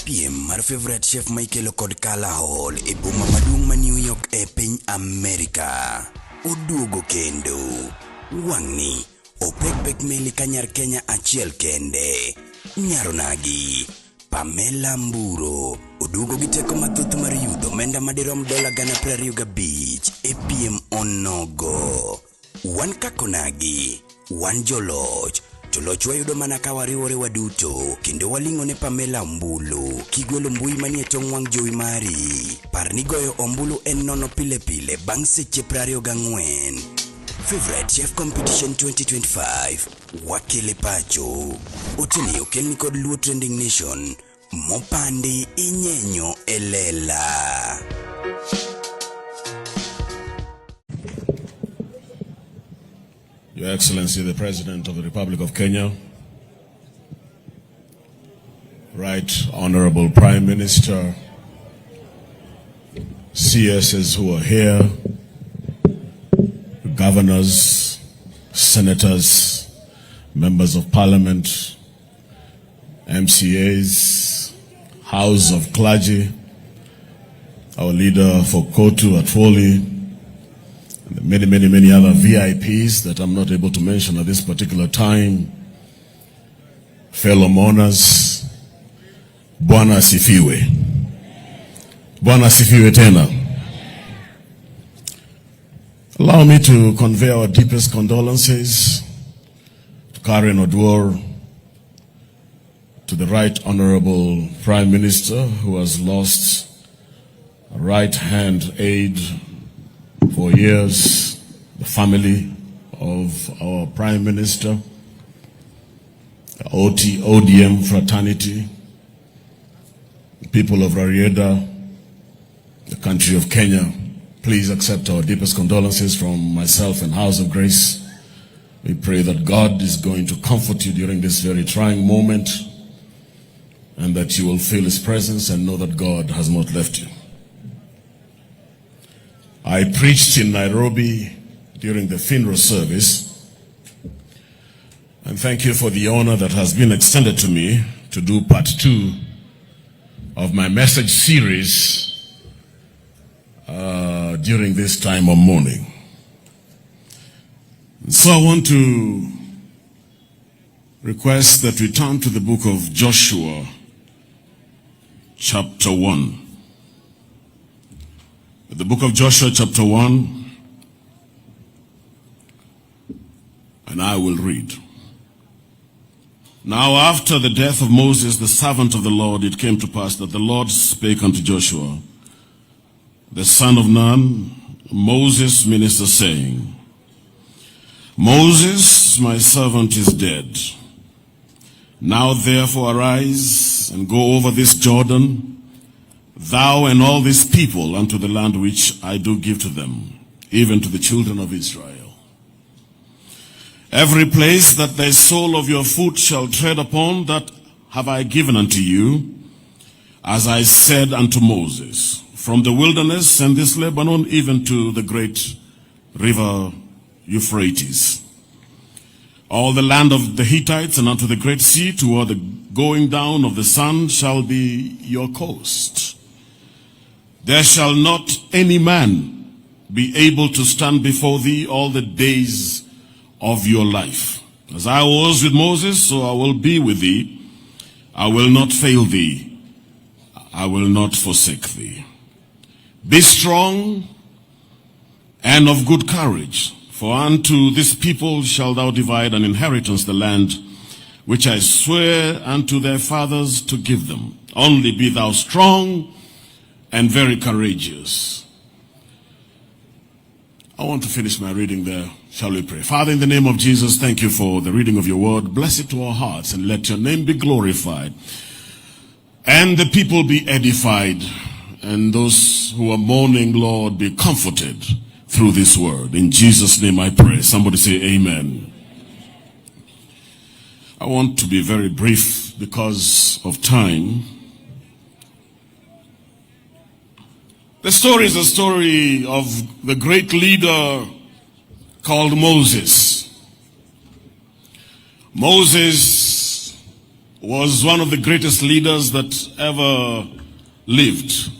Piem mar Favorite Chef ma ikelo kod Kala Hall e boma maduong' ma New York e piny Amerika oduogo kendo. Wang'ni opek pek meli ka nyar Kenya achiel kende. Nyaronagi Pamela Mburo oduogo gi teko mathoth mar yudo omenda madirom dola 25,000 e piem onogo. Wan kaka onagi, wan joloch, to loch wayudo mana ka wariwore waduto kendo waling'o ne Pamela ombulu. Kigwelo mbui manie tong' wang' jowi mari, par ni goyo ombulu en nono pile pile bang' seche 24. Favorite Chef Competition 2025 wakele pacho. Oteni okelni kod Luo Trending Nation mopandi inyenyo e lela. Your Excellency, the President of the Republic of Kenya, Right Honorable Prime Minister, CSs who are here, governors, senators, members of parliament, MCAs, House of Clergy, our leader for Kotu Atwoli, and the many, many, many other VIPs that I'm not able to mention at this particular time, fellow mourners, Bwana asifiwe. Bwana asifiwe tena. Allow me to convey our deepest condolences to Karen Oduor, to the Right Honorable Prime Minister who has lost a right-hand aide for years, the family of our Prime Minister, the OT, ODM fraternity, the people of Rarieda, the country of Kenya. Please accept our deepest condolences from myself and House of Grace. We pray that God is going to comfort you during this very trying moment and that you will feel His presence and know that God has not left you. I preached in Nairobi during the funeral service, and thank you for the honor that has been extended to me to do part 2 of my message series during this time of mourning. So I want to request that we turn to the book of Joshua, chapter 1. The book of Joshua, chapter 1, and I will read. Now after the death of Moses, the servant of the Lord, it came to pass that the Lord spake unto Joshua, the son of Nun, Moses' minister, saying, Moses, my servant, is dead. Now therefore arise and go over this Jordan, thou and all this people, unto the land which I do give to them, even to the children of Israel. Every place that the sole of your foot shall tread upon, that have I given unto you, as I said unto Moses, from the wilderness and this Lebanon, even to the great river Euphrates. All the land of the Hittites and unto the great sea toward the going down of the sun shall be your coast. There shall not any man be able to stand before thee all the days of your life. As I was with Moses, so I will be with thee. I will not fail thee. I will not forsake thee. Be strong and of good courage, for unto this people shalt thou divide an inheritance the land which I swear unto their fathers to give them. Only be thou strong and very courageous. I want to finish my reading there. Shall we pray? Father, in the name of Jesus, thank you for the reading of your word. Bless it to our hearts and let your name be glorified. And the people be edified, and those who are mourning, Lord, be comforted through this word. In Jesus' name I pray. Somebody say amen. I want to be very brief because of time. The story is a story of the great leader called Moses. Moses was one of the greatest leaders that ever lived.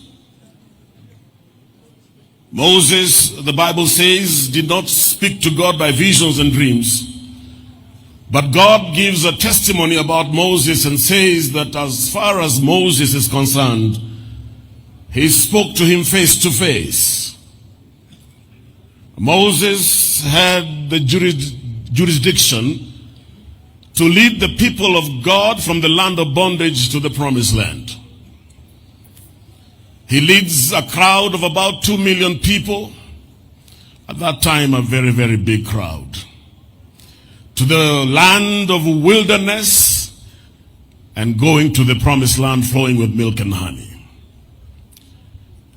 Moses, the Bible says, did not speak to God by visions and dreams. But God gives a testimony about Moses and says that as far as Moses is concerned, he spoke to him face to face. Moses had the jurisdiction to lead the people of God from the land of bondage to the promised land. He leads a crowd of about 2 million people, at that time a very, very big crowd, to the land of wilderness and going to the promised land flowing with milk and honey.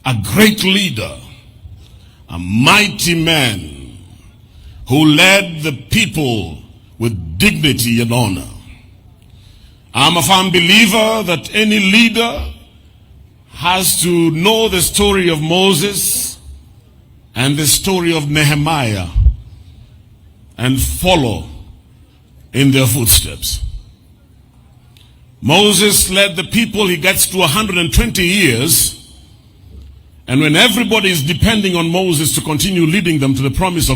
A great leader, a mighty man who led the people with dignity and honor. I'm a firm believer that any leader has to know the story of Moses and the story of Nehemiah and follow in their footsteps. Moses led the people, he gets to 120 years, and when everybody is depending on Moses to continue leading them to the promised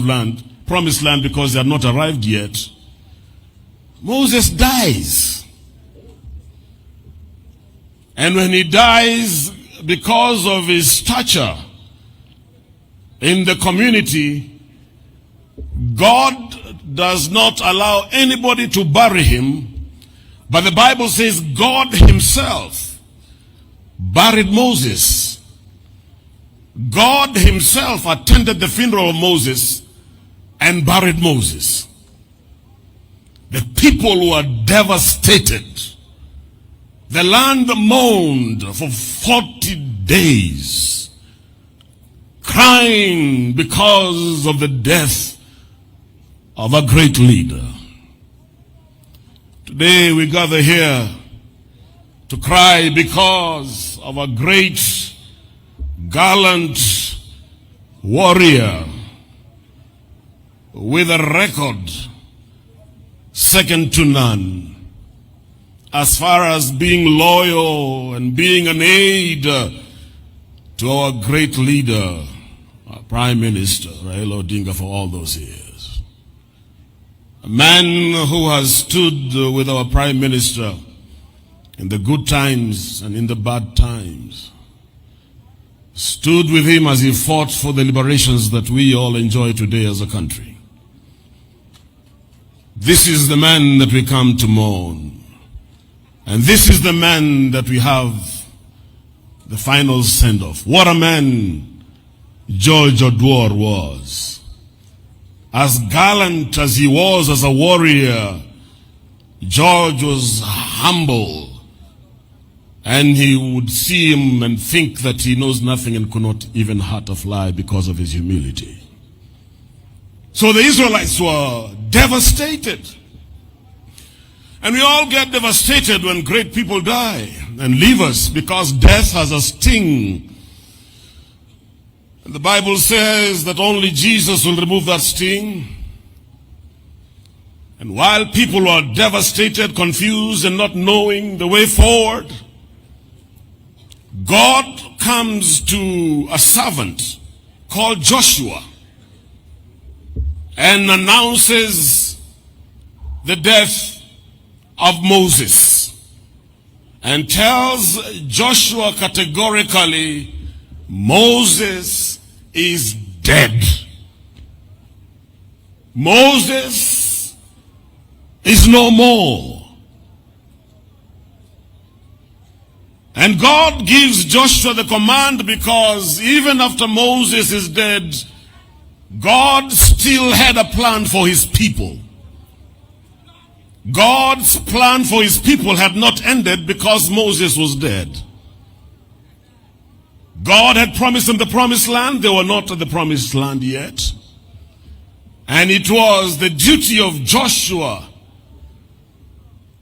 land because they have not arrived yet, Moses dies. And when he dies, because of his stature in the community, God does not allow anybody to bury him, but the Bible says God himself buried Moses. God himself attended the funeral of Moses and buried Moses. The people were devastated. The land mourned for 40 days, crying because of the death of a great leader. Today we gather here to cry because of a great, gallant warrior with a record second to none as far as being loyal and being an aid to our great leader, our Prime Minister, Raila Odinga, for all those years. A man who has stood with our Prime Minister in the good times and in the bad times, stood with him as he fought for the liberations that we all enjoy today as a country. This is the man that we come to mourn. And this is the man that we have the final send off. What a man George Oduor was. As gallant as he was as a warrior, George was humble. And he would see him and think that he knows nothing and could not even hurt a fly because of his humility. So the Israelites were devastated. And we all get devastated when great people die and leave us because death has a sting. And the Bible says that only Jesus will remove that sting. And while people were devastated, confused, and not knowing the way forward, God comes to a servant called Joshua and announces the death of Moses and tells Joshua categorically, "Moses is dead. Moses is no more." And God gives Joshua the command because even after Moses is dead, God still had a plan for his people. God's plan for his people had not ended because Moses was dead. God had promised them the promised land. They were not at the promised land yet. And it was the duty of Joshua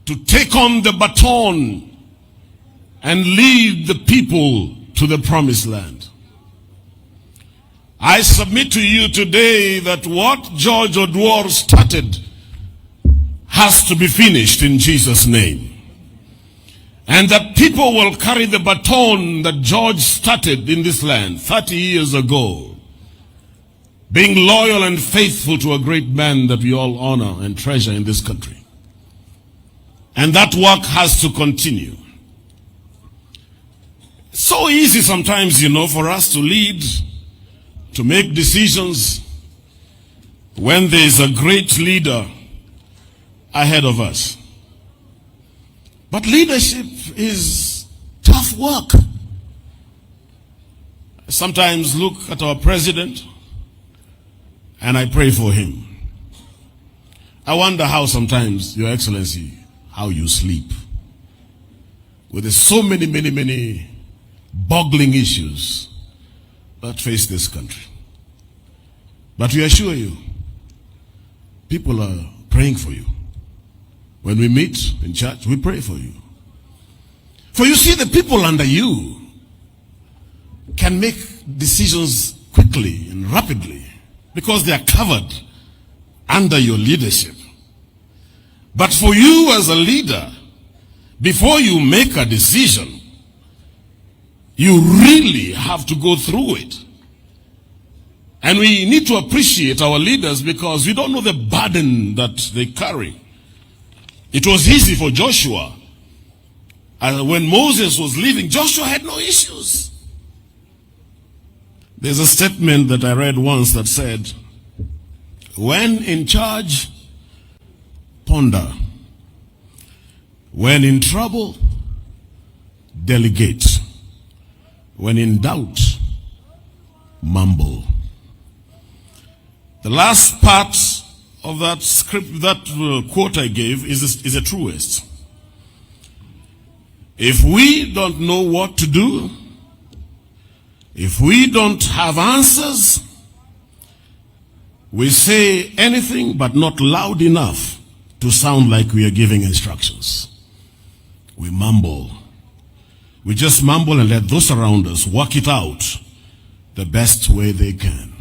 to take on the baton and lead the people to the promised land. I submit to you today that what George Oduor started has to be finished in Jesus' name. And that people will carry the baton that George started in this land 30 years ago, being loyal and faithful to a great man that we all honor and treasure in this country. And that work has to continue. So easy sometimes, for us to lead, to make decisions when there is a great leader ahead of us. But leadership is tough work. I sometimes look at our president and I pray for him. I wonder how sometimes, Your Excellency, how you sleep. With so many, many, many boggling issues that face this country. But we assure you, people are praying for you. When we meet in church, we pray for you. For you see, the people under you can make decisions quickly and rapidly because they are covered under your leadership. But for you as a leader, before you make a decision, you really have to go through it. And we need to appreciate our leaders because we don't know the burden that they carry. It was easy for Joshua. When Moses was leaving, Joshua had no issues. There's a statement that I read once that said, when in charge, ponder. When in trouble, delegate. When in doubt, mumble. The last part of that script, that quote I gave is a truest. If we don't know what to do, if we don't have answers, we say anything but not loud enough to sound like we are giving instructions. We mumble. We just mumble and let those around us work it out the best way they can.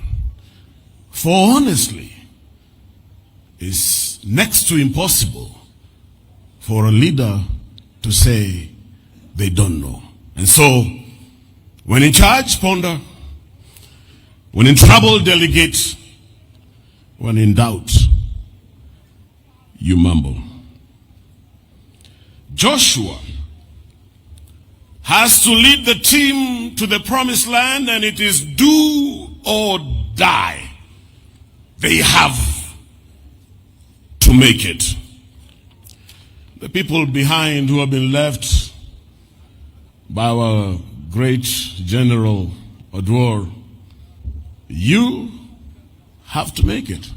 For honestly, it's next to impossible for a leader to say they don't know. And so, when in charge, ponder. When in trouble, delegate. When in doubt, you mumble. Joshua has to lead the team to the promised land, and it is do or die. They have to make it. The people behind who have been left by our great General Oduor, you have to make it.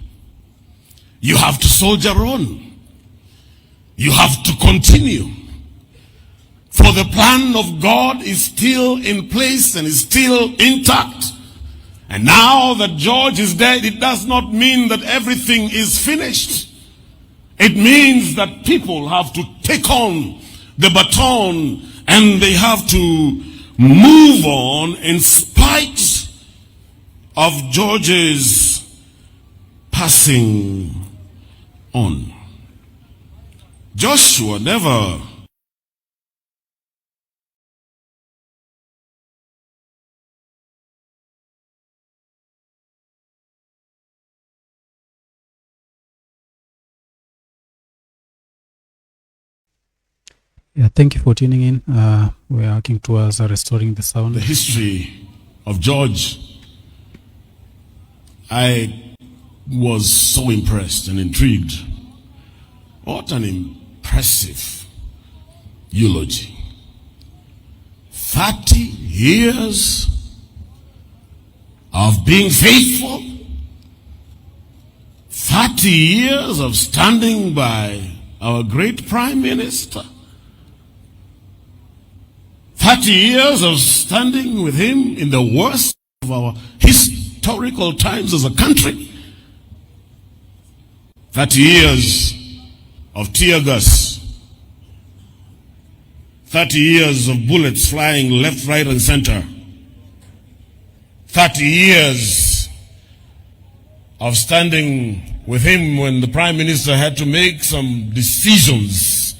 You have to soldier on. You have to continue. For the plan of God is still in place and is still intact. And now that George is dead, it does not mean that everything is finished. It means that people have to take on the baton and they have to move on in spite of George's passing on. Joshua never Yeah, thank you for tuning in. We are working towards restoring the sound. The history of George, I was so impressed and intrigued. What an impressive eulogy. 30 years of being faithful, 30 years of standing by our great Prime Minister, 30 years of standing with him in the worst of our historical times as a country, 30 years of tear gas, 30 years of bullets flying left, right, and center, 30 years of standing with him when the Prime Minister had to make some decisions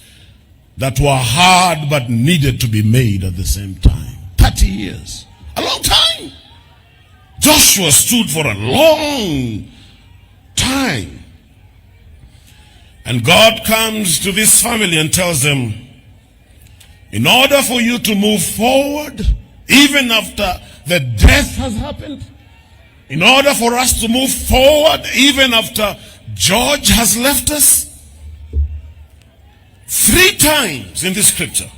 that were hard but needed to be made at the same time. 30 years. A long time. Joshua stood for a long time. And God comes to this family and tells them, in order for you to move forward, even after the death has happened, in order for us to move forward, even after George has left us, three times in this scripture,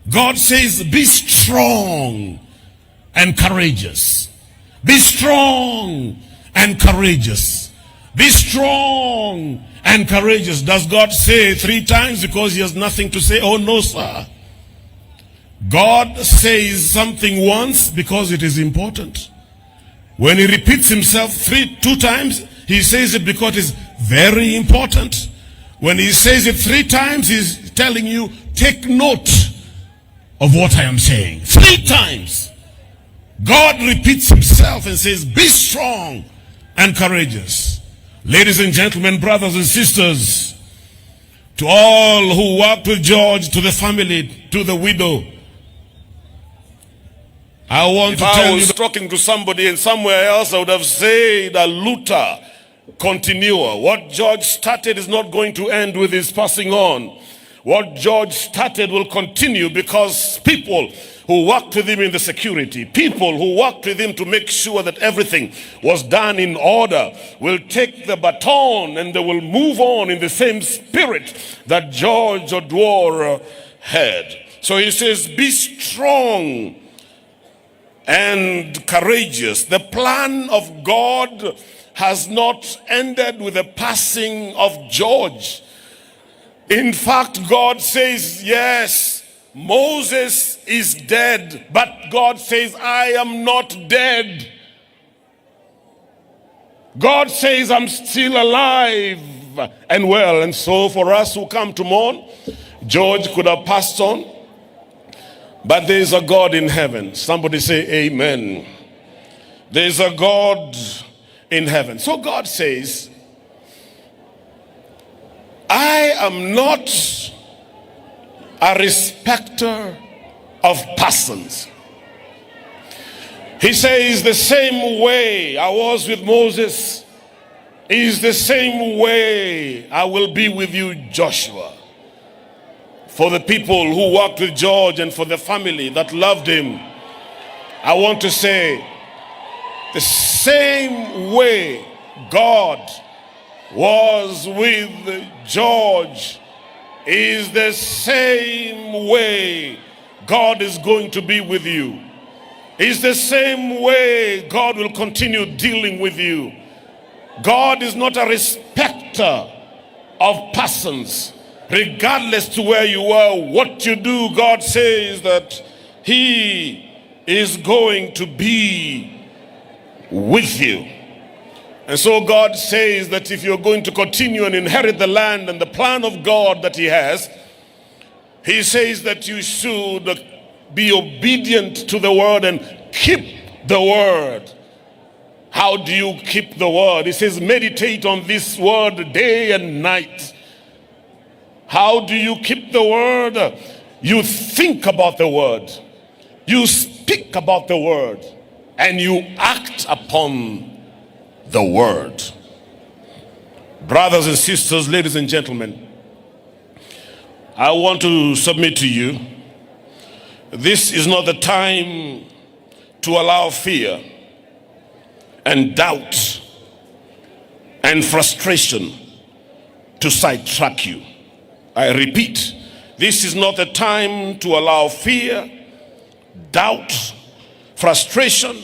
God says, be strong and courageous. Be strong and courageous. Be strong and courageous. Does God say three times because he has nothing to say? Oh, no, sir. God says something once because it is important. When he repeats himself two times, he says it because it's very important. When he says it three times, he's telling you, take note of what I am saying. Three times. God repeats himself and says, be strong and courageous. Ladies and gentlemen, brothers and sisters, to all who worked with George, to the family, to the widow, I want If to I tell was you talking to somebody in somewhere else, I would have said a luta continua. What George started is not going to end with his passing on. What George started will continue because people who worked with him in the security, people who worked with him to make sure that everything was done in order, will take the baton and they will move on in the same spirit that George Oduor had. So he says, be strong and courageous. The plan of God has not ended with the passing of George. In fact, God says, yes, Moses is dead, but God says, I am not dead. God says, I'm still alive and well. And so for us who come to mourn, George could have passed on, but there is a God in heaven. Somebody say amen. There is a God in heaven. So God says, I am not a respecter of persons. He says, the same way I was with Moses is the same way I will be with you, Joshua. For the people who worked with George and for the family that loved him, I want to say, the same way God was with George is the same way God is going to be with you. Is the same way God will continue dealing with you. God is not a respecter of persons. Regardless to where you are, what you do, God says that He is going to be with you. And so God says that if you're going to continue and inherit the land and the plan of God that He has, He says that you should be obedient to the word and keep the word. How do you keep the word? He says, meditate on this word day and night. How do you keep the word? You think about the word. You speak about the word. And you act upon the word. Brothers and sisters, ladies and gentlemen, I want to submit to you, this is not the time to allow fear and doubt and frustration to sidetrack you. I repeat, this is not the time to allow fear, doubt, frustration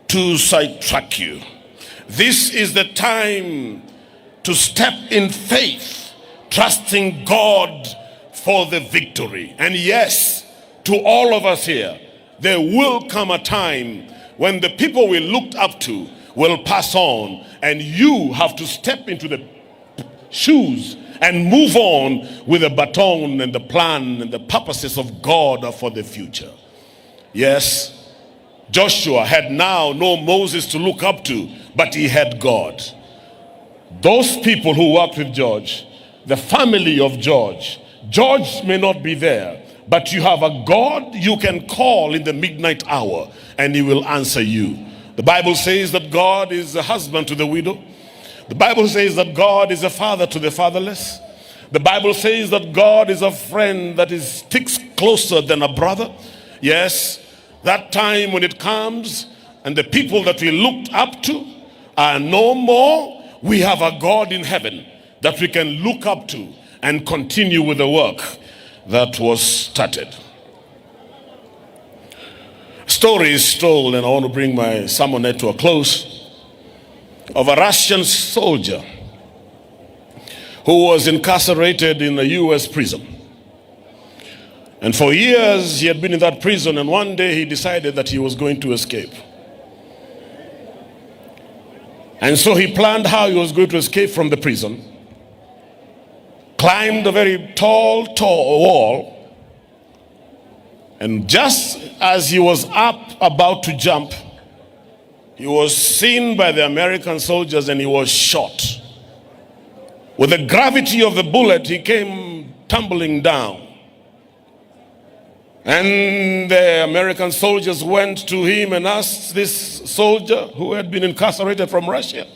to sidetrack you. This is the time to step in faith, trusting God for the victory. And yes, to all of us here, there will come a time when the people we looked up to will pass on, and you have to step into the shoes and move on with the baton and the plan and the purposes of God for the future. Yes, Joshua had now no Moses to look up to, but he had God. Those people who worked with George, the family of George, George may not be there, but you have a God you can call in the midnight hour and he will answer you. The Bible says that God is a husband to the widow. The Bible says that God is a father to the fatherless. The Bible says that God is a friend that sticks closer than a brother. Yes, that time when it comes and the people that we looked up to are no more, we have a God in heaven that we can look up to and continue with the work that was started. Story is told, and I want to bring my sermonette to a close, of a Russian soldier who was incarcerated in a U.S. prison. And for years he had been in that prison, and one day he decided that he was going to escape. And so he planned how he was going to escape from the prison, climbed a very tall, tall wall, and just as he was up about to jump, he was seen by the American soldiers and he was shot. With the gravity of the bullet, he came tumbling down. And the American soldiers went to him and asked this soldier who had been incarcerated from Russia,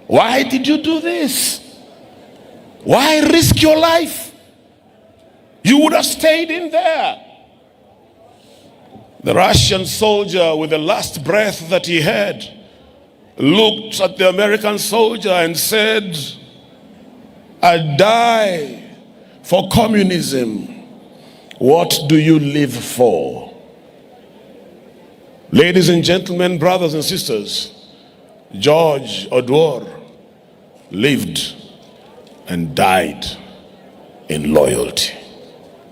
"Why did you do this? Why risk your life? You would have stayed in there." The Russian soldier, with the last breath that he had, looked at the American soldier and said, "I die for communism. What do you live for?" Ladies and gentlemen, brothers and sisters, George Oduor lived and died in loyalty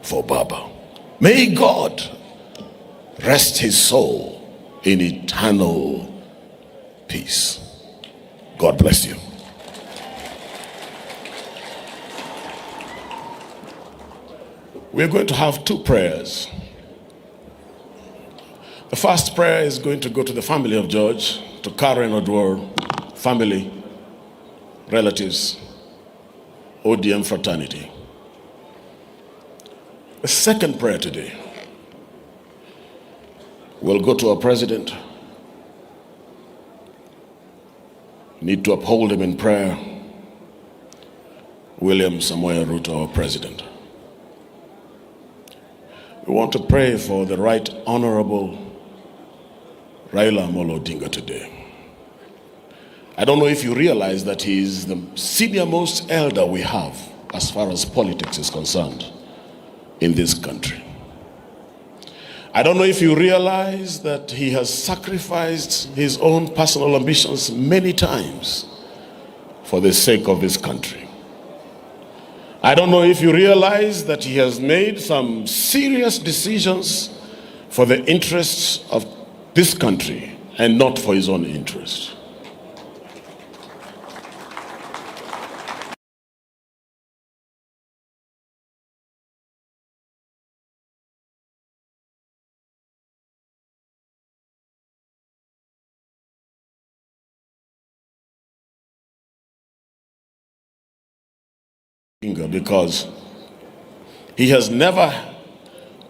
for Baba. May God rest his soul in eternal peace. God bless you. We're going to have two prayers. The first prayer is going to go to the family of George, to Karen Oduor, family, relatives, ODM fraternity. The second prayer today will go to our president. Need to uphold him in prayer. William Samoei Ruto, our president. We want to pray for the Right Honorable Raila Amolo Odinga today. I don't know if you realize that he is the senior most elder we have as far as politics is concerned in this country. I don't know if you realize that he has sacrificed his own personal ambitions many times for the sake of this country. I don't know if you realize that he has made some serious decisions for the interests of this country and not for his own interest. Because he has never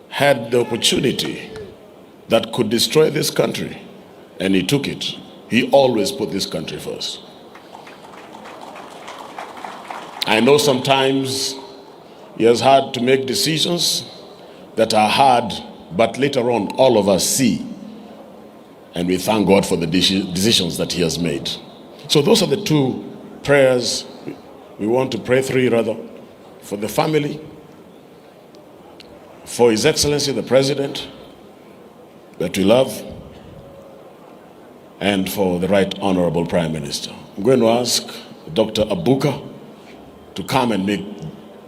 had the opportunity that could destroy this country, and he took it. He always put this country first. I know sometimes he has had to make decisions that are hard, but later on all of us see, and we thank God for the decisions that he has made. So those are the two prayers. We want to pray three, rather, for the family, for His Excellency the President that we love, and for the Right Honorable Prime Minister. I'm going to ask Dr. Abuka to come and make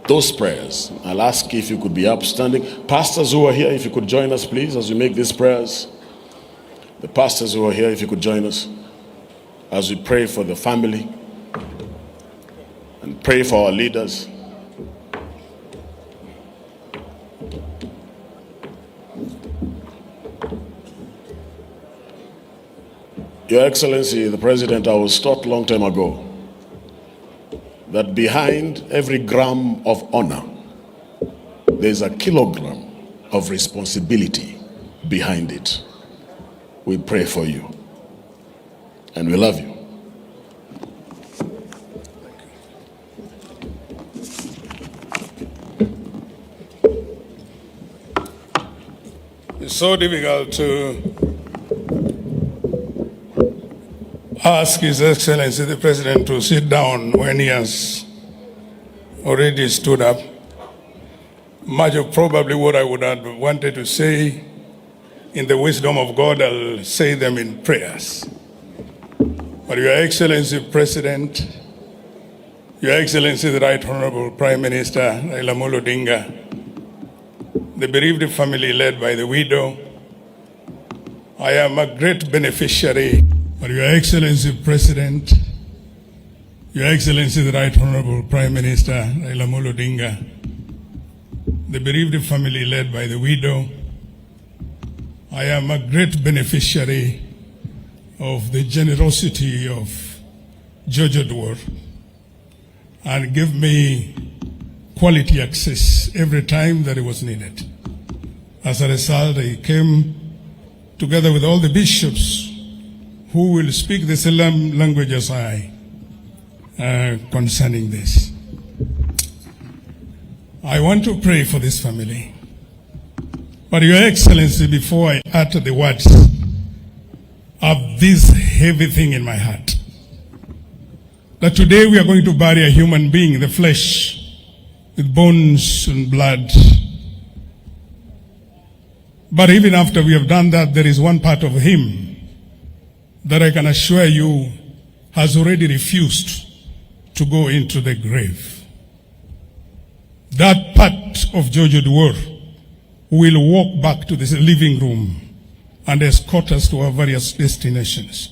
those prayers. I'll ask if you could be upstanding. Pastors who are here, if you could join us, please, as we make these prayers. The pastors who are here, if you could join us as we pray for the family and pray for our leaders. Your Excellency, the President, I was taught long time ago that behind every gram of honor There's a kilogram of responsibility behind it. We pray for you and we love you. It's so difficult to ask His Excellency the President to sit down when he has already stood up. Much of probably what I would have wanted to say, in the wisdom of God, I'll say them in prayers. But Your Excellency President, Your Excellency the Right Honorable Prime Minister Raila Amolo Odinga, the bereaved family led by the widow, I am a great beneficiary. But Your Excellency President, Your Excellency the Right Honorable Prime Minister Raila Amolo Odinga, the bereaved family led by the widow, I am a great beneficiary of the generosity of George Oduor and give me quality access every time that it was needed. As a result, he came together with all the bishops who will speak the same language as I concerning this. I want to pray for this family. But Your Excellency, before I utter the words, I have this heavy thing in my heart. That today we are going to bury a human being, the flesh, with bones and blood. But even after we have done that, there is one part of him that I can assure you has already refused to go into the grave. That part of George Oduor will walk back to this living room and escort us to our various destinations.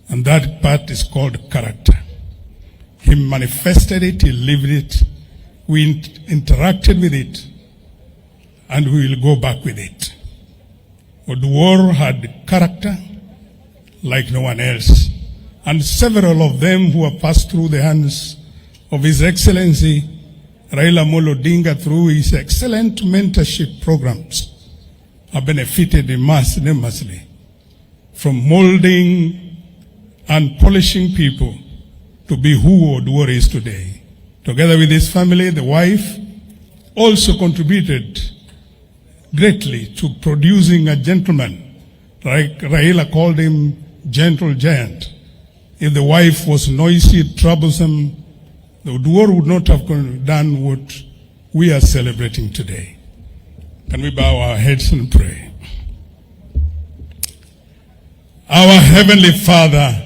And that part is called character. He manifested it, he lived it, we interacted with it, and we will go back with it. Oduor had character like no one else. And several of them who have passed through the hands of His Excellency Raila Amolo Odinga through his excellent mentorship programs have benefited immensely from molding and polishing people to be who Oduor is today. Together with his family, the wife also contributed greatly to producing a gentleman. Like Raila called him gentle giant. If the wife was noisy, troublesome, the Oduor would not have done what we are celebrating today. Can we bow our heads and pray? Our Heavenly Father,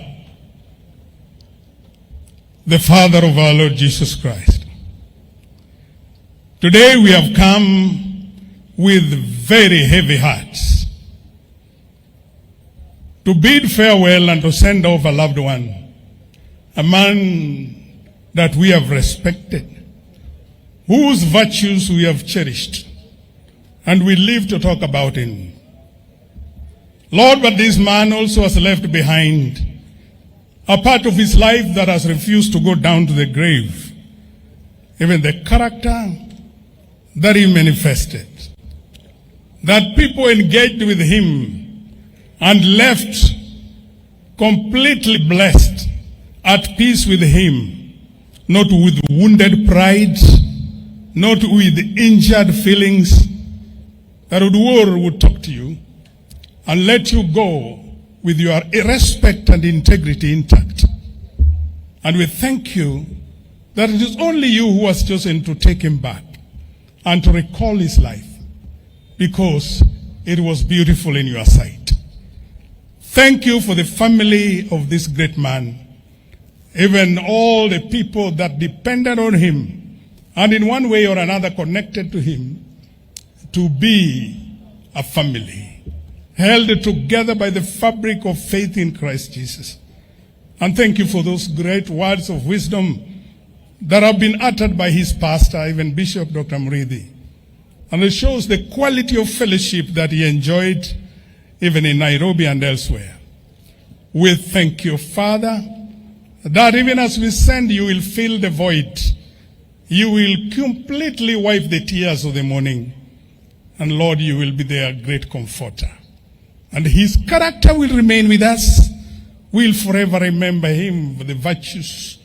the Father of our Lord Jesus Christ, today we have come with very heavy hearts to bid farewell and to send off a loved one, a man that we have respected, whose virtues we have cherished, and we live to talk about him. Lord, but this man also has left behind a part of his life that has refused to go down to the grave. Even the character that he manifested, that people engaged with him and left completely blessed, at peace with him, not with wounded pride, not with injured feelings, that Oduor would talk to you and let you go with your respect and integrity intact. And we thank you that it is only you who has chosen to take him back and to recall his life, because it was beautiful in your sight. Thank you for the family of this great man, even all the people that depended on him and in one way or another connected to him, to be a family held together by the fabric of faith in Christ Jesus. And thank you for those great words of wisdom that have been uttered by his pastor, even Bishop Dr. Murithi. And it shows the quality of fellowship that he enjoyed even in Nairobi and elsewhere. We thank you, Father, that even as we send you will fill the void. You will completely wipe the tears of the mourning. And Lord, you will be their great comforter. And his character will remain with us. We'll forever remember him for the virtues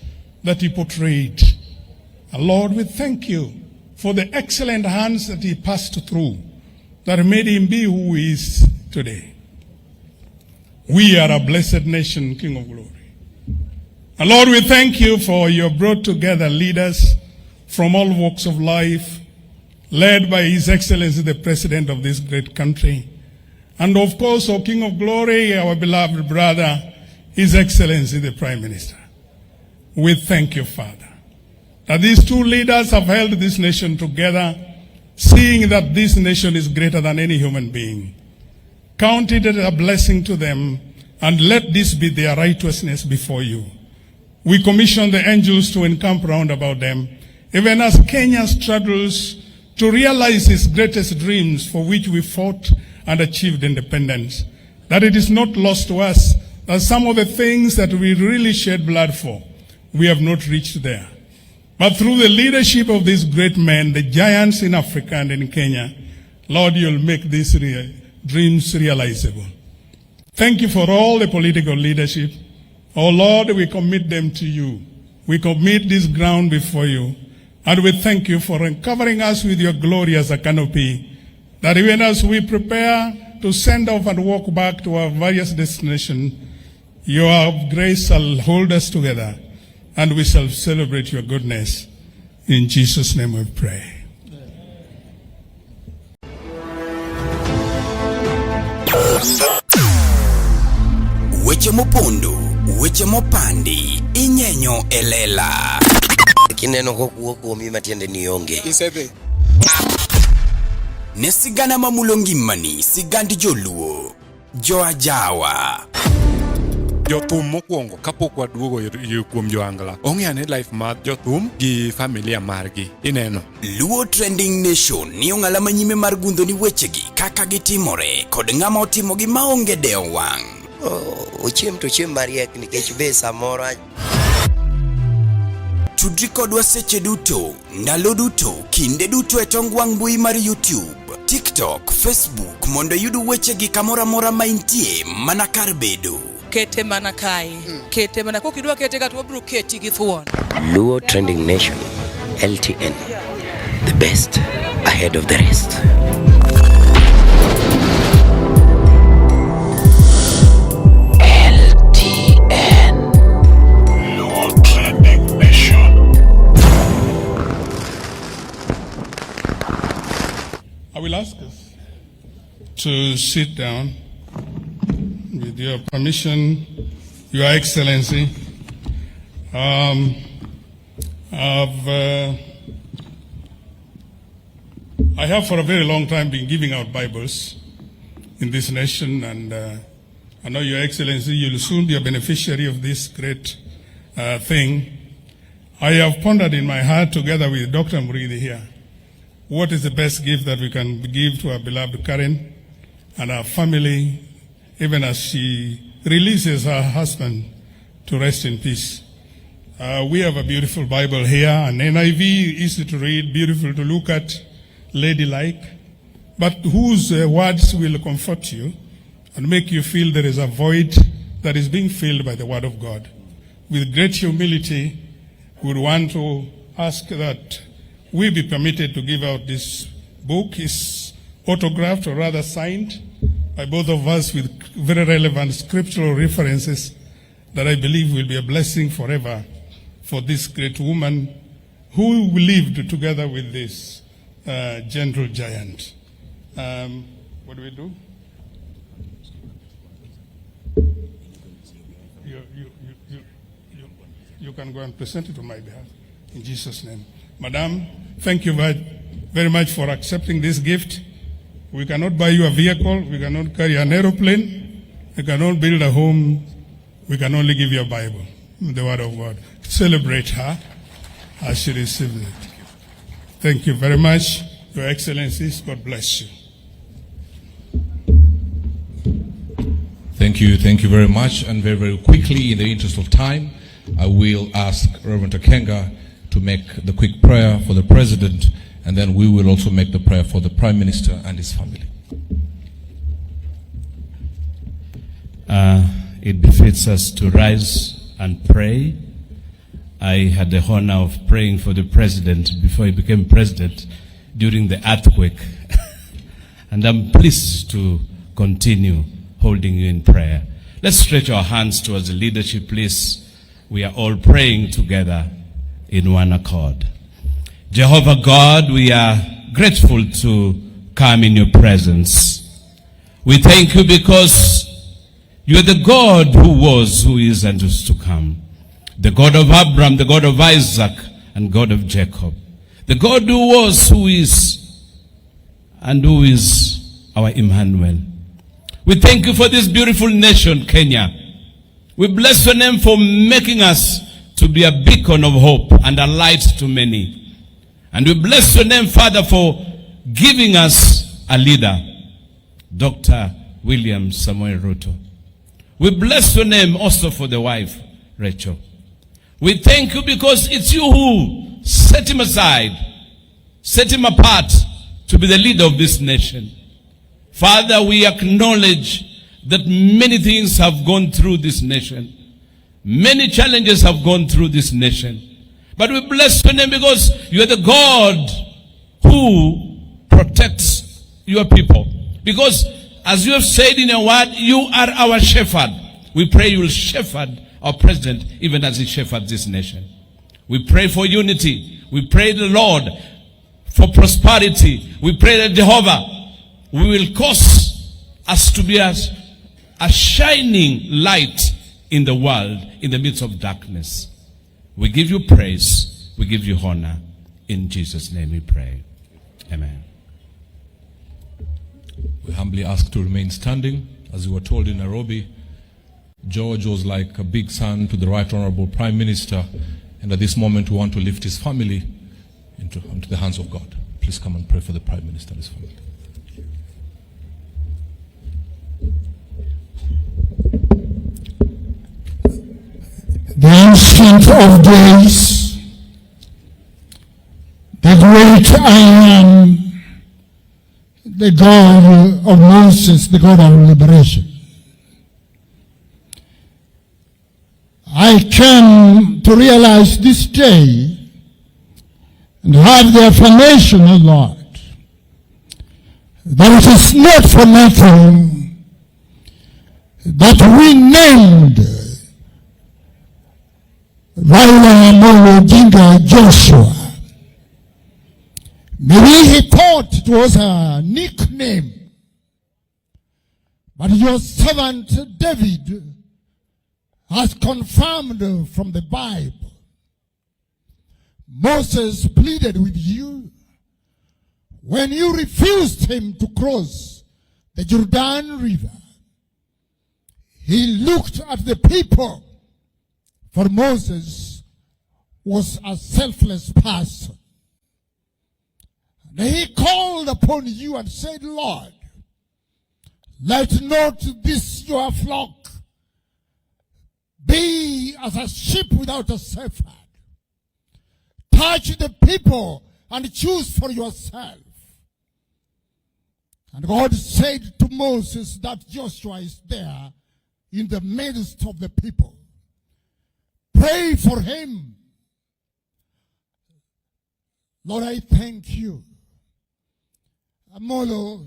that he portrayed. And Lord, we thank you for the excellent hands that he passed through that made him be who he is today. We are a blessed nation, King of Glory. And Lord, we thank you for your brought together leaders from all walks of life, led by His Excellency, the President of this great country. And of course, O King of Glory, our beloved brother, His Excellency, the Prime Minister. We thank you, Father, that these two leaders have held this nation together, seeing that this nation is greater than any human being. Count it as a blessing to them, and let this be their righteousness before you. We commission the angels to encamp round about them, even as Kenya struggles to realize its greatest dreams for which we fought and achieved independence. That it is not lost to us that some of the things that we really shed blood for, we have not reached there. But through the leadership of these great men, the giants in Africa and in Kenya, Lord, you'll make these dreams realizable. Thank you for all the political leadership. Oh Lord, we commit them to you. We commit this ground before you. And we thank you for covering us with your glory as a canopy, that even as we prepare to send off and walk back to our various destinations, your grace shall hold us together, and we shall celebrate your goodness. In Jesus' name we pray. Weche mopondo, weche mopandi, inyenyo e lela. Kineno kokuo kuomi matiende ni onge. Isedhi. Ne sigana mamulo ngimani, sigand joluo, joajawa. Jothum mokwongo kapok waduogo kuom joangla ong'e ane life mar jothum gi familia margi ineno. Luo Trending Nation ni ong'ala manyime mar gundho ni wechegi kaka gitimore kod ng'ama otimogi maonge dewo wang'. Ochiem to ochiem mariek nikech be samoro Tudri kodwa seche duto, ndalo duto, kinde duto e tong wang' mbui mar YouTube, TikTok, Facebook mondo iyud wechegi kamoro amora ma intie mana kar bedo. Kete mana kae. Kete mana kokidwa kete ka to wabiro keti gi thuon. Luo Trending Nation, LTN, the best ahead of the rest. LTN. Luo Trending Nation. I will ask us to sit down. With your permission, Your Excellency, I have for a very long time been giving out Bibles in this nation, and I know, Your Excellency, you'll soon be a beneficiary of this great thing. I have pondered in my heart, together with Dr. Murithi here, what is the best gift that we can give to our beloved Karen and our family, even as she releases her husband to rest in peace. We have a beautiful Bible here, an NIV, easy to read, beautiful to look at, ladylike, but whose words will comfort you and make you feel there is a void that is being filled by the Word of God. With great humility, we would want to ask that we be permitted to give out this book. It's autographed, or rather signed, by both of us with very relevant scriptural references that I believe will be a blessing forever for this great woman who lived together with this gentle giant. What do we do? You can go and present it on my behalf. In Jesus' name. Madam, thank you very, very much for accepting this gift. We cannot buy you a vehicle. We cannot carry an aeroplane. We cannot build a home. We can only give you a Bible, the Word of God. Celebrate her as she receives it. Thank you very much. Your Excellencies, God bless you. Thank you. Thank you very much. And very, very quickly, in the interest of time, I will ask Reverend Okenga to make the quick prayer for the President, and then we will also make the prayer for the Prime Minister and his family. It befits us to rise and pray. I had the honor of praying for the president before he became president during the earthquake. And I'm pleased to continue holding you in prayer. Let's stretch our hands towards the leadership, please. We are all praying together in one accord. Jehovah God, we are grateful to come in your presence. We thank you because you are the God who was, who is, and is to come. The God of Abraham, the God of Isaac, and God of Jacob. The God who was, who is, and who is our Emmanuel. We thank you for this beautiful nation, Kenya. We bless your name for making us to be a beacon of hope and a light to many. And we bless your name, Father, for giving us a leader, Dr. William Samoei Ruto. We bless your name also for the wife, Rachel. We thank you because it's you who set him aside, set him apart to be the leader of this nation. Father, we acknowledge that many things have gone through this nation. Many challenges have gone through this nation. But we bless your name because you are the God who protects your people. Because as you have said in your word, you are our shepherd. We pray you will shepherd our president even as he shepherds this nation. We pray for unity. We pray the Lord for prosperity. We pray that Jehovah we will cause us to be as a shining light in the world in the midst of darkness. We give you praise. We give you honor. In Jesus' name we pray. Amen. We humbly ask to remain standing. As we were told in Nairobi, George was like a big son to the Right Honorable Prime Minister, and at this moment we want to lift his family into the hands of God. Please come and pray for the Prime Minister and his family. The Ancient of Days, the great I Am, the God of Moses, the God of liberation. I came to realize this day and have the affirmation, O Lord, that it is not for nothing that we named Raila Amolo Odinga Joshua. Maybe he thought it was a nickname, but your servant David has confirmed from the Bible. Moses pleaded with you when you refused him to cross the Jordan River. He looked at the people, for Moses was a selfless person. And he called upon you and said, Lord, let not this your flock be as a sheep without a shepherd. Touch the people and choose for yourself. And God said to Moses that Joshua is there in the midst of the people. Pray for him. Lord, I thank you. Amolo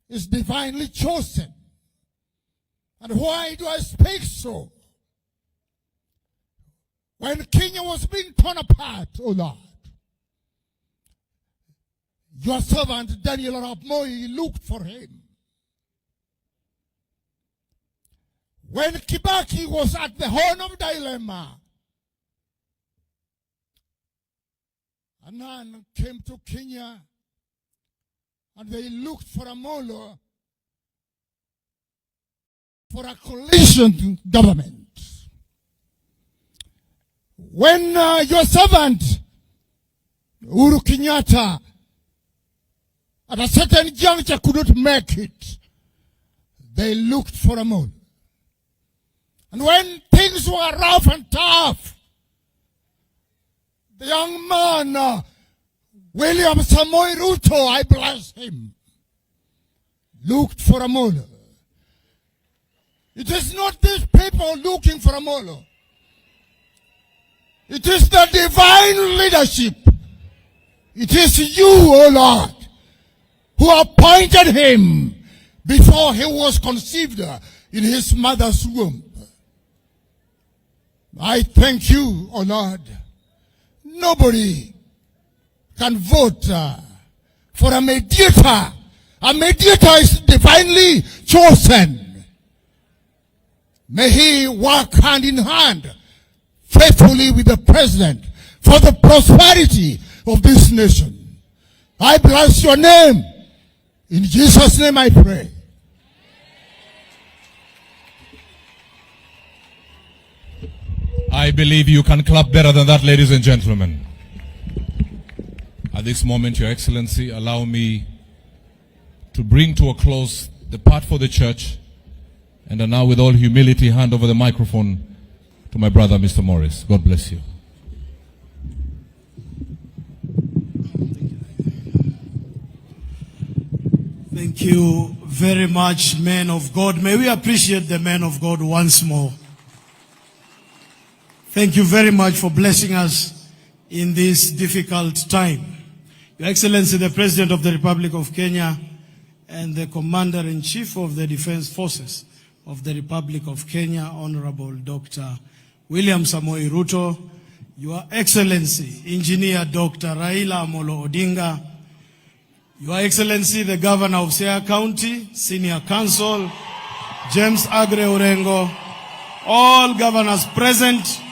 is divinely chosen. And why do I speak so? When Kenya was being torn apart, oh Lord, your servant Daniel Arap Moi looked for him. When Kibaki was at the horn of dilemma, Annan came to Kenya and they looked for Amolo for a coalition government. When your servant Uhuru Kenyatta at a certain juncture could not make it, they looked for Amolo. And when things were rough and tough, The young man, William Samoei Ruto, I bless him, looked for Amolo. It is not these people looking for Amolo. It is the divine leadership. It is you, O Lord, who appointed him before he was conceived in his mother's womb. I thank you, O Lord. Nobody can vote for a mediator. A mediator is divinely chosen. May he work hand in hand faithfully with the president for the prosperity of this nation. I bless your name. In Jesus' name I pray. I believe you can clap better than that, ladies and gentlemen. At this moment, Your Excellency, allow me to bring to a close the part for the church and I now, with all humility, hand over the microphone to my brother, Mr. Morris. God bless you. Thank you very much, men of God. May we appreciate the men of God once more. Thank you very much for blessing us in this difficult time. Your Excellency, the President of the Republic of Kenya and the Commander-in-Chief of the Defense Forces of the Republic of Kenya, Honorable Dr. William Samoei Ruto, Your Excellency, Engineer Dr. Raila Amolo Odinga, Your Excellency, the Governor of Siaya County, Senior Counsel, James Aggrey Orengo, all governors present,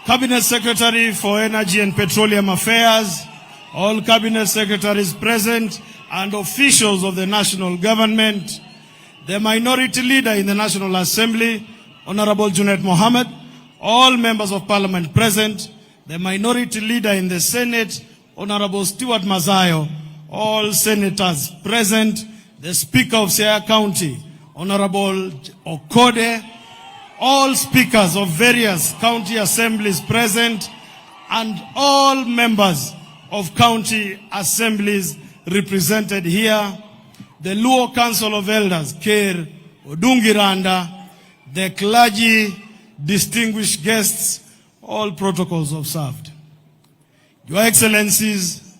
Cabinet Secretary for Energy and Petroleum Affairs, all cabinet secretaries present, and officials of the national government, the minority leader in the National Assembly, Honorable Junet Mohammed, all members of parliament present, the minority leader in the Senate, Honorable Stewart Madzayo, all senators present, the Speaker of Siaya County, Honorable Okode, all speakers of various county assemblies present, and all members of county assemblies represented here, the Luo Council of Elders, Ker Odungi Randa, the clergy, distinguished guests, all protocols observed. Your Excellencies,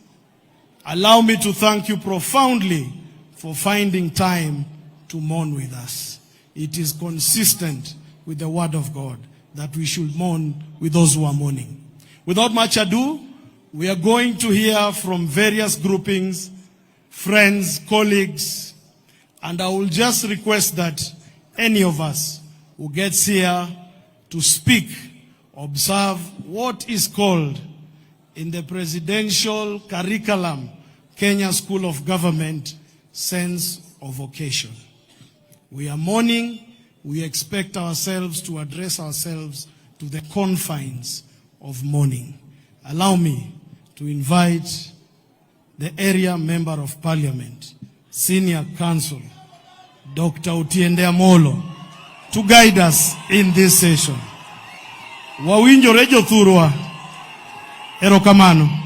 allow me to thank you profoundly for finding time to mourn with us. It is consistent with the word of God that we should mourn with those who are mourning. Without much ado, we are going to hear from various groupings, friends, colleagues, and I will just request that any of us who gets here to speak, observe what is called in the presidential curriculum, Kenya School of Government, sense of occasion. We are mourning. We expect ourselves to address ourselves to the confines of mourning. Allow me to invite the area member of parliament, senior counsel, Dr. Otiende Amolo, to guide us in this session. Wawinjore jothurwa. Erokamano.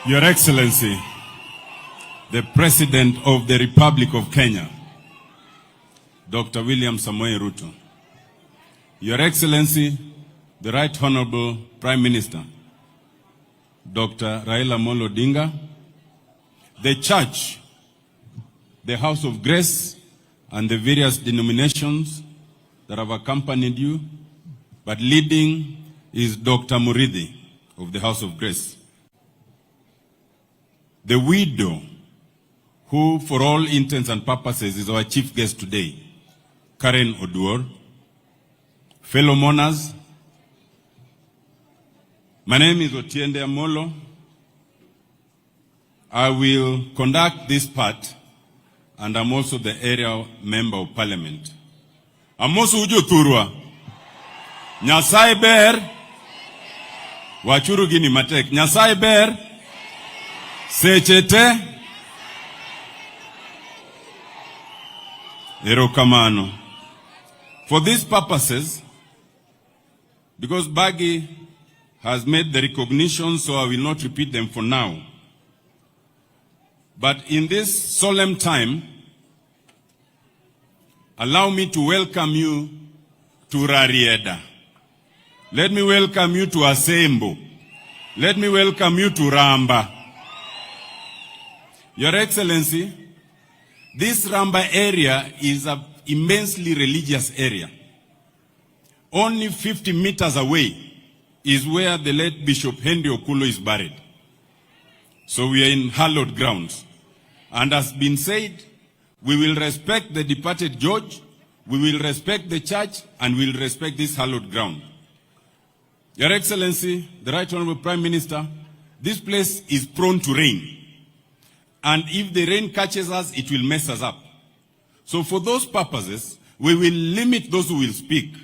Your Excellency, the President of the Republic of Kenya, Dr. William Samoei Ruto. Your Excellency, the Right Honorable Prime Minister, Dr. Raila Amolo Odinga, the Church, the House of Grace, and the various denominations that have accompanied you, but leading is Dr. Murithi of the House of Grace. The widow, who for all intents and purposes is our chief guest today, Karen Oduor, fellow mourners, my name is Otiende Amolo. I will conduct this part, and I'm also the area member of parliament. Amoso jothurwa. Nyasaye ber. Wachuru gini matek. Nyasaye ber seche te. Erokamano. For these purposes, because Baggy has made the recognition, so I will not repeat them for now. But in this solemn time, allow me to welcome you to Rarieda. Let me welcome you to Asembo. Let me welcome you to Ramba. Your Excellency, this Ramba area is an immensely religious area. Only 50 meters away is where the late Bishop Henry Okulo is buried. So we are in hallowed grounds. And as been said, we will respect the departed George, we will respect the church, and we will respect this hallowed ground. Your Excellency, the Right Honorable Prime Minister, this place is prone to rain. And if the rain catches us, it will mess us up. So for those purposes, we will limit those who will speak.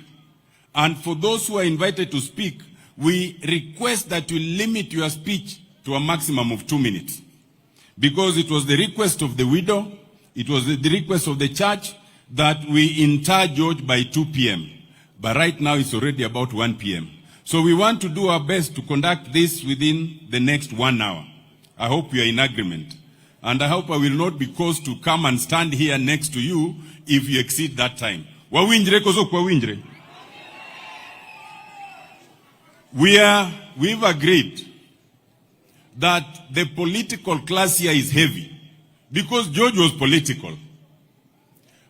And for those who are invited to speak, we request that you limit your speech to a maximum of 2 minutes. Because it was the request of the widow, it was the request of the church that we inter George by 2 p.m. But right now it's already about 1 p.m. So we want to do our best to conduct this within the next one hour. I hope we are in agreement. And I hope I will not be caused to come and stand here next to you if you exceed that time. Wawinjre koso ok wawinjre? We've agreed that the political class here is heavy because George was political.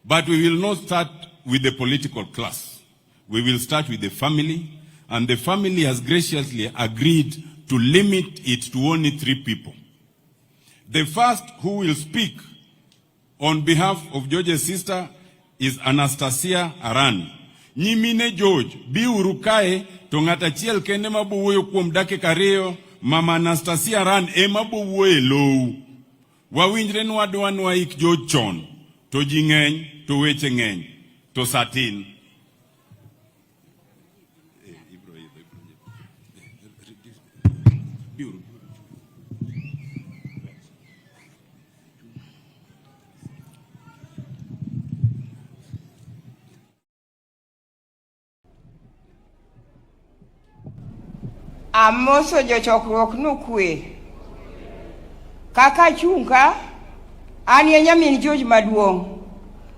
But we will not start with the political class. We will start with the family, and the family has graciously agreed to limit it to only three people. The first who will speak on behalf of George's sister is Anastasia Aran. Nyimine George, biuru kae to ng'at achiel kende ma bowuoyo kuom dakika 2, Mama Anastasia Aran ema bowuoyo e lou. Wawinjre ni wadwa ni waik George chon, to ji ng'eny, to weche ng'eny, to sa tin. Ibro idho, ibro idho. Biuru. Amoso jochokruok nukwe. Kaka achung' ka, an e nyamin George maduong'.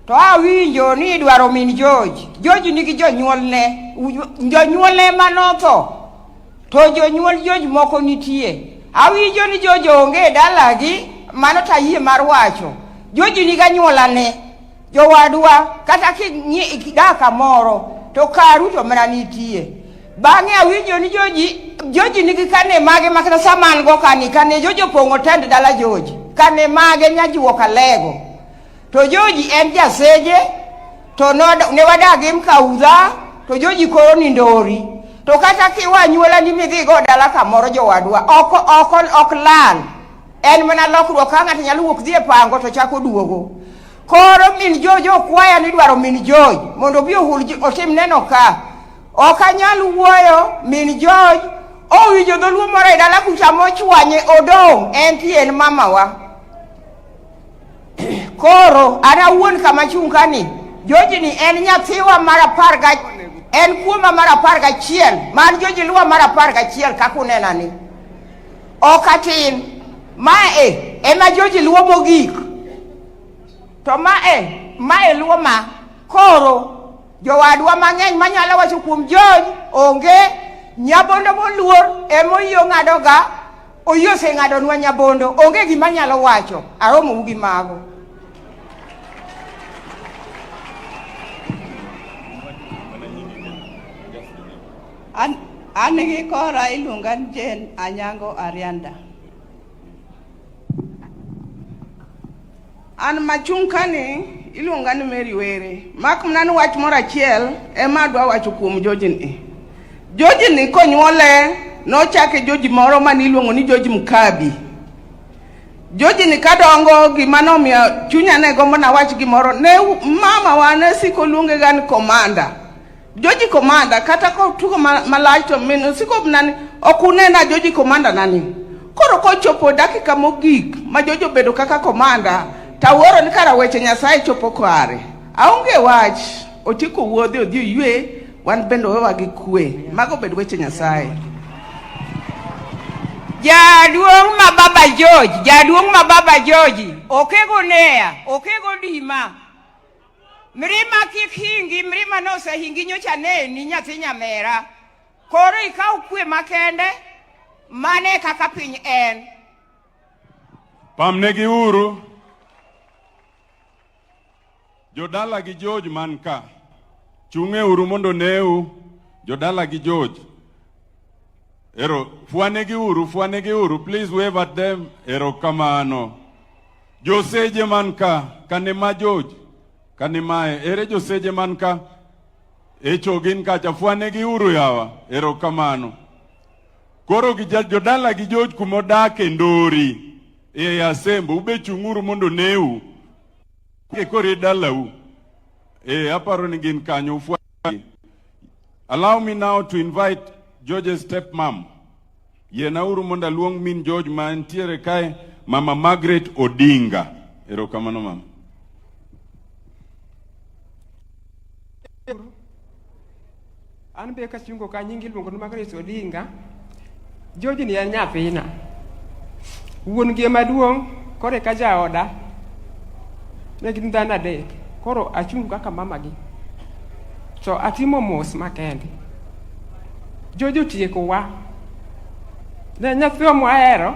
To awinjo ni idwaro min George. George nigi jonyuolne, jonyuolne manotho. To jonyuol George moko nitie. Awinjo ni George onge e dalagi, mano to ayie mar wacho. George nigi anyuolane. Jowadwa, kata kidak kamoro, to karu to mana nitie. Bang'e awinjo ni George, George nigi kane mage ma kata sama an go kani, kane George opong'o tend dala George. Kane mage nyajuok alego. To George en jaseje, to ne wadak gi Mkaudha, to George koro nindori. To kata kiwa anyuola ni midhi go dala kamoro jowadwa, ok lal. En mana lokruok ka ng'ato nyalo wuok dhi e pango to chako duogo. Koro min George okwaya ni idwaro min George mondo obi ohul otim neno ka. Ok anyal wuoyo min George owinjo dholuo moro e dala kucha mochwanye odong' entie en mamawa. Koro an awuon kama achung' kani, George ni en nyathiwa mar apar ga en kuoma mar 11 man George luwa mar 11 kaka unena ni. Ok atin. Mae ema George luwo mogik. To mae luwo ma. Koro jowadwa mang'eny manyalo wacho kuom George onge. Nyabondo moluor ema oyie ng'adoga, oyie oseng'adonwa nyabondo. Onge gima anyalo wacho. Aromou gi mago. An gi kora iluonga ni Jane Anyango Arianda. An machung' kani iluonga ni Mary Were. Mak mana ni wach moro achiel ema adwa wacho kuom George ni. George ni konyuole nochake George moro mane iluongo ni George Mkabi. George ni kadongo gima nomiyo chunya ne gombo nawach gimoro ne mama wa ne siko luonge ga ni komanda. Joji Komanda kata kotugo malach to min osiko nani ok unena Joji Komanda nani. Koro kochopo dakika mogik ma Joji obedo kaka komanda tawuoro ni kara weche Nyasaye chopo kare. Aonge wach otieko wuodhe odhi oywe wan bende owewa gi kwe. Mago bed weche Nyasaye. Jaduong' ma baba George, jaduong' ma baba George, okego neya, okego dima. Mrima kik hingi, mrima nosehingi nyocha neni nyathi nyamera. Koro ikaw kwe makende, mane e kaka piny en. Pamnegi uru. Jodala gi George man ka. Chung'e uru mondo neu. Jodala gi George. Ero, fwanegi uru, fwanegi uru. Please wave at them. Ero kamano. Joseje man ka, kane ma George, kane mae, ere joseje man ka? Echo gin kacha, fwanegi uru yawa. Ero kamano. Koro gi jodala gi George kumodake Ndori, e Asembo, ube chung'uru mondo neu. Ke koro e dalau. Eh, aparo ni gin kanyo ufwani. Allow me now to invite George's stepmom. Yienauru mondo aluong min George ma ntiere kae, Mama Margaret Odinga. Erokamano mama. An be kachungo ka nyingi iluongo ni Margaret Odinga. George ni en nyathina. Wuon gi ema duong' koro eka jaoda. Ne gin dhano adek. Koro achung' kaka mamagi. To atimo mos makende. George otiekowa. Ne nyathiwa mwahero,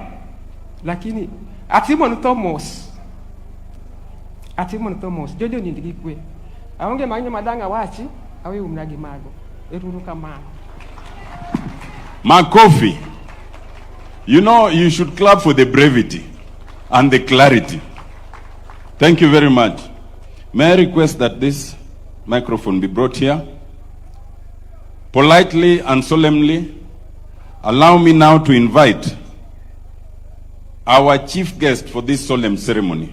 lakini atimo ni tho mos. Atimo ni tho mos. George onind gi kwe. Aonge mang'eny ma dang' awachi, aweyo umna gi mago. Ero uru kamano. Makofi. You know, you should clap for the brevity and the clarity. Thank you very much. May I request that this microphone be brought here? Politely and solemnly, allow me now to invite our chief guest for this solemn ceremony,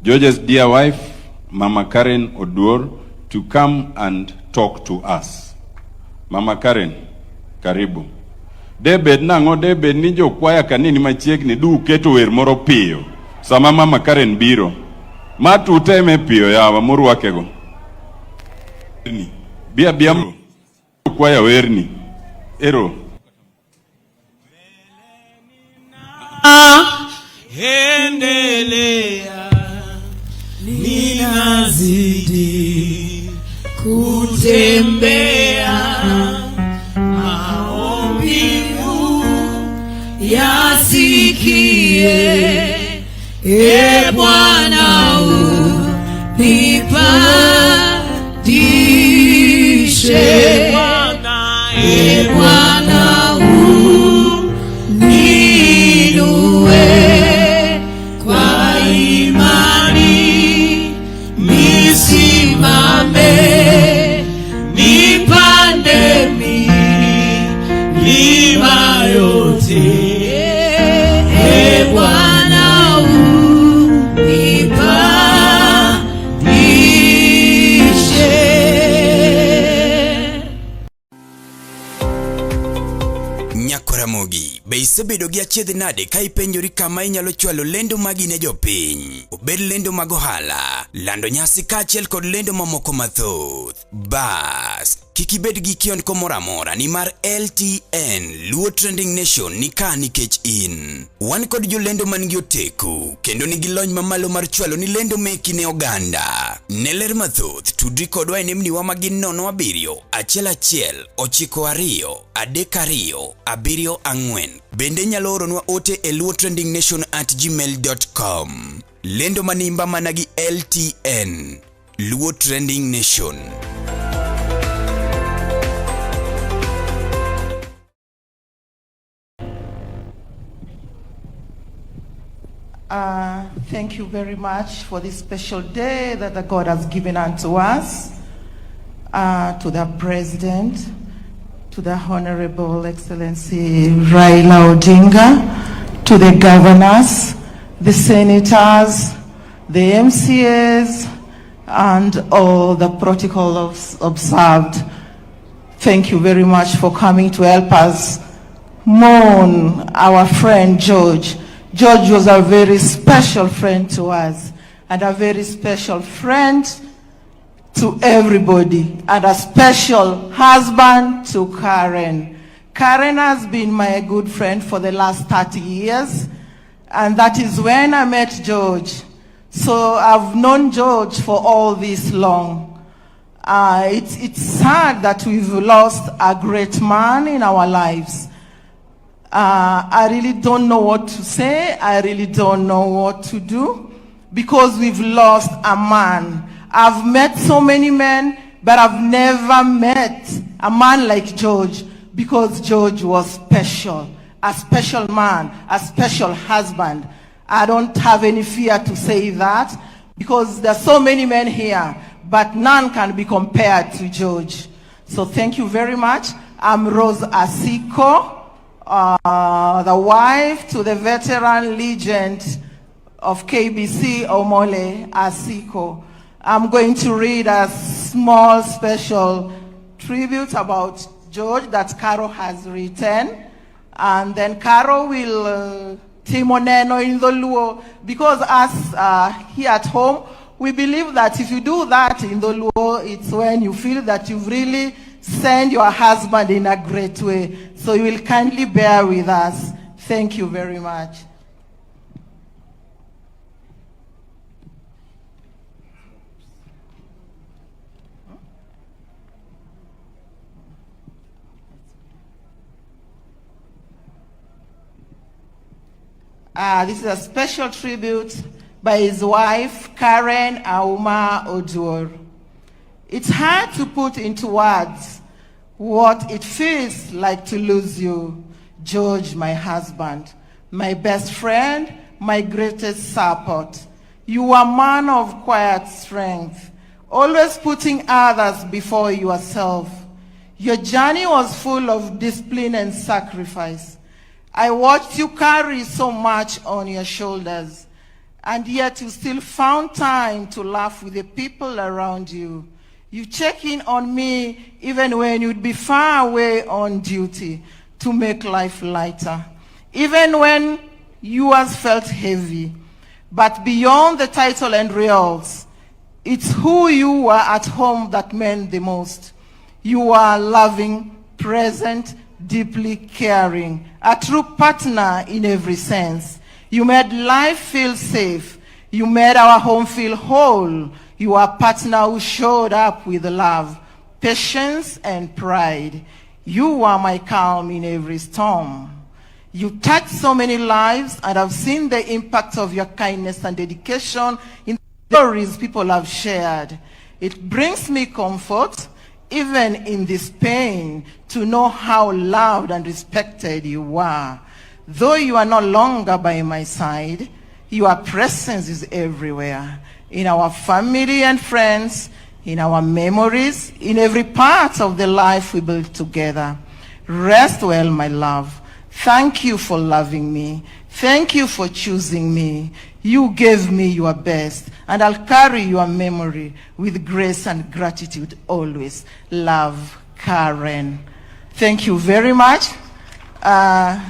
George's dear wife, Mama Karen Oduor, to come and talk to us. Mama Karen, karibu. Debed nang'o debed ni jokwaya kanini machiegni du keto wer moro piyo sama Mama Karen biro. Ma tuteme piyo yawa morwakego. Bia bia kwaya werni. Ero. Endelea, ninazidi kutembea, maombi yasikie, e Bwana unipandishe, e Bwana uniinue kwa imani nisimame, nipande milima yote, e Bwana unipandishe. Nyakwaramogi, be isebedo gi achiedh nade ka ipenjori kama inyalo chwalo lendo magi ne jopiny? Obed lendo mag ohala, lando nyasi kaachiel kod lendo mamoko mathoth. Bas, kik ibed gi kiondko moro amora nimar LTN Luo Trending Nation ni ka nikech in. Wan kod jolendo man gi oteku kendo nigi lony mamalo mar chwalo ni lendo meki ne oganda. Ne ler mathoth, tudri kodwa e nembniwa ma gin 07 11 92 32 74. Bende inyalo oronwa ote e luotrendingnation@gmail.com. Lendo manimba mana gi LTN. Luo Trending Nation. Thank you very much for this special day that the God has given unto us, to the President, to the Honorable Excellency Raila Odinga, to the governors, the senators, the MCAs, and all the protocols observed. Thank you very much for coming to help us mourn our friend George. George was a very special friend to us and a very special friend to everybody and a special husband to Karen. Karen has been my good friend for the last 30 years, and that is when I met George. So I've known George for all this long. It's sad that we've lost a great man in our lives. I really don't know what to say. I really don't know what to do because we've lost a man. I've met so many men, but I've never met a man like George because George was special, a special man, a special husband. I don't have any fear to say that because there are so many men here, but none can be compared to George. So thank you very much. I'm Rose Asiko, the wife to the veteran legend of KBC, Omole Asiko. I'm going to read a small special tribute about George that Caro has written. And then Caro will timo neno in Dholuo, because us here at home, we believe that if you do that in Dholuo, it's when you feel that you've really sent your husband in a great way. So you will kindly bear with us. Thank you very much. This is a special tribute by his wife, Karen Auma Oduor. It's hard to put into words what it feels like to lose you, George, my husband, my best friend, my greatest support. You are a man of quiet strength, always putting others before yourself. Your journey was full of discipline and sacrifice. I watched you carry so much on your shoulders, and yet you still found time to laugh with the people around you. You check in on me even when you'd be far away on duty to make life lighter, even when yours felt heavy. But beyond the title and reals, it's who you were at home that meant the most. You are loving, present, deeply caring, a true partner in every sense. You made life feel safe. You made our home feel whole. You are a partner who showed up with love, patience, and pride. You are my calm in every storm. You touched so many lives, and I've seen the impact of your kindness and dedication in the stories people have shared. It brings me comfort, even in this pain, to know how loved and respected you are. Though you are no longer by my side, your presence is everywhere, in our family and friends, in our memories, in every part of the life we built together. Rest well, my love. Thank you for loving me. Thank you for choosing me. You gave me your best, and I'll carry your memory with grace and gratitude always. Love, Karen. Thank you very much. Karen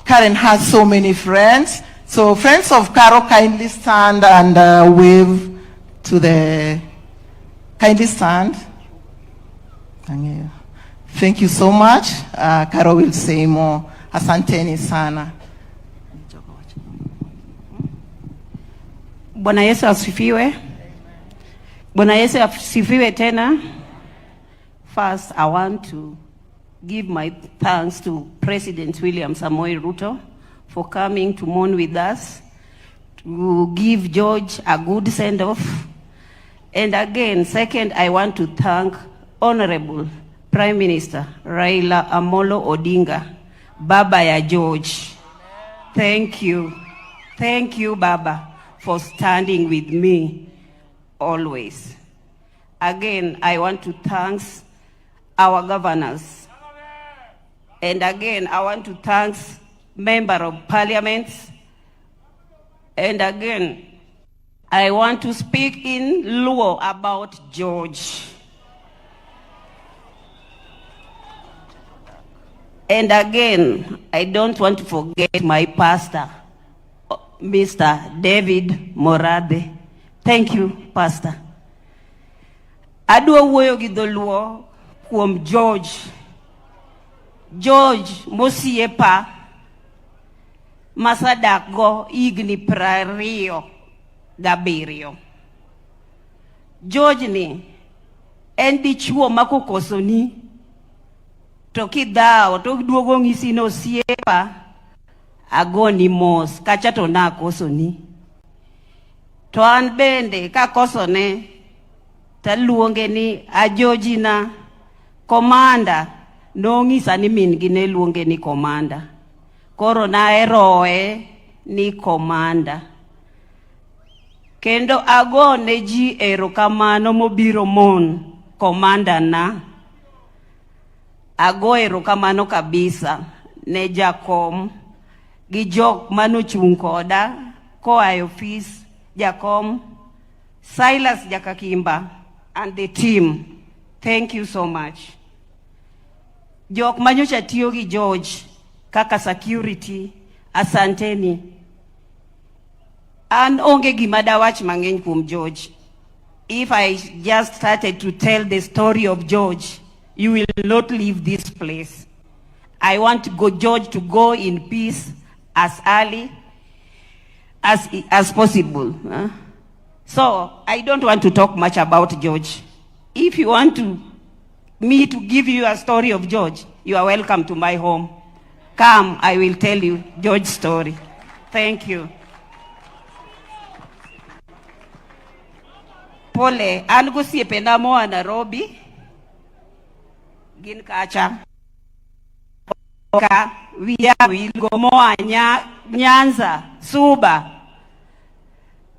has so many friends. So friends of Caro, kindly stand and wave to the... Kindly stand. Thank you. Thank you so much. Caro will say more. Asanteni sana. Bwana Yesu asifiwe. Bwana Yesu asifiwe tena. First, I want to give my thanks to President William Samoei Ruto for coming to mourn with us, to give George a good send-off. And again, second, I want to thank Honorable Prime Minister Raila Amolo Odinga, Baba ya George. Thank you. Thank you, Baba, for standing with me always. Again, I want to thank our governors. And again, I want to thank Member of Parliament. And again, I want to speak in Luo about George. And again, I don't want to forget my pastor, Mr. David Morade. Thank you, Pastor. Adwa wuoyo gi dholuo kuom George. George mosiepa masadak go higni 27. George ni en dichuo ma kokosoni to kidhawo to duogo ng'isi ni osiepa agoni mos kacha to nakosoni. To an bende kakosone taluonge ni ajojina komanda nong'isa ni min gi ne luonge ni komanda. Koro naheroe ni komanda. Kendo agone ji erokamano mobiro mon komanda na. Ago erokamano kabisa ne jakom gi jok manochung' koda koa e ofis jakom Silas Jakakimba and the team. Thank you so much. Jok manyocha tiyo gi George kaka security, asanteni. An onge gima dawach mang'eny kuom George. If I just started to tell the story of George, you will not leave this place. I want go George to go in peace as early as possible. Huh? So I don't want to talk much about George. If you want to me to give you a story of George, you are welcome to my home. Come, I will tell you George's story. Thank you. Pole, an gosiepena moa Nairobi, gin kacha. Ka wiya wilgo moa Nyanza, Suba,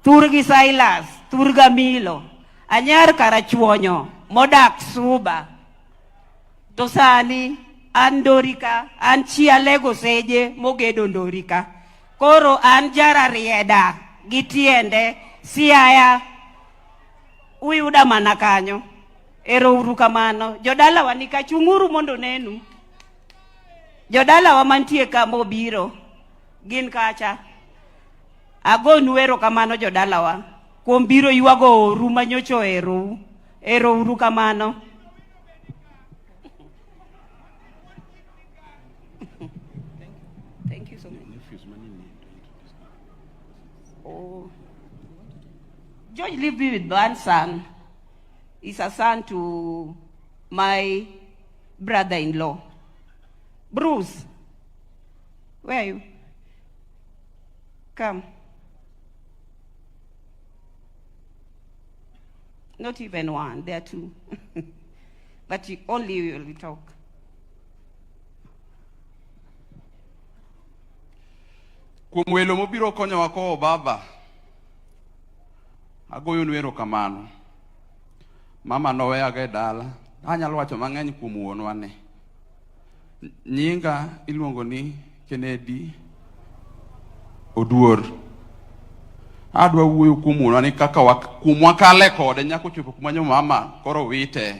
Thurgi Silas, Thurga Milo, Anyar Karachuonyo, modak Suba. To sani an Ndorika, an chi Alego Seje mogedo Ndorika. Koro an jararieda gi tiende Siaya uyuda mana kanyo. Ero uru kamano. Jodalawa ni ka chung'uru mondo nenu. Jodalawa mantie ka mobiro gin kacha. Agonu erokamano jodalawa kuom biro ywago oru manyocha oherou. Ero uru kamano. Thank you so much. Oh. George lived with one son. He's a son to my brother-in-law. Bruce, where are you? Come. Not even one, there are two. But you, only you will talk. Kuom welo mobiro konyowa kowo baba, agoyonu erokamano. Mama noweyaga e dala, anyalo wacho mang'eny kuom wuonwa ni. Nyinga iluongo ni Kennedy Oduor. Adwa wuoyo kuom wuonwa ni kaka kuom wakale kode nyaka ochopo kuma nyo mama koro wite.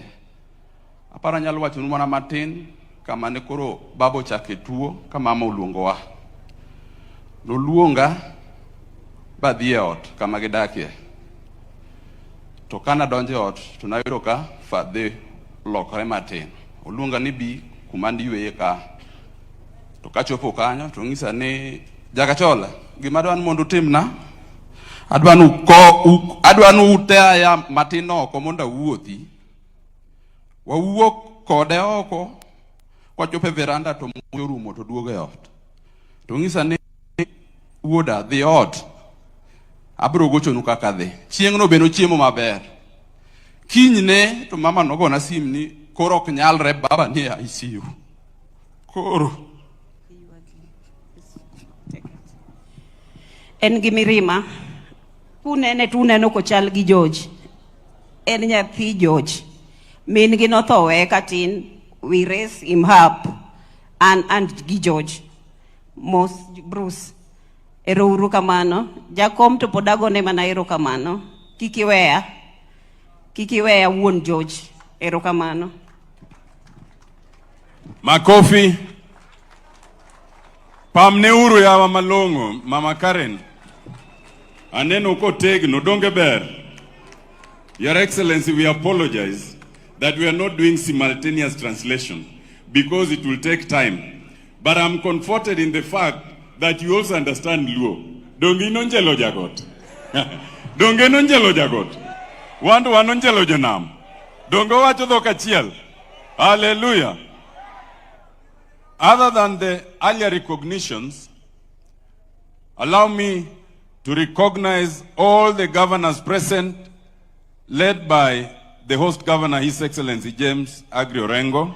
Aparo anyalo wachonu mana matin kama ne koro baba ochake tuo ka mama oluongowa. Noluonga badhi e ot kama gidakie. To kana donjo e ot to nayudo ka fadhe lokore matin. Oluonga ni bi kuma niyweye ka. To kachopo kanyo to onyisa ni Jakachola, gima adwa ni mondo utimna, adwa ni adwa ni uteaya matin oko mondo awuothi. Wawuok kode oko, kwachopo e veranda to muya orumo to duogo e ot. To onyisa ni wuoda dhi ot, abiro gochonu kaka adhi. Chieng'no be nochiemo maber. Kinyne to mama nogona sim ni koro ok nyalre baba ni e ICU. Koro En gi mirima. Kunene to uneno kochal gi George. En nyathi George. Min gi notho weye katin. We raise him up. And gi George. Mos Bruce. Ero uru kamano. Jakom to pod agone mana erokamano. Kik iweya. Kik iweya wuon George. Erokamano. Makofi. Pamneuru yawa malong'o, Mama Karen. Aneno kotegno, donge ber? Your Excellency, we apologize that we are not doing simultaneous translation because it will take time. But I'm comforted in the fact that you also understand Luo. Donge inonjelo jagot? Donge inonjelo jagot? Wan to wanonjelo jonam. Donge owacho dhok achiel? Hallelujah. Other than the earlier recognitions, allow me to recognize all the governors present, led by the host governor, His Excellency James Aggrey Orengo.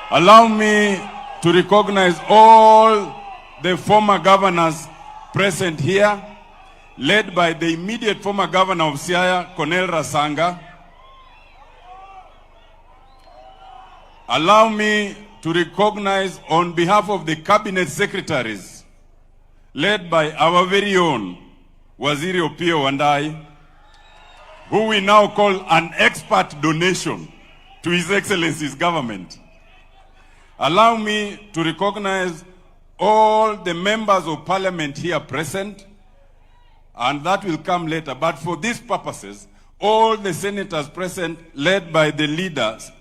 Allow me to recognize all the former governors present here, led by the immediate former governor of Siaya, Cornel Rasanga. Allow me to recognize on behalf of the cabinet secretaries, led by our very own Waziri Opiyo Wandayi, who we now call an expert donation to His Excellency's government. Allow me to recognize all the members of parliament here present, and that will come later. But for these purposes, all the senators present, led by the leaders,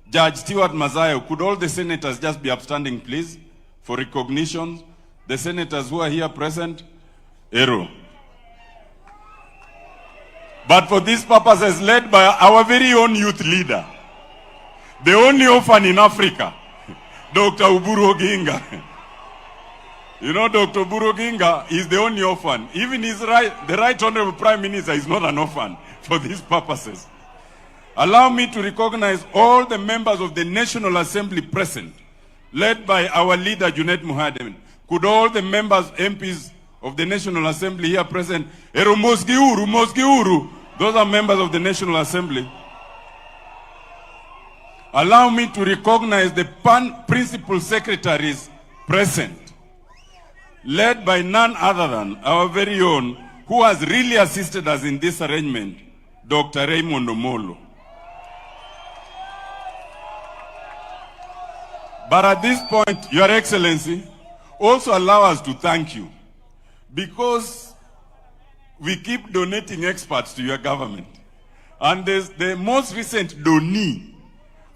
Judge Stewart Madzayo, could all the senators just be upstanding, please, for recognition? The senators who are here present, Ero. But for these purposes, led by our very own youth leader, the only orphan in Africa, Dr. Oburu Oginga. You know, Dr. Oburu Oginga is the only orphan. Even the right honorable prime minister is not an orphan for these purposes. Allow me to recognize all the members of the National Assembly present, led by our leader, Junet Mohamed. Could all the members, MPs of the National Assembly here present, Ero mosgi uru, mosgi uru. Those are members of the National Assembly. Allow me to recognize the principal secretaries present, led by none other than our very own, who has really assisted us in this arrangement, Dr. Raymond Omolo. But at this point, Your Excellency, also allow us to thank you, because we keep donating experts to your government. And there's the most recent donee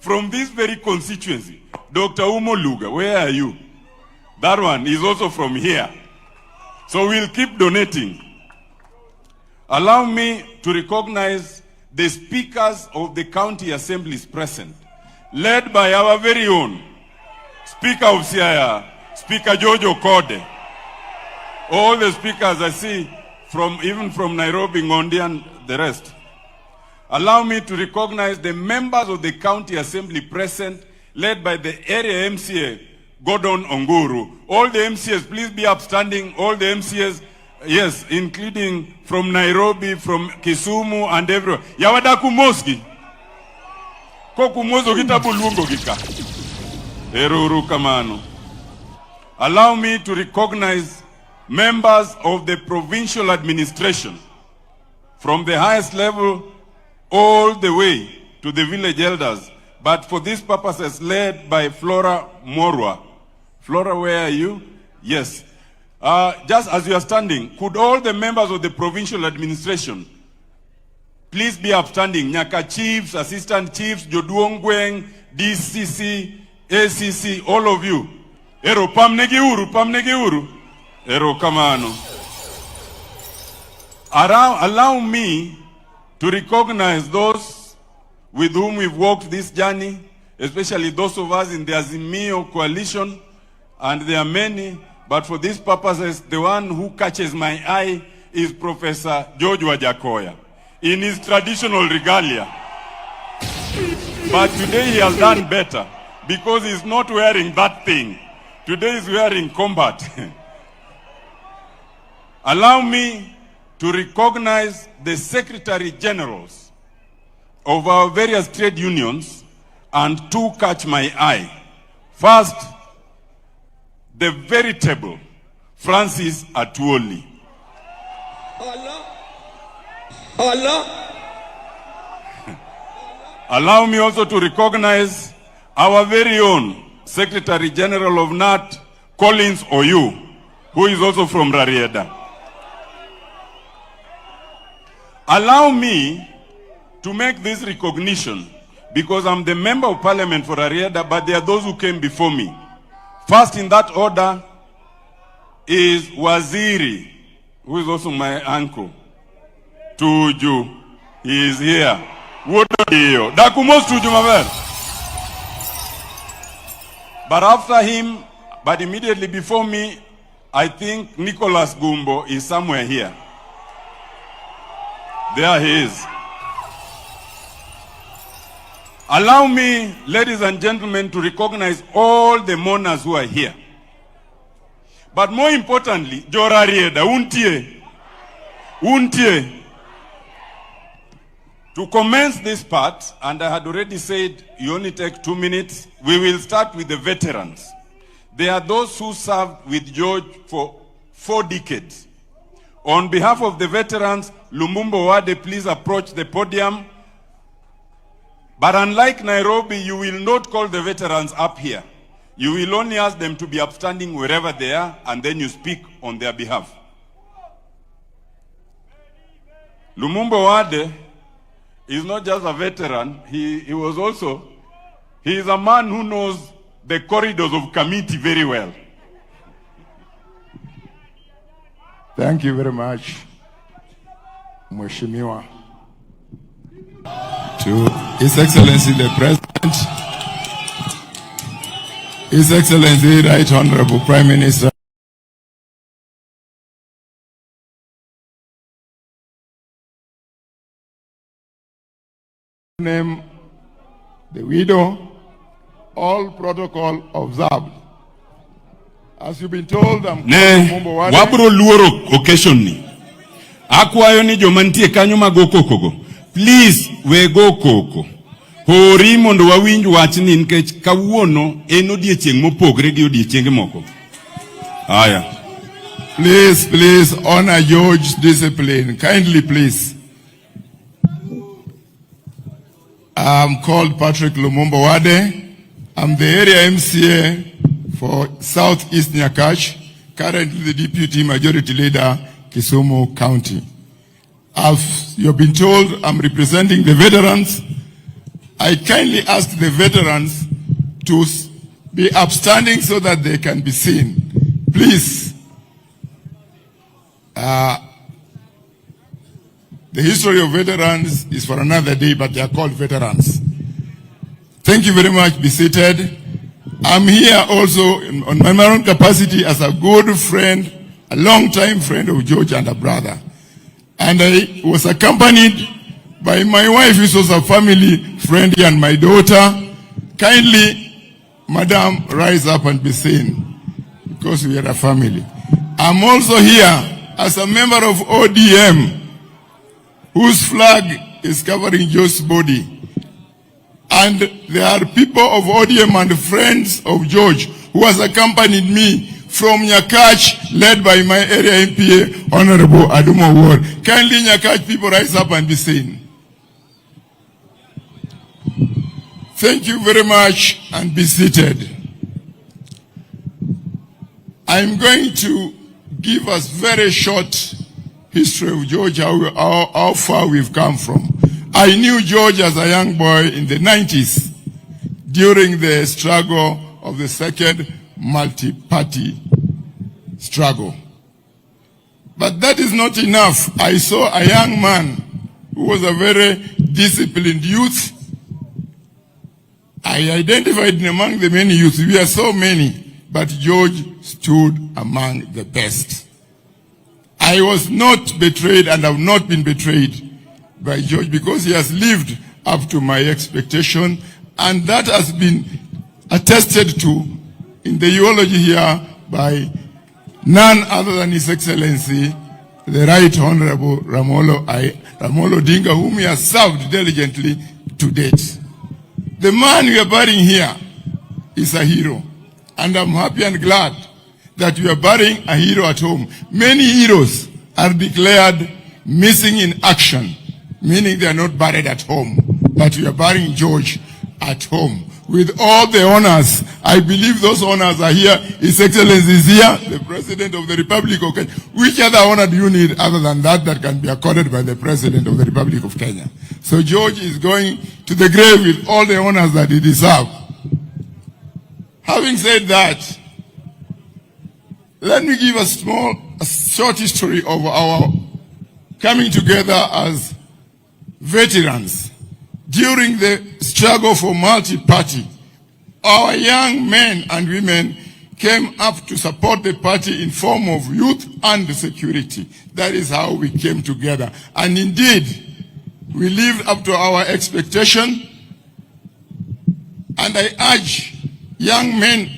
from this very constituency, Dr. Umo Luga, where are you? That one is also from here. So we'll keep donating. Allow me to recognize the speakers of the county assemblies present, led by our very own Speaker of Siaya, Speaker George Okode. All the speakers I see, even from Nairobi, Ngondi, and the rest. Allow me to recognize the members of the county assembly present, led by the area MCA, Gordon Onguru. All the MCAs, please be upstanding. All the MCAs, yes, including from Nairobi, from Kisumu, and everywhere. Yawadaku moski. Koku mozo kitabu luongo gika. Eruru kamano. Allow me to recognize members of the provincial administration from the highest level all the way to the village elders, but for these purposes led by Flora Morwa. Flora, where are you? Yes. Just as you are standing, could all the members of the provincial administration please be upstanding? Nyaka chiefs, assistant chiefs, Joduong Gweng, DCC, ACC, all of you. Ero pamnegi uru, pamnegi uru. Ero kamano. Allow me to recognize those with whom we've walked this journey, especially those of us in the Azimio coalition, and there are many, but for these purposes, the one who catches my eye is Professor George Wajackoyah in his traditional regalia. But today he has done better because he's not wearing that thing. Today he's wearing combat. Allow me to recognize the Secretary Generals of our various trade unions, and two catch my eye. First, the veritable Francis Atwoli. Allah. Allah. Allow me also to recognize our very own Secretary General of NAT, Collins Oyu, who is also from Rarieda. Allow me to make this recognition because I'm the member of parliament for Rarieda, but there are those who came before me. First in that order is Waziri, who is also my uncle, Tuju. He is here. Wuod Dakumos Tuju maber. But after him, but immediately before me, I think Nicholas Gumbo is somewhere here. There he is. Allow me, ladies and gentlemen, to recognize all the mourners who are here. But more importantly, Jorarieda, untie, untie. To commence this part, and I had already said you only take 2 minutes, we will start with the veterans. They are those who served with George for 4 decades. On behalf of the veterans, Lumumba Wade, please approach the podium. But unlike Nairobi, you will not call the veterans up here. You will only ask them to be upstanding wherever they are, and then you speak on their behalf. Lumumba Wade is not just a veteran, he was also, he is a man who knows the corridors of Kamiti very well. Thank you very much, Mheshimiwa. To His Excellency the President, His Excellency Right Honorable Prime Minister, name the widow, all protocol observed. As you've been told, I'm Ne Lumumba Wade. Wabro luoro occasion ni. Akwayo ni joma nitie kanyo mago koko go. Please we go koko. Hori mondo wawinj wachni nikech kawuono en odiechieng' mopogre gi odiechienge moko. Haya. Please, please honor George's discipline. Kindly, please. I'm called Patrick Lumumba Wade. I'm the area MCA for Southeast Nyakach, currently the Deputy Majority Leader, Kisumu County. As you've been told, I'm representing the veterans. I kindly ask the veterans to be upstanding so that they can be seen. Please. The history of veterans is for another day, but they are called veterans. Thank you very much. Be seated. I'm here also on my own capacity as a good friend, a long-time friend of George and a brother. And I was accompanied by my wife, who is also a family friend, and my daughter. Kindly, Madam, rise up and be seen, because we are a family. I'm also here as a member of ODM, whose flag is covering George's body. And there are people of ODM and friends of George who has accompanied me from Nyakach, led by my area MPA, Honorable Adumo Ward. Kindly, Nyakach people, rise up and be seen. Thank you very much and be seated. I'm going to give us very short history of George, how far we've come from. I knew George as a young boy in the 90s during the struggle of the second multi-party struggle. But that is not enough. I saw a young man who was a very disciplined youth. I identified him among the many youths. We are so many, but George stood among the best. I was not betrayed and have not been betrayed by George because he has lived up to my expectation, and that has been attested to in the eulogy here by none other than His Excellency, the Right Honorable Ramolo Odinga, whom he has served diligently to date. The man we are burying here is a hero, and I'm happy and glad that we are burying a hero at home. Many heroes are declared missing in action, meaning they are not buried at home. But we are burying George at home with all the honors. I believe those honors are here. His Excellency is here, the President of the Republic of Kenya. Which other honor do you need other than that that can be accorded by the President of the Republic of Kenya? So George is going to the grave with all the honors that he deserves. Having said that, let me give a short history of our coming together as veterans during the struggle for multi-party. Our young men and women came up to support the party in form of youth and security. That is how we came together. And indeed, we lived up to our expectation. And I urge young men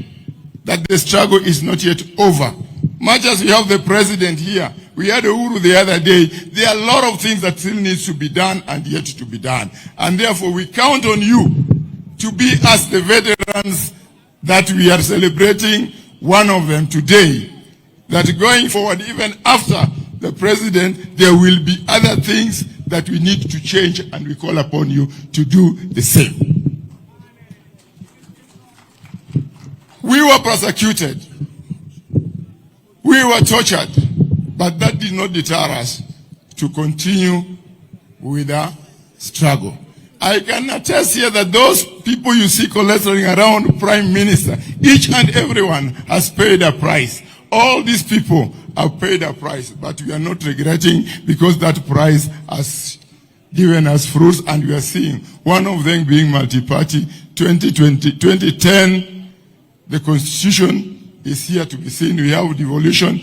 that the struggle is not yet over. Much as we have the president here, we had Uhuru the other day, there are a lot of things that still needs to be done and yet to be done. And therefore we count on you to be as the veterans that we are celebrating one of them today. That going forward, even after the president, there will be other things that we need to change, and we call upon you to do the same. We were persecuted. We were tortured. But that did not deter us to continue with our struggle. I can attest here that those people you see collaborating around Prime Minister, each and everyone has paid a price. All these people have paid a price, but we are not regretting because that price has given us fruits, and we are seeing one of them being multi-party. 2020, 2010, the constitution is here to be seen. We have devolution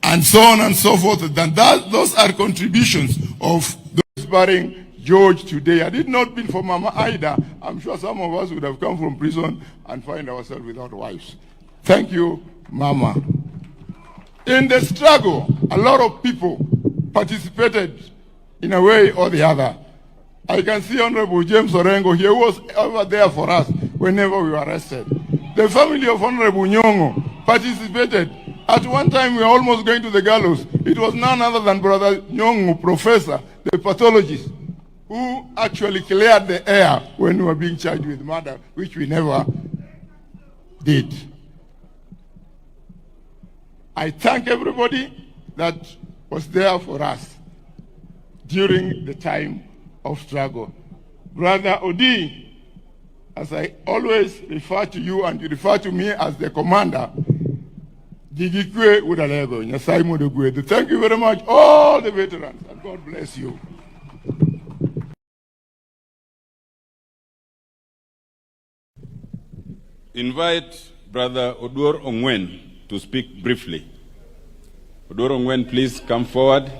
and so on and so forth. And those are contributions of those burying George today. Had it not been for Mama Ida, I'm sure some of us would have come from prison and find ourselves without wives. Thank you, Mama. In the struggle, a lot of people participated in a way or the other. I can see Honorable James Orengo here, who was over there for us whenever we were arrested. The family of Honorable Nyong'o participated. At one time, we were almost going to the gallows. It was none other than Brother Nyong'o, professor, the pathologist, who actually cleared the air when we were being charged with murder, which we never did. I thank everybody that was there for us during the time of struggle. Brother Odi, as I always refer to you and you refer to me as the commander, Gigikwe Udalego, Nyasaye mondo ogwedhu. Thank you very much, all the veterans, and God bless you. Invite Brother Oduor Ongwen to speak briefly. Oduor Ongwen, please come forward.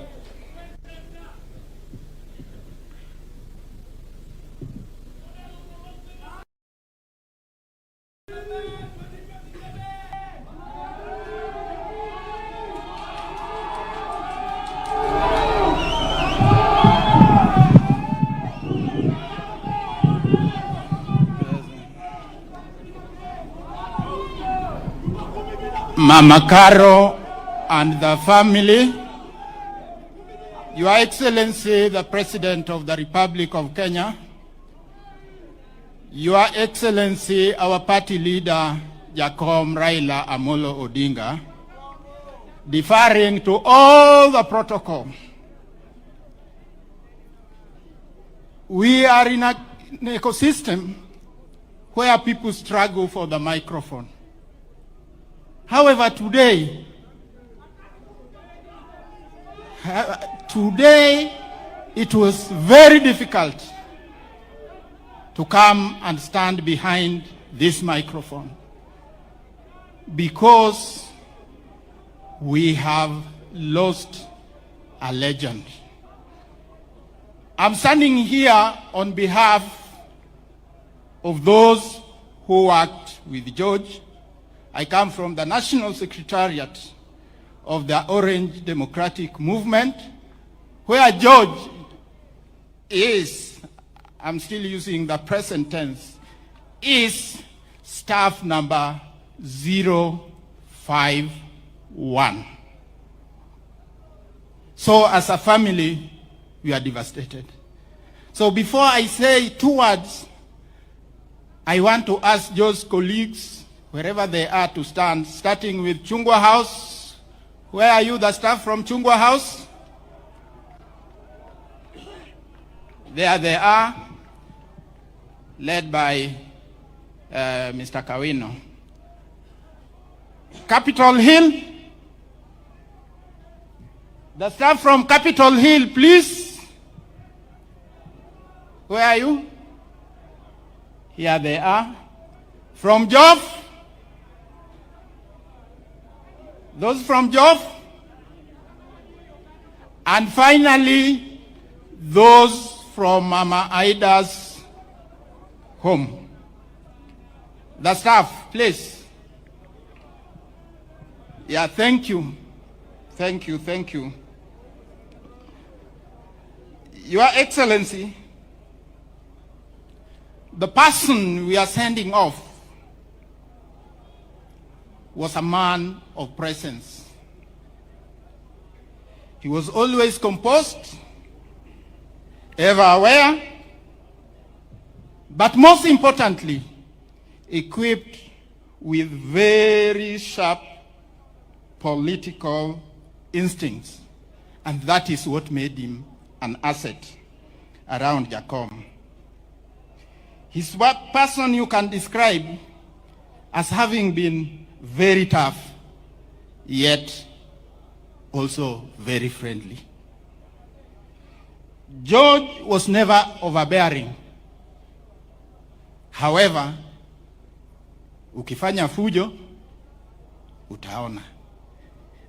Mama Caro and the family, Your Excellency, the President of the Republic of Kenya, Your Excellency, our party leader, Jakom Raila Amolo Odinga, deferring to all the protocol. We are in an ecosystem where people struggle for the microphone. However, today it was very difficult to come and stand behind this microphone because we have lost a legend. I'm standing here on behalf of those who worked with George. I come from the National Secretariat of the Orange Democratic Movement, where George is, I'm still using the present tense, is staff number 51. So as a family, we are devastated. So before I say two words, I want to ask Joe's colleagues, wherever they are, to stand, starting with Chungwa House. Where are you, the staff from Chungwa House? There they are, led by Mr. Kawino. Capitol Hill. The staff from Capitol Hill, please. Where are you? Here they are. From Joff. Those from Joff. And finally, those from Mama Ida's home. The staff, please. Yeah, thank you. Thank you, thank you. Your Excellency, the person we are sending off was a man of presence. He was always composed, ever aware, but most importantly, equipped with very sharp political instincts. And that is what made him an asset around Jakom. He's one person you can describe as having been very tough, yet also very friendly. George was never overbearing. However, ukifanya fujo, utaona.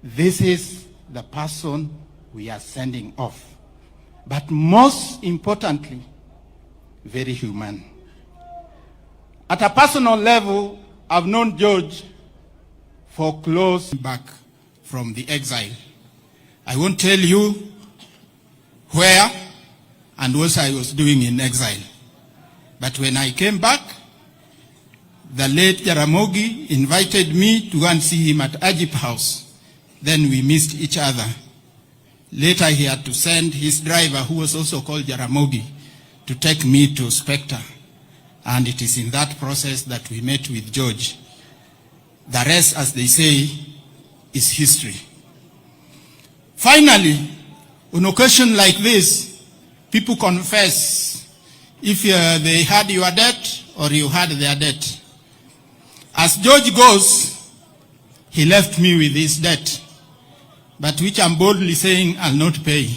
This is the person we are sending off. But most importantly, very human. At a personal level, I've known George for close back from the exile. I won't tell you where and what I was doing in exile. But when I came back, the late Jaramogi invited me to go and see him at Ajip House. Then we missed each other. Later he had to send his driver, who was also called Jaramogi, to take me to Spectre. And it is in that process that we met with George. The rest, as they say, is history. Finally, on occasion like this, people confess if they had your debt or you had their debt. As George goes, he left me with his debt, but which I'm boldly saying I'll not pay.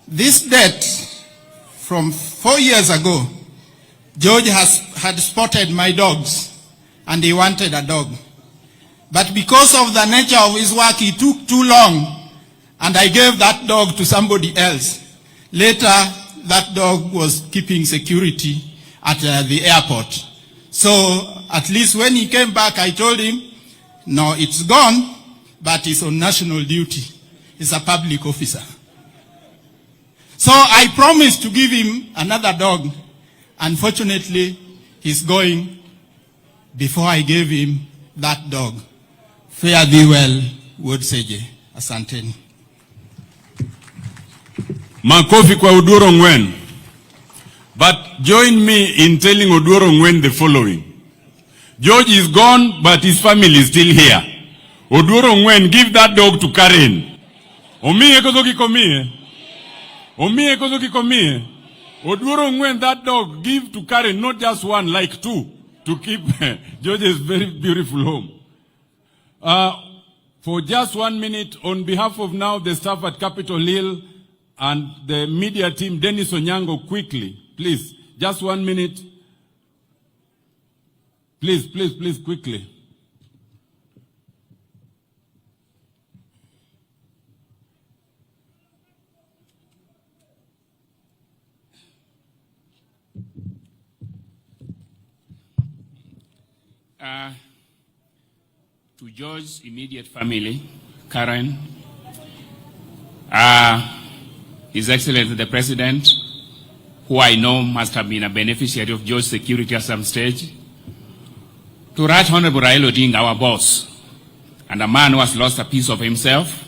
This debt from 4 years ago, George had spotted my dogs and he wanted a dog. But because of the nature of his work, he took too long and I gave that dog to somebody else. Later, that dog was keeping security at the airport. So at least when he came back, I told him, no, it's gone, but he's on national duty. He's a public officer. So I promised to give him another dog. Unfortunately, he's going before I gave him that dog. Fare thee well, Wuod Seje. Asanteni. Makofi kwa Oduor Ong'wen. But join me in telling Oduor Ong'wen the following. George is gone, but his family is still here. Oduor Ong'wen, give that dog to Karen. Omiye koso kik omiye? Omiye koso kik omiye? Oduor Ong'wen, that dog, give to Karen, not just one, like two, to keep George's very beautiful home. For just 1 minute, on behalf of now the staff at Capitol Hill and the media team, Dennis Onyango, quickly, please, just 1 minute. Please, please, please, quickly. To George's immediate family, Karen, His Excellency the President, who I know must have been a beneficiary of George's security at some stage, to Right Honorable Raila Odinga, our boss, and a man who has lost a piece of himself.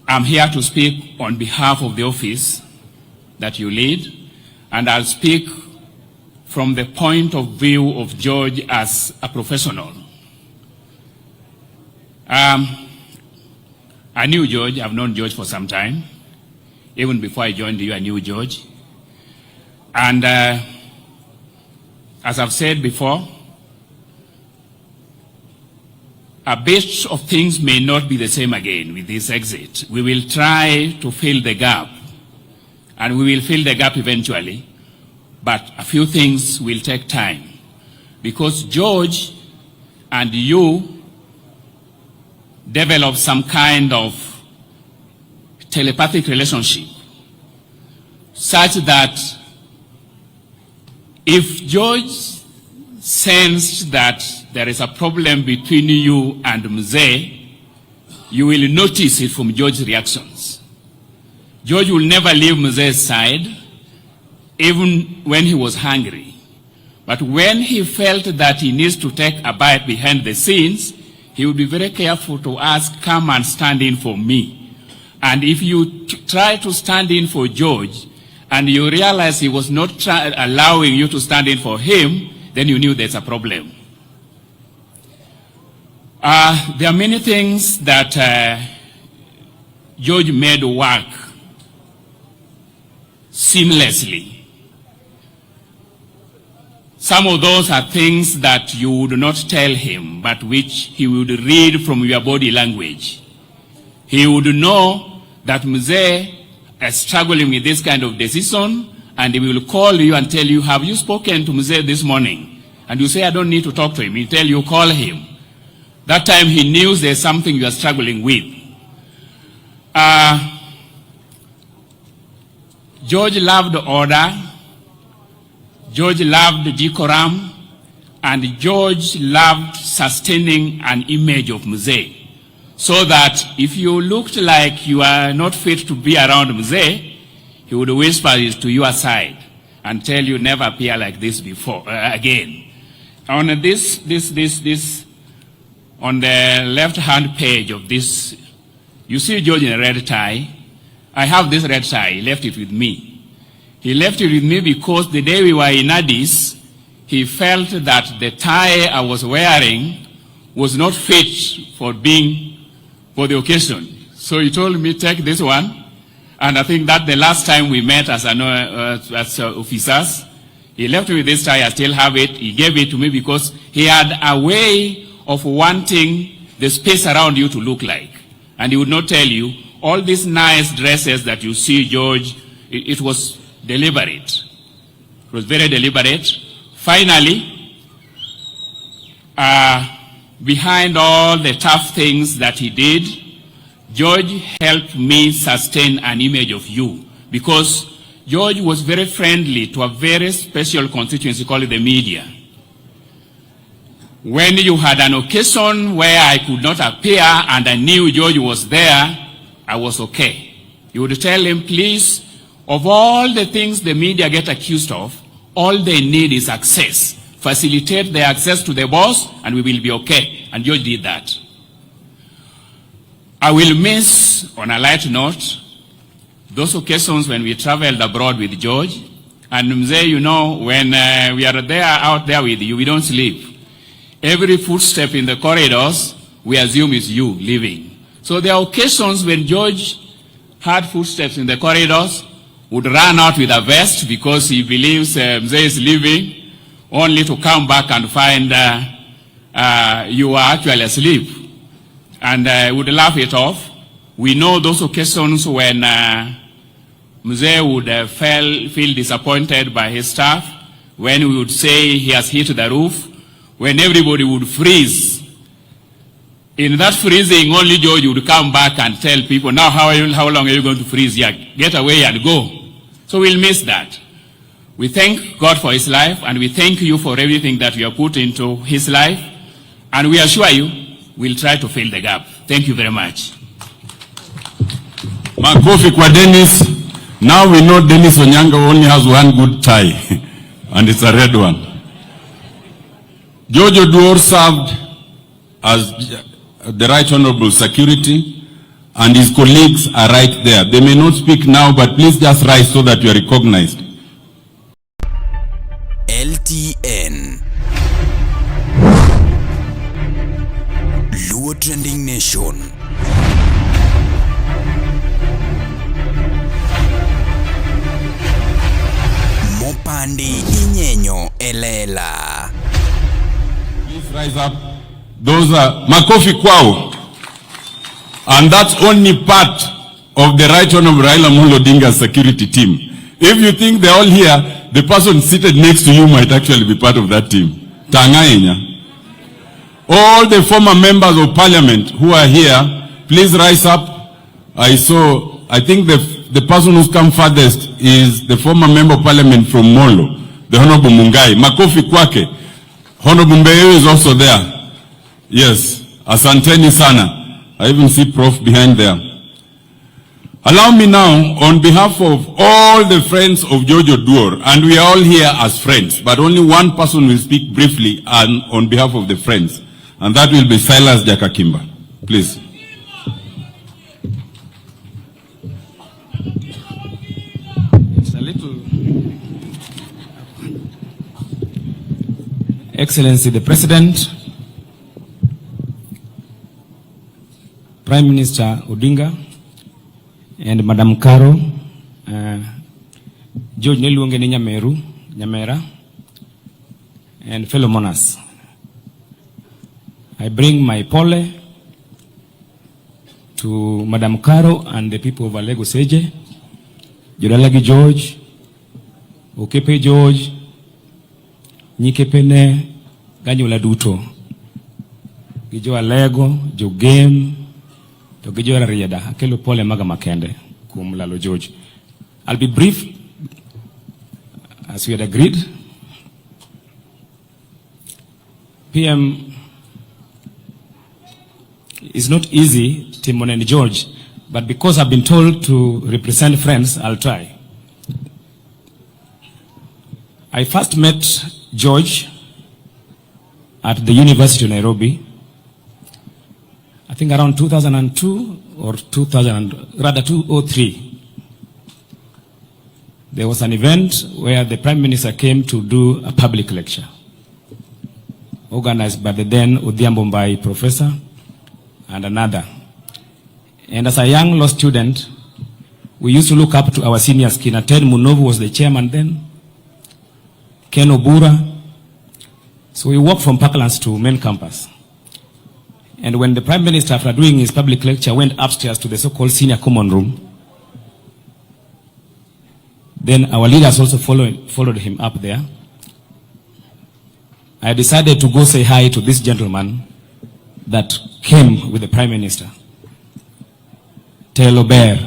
I'm here to speak on behalf of the office that you lead, and I'll speak from the point of view of George as a professional. I knew George. I've known George for some time. Even before I joined you, I knew George. And as I've said before, a bit of things may not be the same again with this exit. We will try to fill the gap, and we will fill the gap eventually, but a few things will take time. Because George and you develop some kind of telepathic relationship, such that if George sensed that there is a problem between you and Mzee, you will notice it from George's reactions. George will never leave Mzee's side, even when he was hungry. But when he felt that he needs to take a bite behind the scenes, he would be very careful to ask, come and stand in for me. And if you try to stand in for George, and you realize he was not allowing you to stand in for him, then you knew there's a problem. There are many things that George made work seamlessly. Some of those are things that you would not tell him, but which he would read from your body language. He would know that Mzee is struggling with this kind of decision, and he will call you and tell you, have you spoken to Mzee this morning? And you say, I don't need to talk to him. He'll tell you, call him. That time he knew there's something you are struggling with. George loved order. George loved decorum. And George loved sustaining an image of Mzee. So that if you looked like you are not fit to be around Mzee, he would whisper it to your side and tell you never appear like this before, again. On on the left-hand page of this, you see George in a red tie. I have this red tie. He left it with me. He left it with me because the day we were in Addis, he felt that the tie I was wearing was not fit for the occasion. So he told me, take this one. And I think that the last time we met as officers, he left me with this tie. I still have it. He gave it to me because he had a way of wanting the space around you to look like. And he would not tell you, all these nice dresses that you see, George, it was deliberate. It was very deliberate. Finally, behind all the tough things that he did, George helped me sustain an image of you, because George was very friendly to a very special constituency called the media. When you had an occasion where I could not appear and I knew George was there, I was okay. You would tell him, please, of all the things the media get accused of, all they need is access. Facilitate their access to the boss and we will be okay. And George did that. I will miss, on a light note, those occasions when we traveled abroad with George. And Mzee, you know, when we are there out there with you, we don't sleep. Every footstep in the corridors, we assume is you leaving. So there are occasions when George heard footsteps in the corridors, would run out with a vest because he believes Mzee is leaving, only to come back and find you are actually asleep. And would laugh it off. We know those occasions when Mzee would feel disappointed by his staff, when we would say he has hit the roof, when everybody would freeze. In that freezing, only George would come back and tell people, now how long are you going to freeze here? Get away and go. So we'll miss that. We thank God for his life, and we thank you for everything that you have put into his life, and we assure you, we'll try to fill the gap. Thank you very much. Makofi kwa Dennis. Now we know Dennis Onyango only has one good tie, and it's a red one. George Oduor served as the Right Honorable Security, and his colleagues are right there. They may not speak now, but please just rise so that you are recognized. LTN Luo Trending Nation. Mopandi inyenyo elela. Please rise up. Those are makofi kwao. And that's only part of the Right Honorable Raila Amolo Odinga's security team. If you think they're all here, the person seated next to you might actually be part of that team. Tangainya. All the former members of parliament who are here, please rise up. I think the person who's come farthest is the former member of parliament from Molo, the Honorable Mungai. Makofi kwake. Honorable Mbeyu is also there. Yes, asanteni sana. I even see Prof behind there. Allow me now, on behalf of all the friends of George Oduor, and we are all here as friends, but only one person will speak briefly and on behalf of the friends, and that will be Silas Jakakimba. Please. It's a little... Excellency the President, Prime Minister Odinga, and Madam Caro, George Neluonge ni Nyameru, Nyamera, and fellow mourners. I bring my pole to Madam Caro and the people of Alego Seje, Jodalagi George, Okepe George, Nyikepene, Ganyula Duto, Gijo Alego, Jogem, to gijo Rarieda, akelo pole maga makende kuom lalo George. I'll be brief, as we had agreed. PM, it's not easy, Timon and George, but because I've been told to represent friends, I'll try. I first met George at the University of Nairobi, I think around 2002 or 2003. There was an event where the Prime Minister came to do a public lecture, organized by the then Odhiambo Mbai professor and another. And as a young law student, we used to look up to our seniors. Kina Ted Munovu was the chairman then, Ken Obura. So we walked from Parklands to main campus. And when the Prime Minister, after doing his public lecture, went upstairs to the so-called senior common room, then our leaders also followed him up there. I decided to go say hi to this gentleman that came with the Prime Minister, Telo Ber,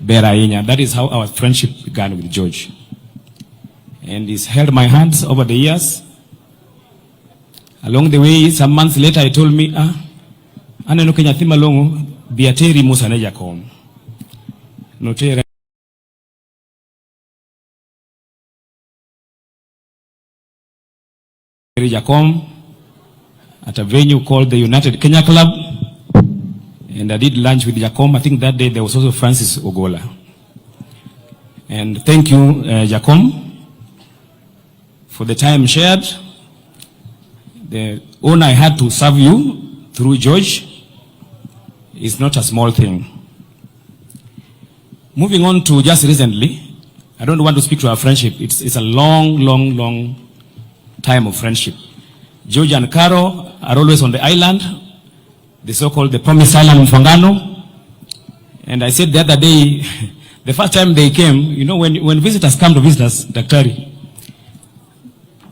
Berainya. That is how our friendship began with George. And he's held my hands over the years. Along the way, some months later, he told me, aneno ke nyathi malong'o, bi ateri Musa ne jakom. Notere Jakom at a venue called the United Kenya Club, and I did lunch with Jakom. I think that day there was also Francis Ogola. And thank you, Jakom, for the time shared. The honor I had to serve you through George is not a small thing. Moving on to just recently, I don't want to speak to our friendship. It's a long, long, long time of friendship. George and Caro are always on the island, the so-called the Promised Island Mfangano. And I said the other day, the first time they came, you know, when visitors come to visit us, Daktari,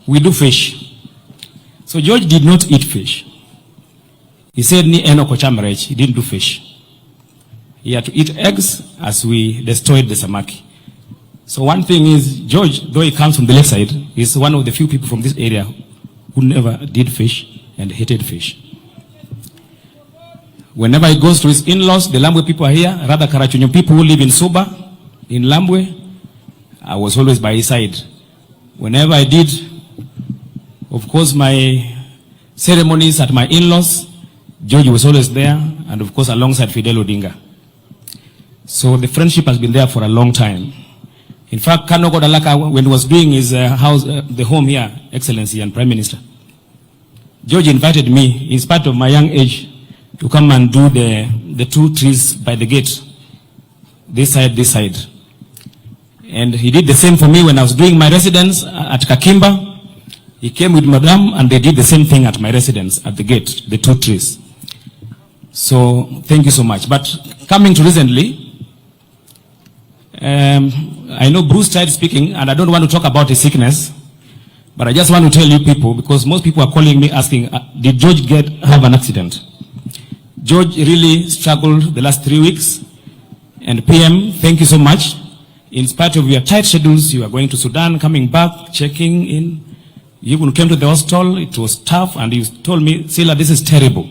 we do fish. So George did not eat fish. He said, Ni eno kocham rech. He didn't do fish. He had to eat eggs as we destroyed the samaki. So one thing is, George, though he comes from the left side, is one of the few people from this area who never did fish and hated fish. Whenever he goes to his in-laws, the Lambwe people are here, rather Karachunyo people who live in Suba, in Lambwe, I was always by his side. Whenever I did, of course, my Ceremonies at my in-laws, George was always there, and of course alongside Fidel Odinga. So the friendship has been there for a long time. In fact, Kano Godalaka, when he was doing his house, the home here, Excellency and Prime Minister, George invited me, in spite of my young age, to come and do the two trees by the gate, this side, this side. And he did the same for me when I was doing my residence at Kakimba. He came with Madame and they did the same thing at my residence at the gate, the two trees. So thank you so much. But coming to recently, I know Bruce tried speaking and I don't want to talk about his sickness, but I just want to tell you people, because most people are calling me asking, did George have an accident? George really struggled the last 3 weeks. And PM, thank you so much. In spite of your tight schedules, you are going to Sudan, coming back, checking in. You even came to the hospital. It was tough, and you told me, "Sila, this is terrible."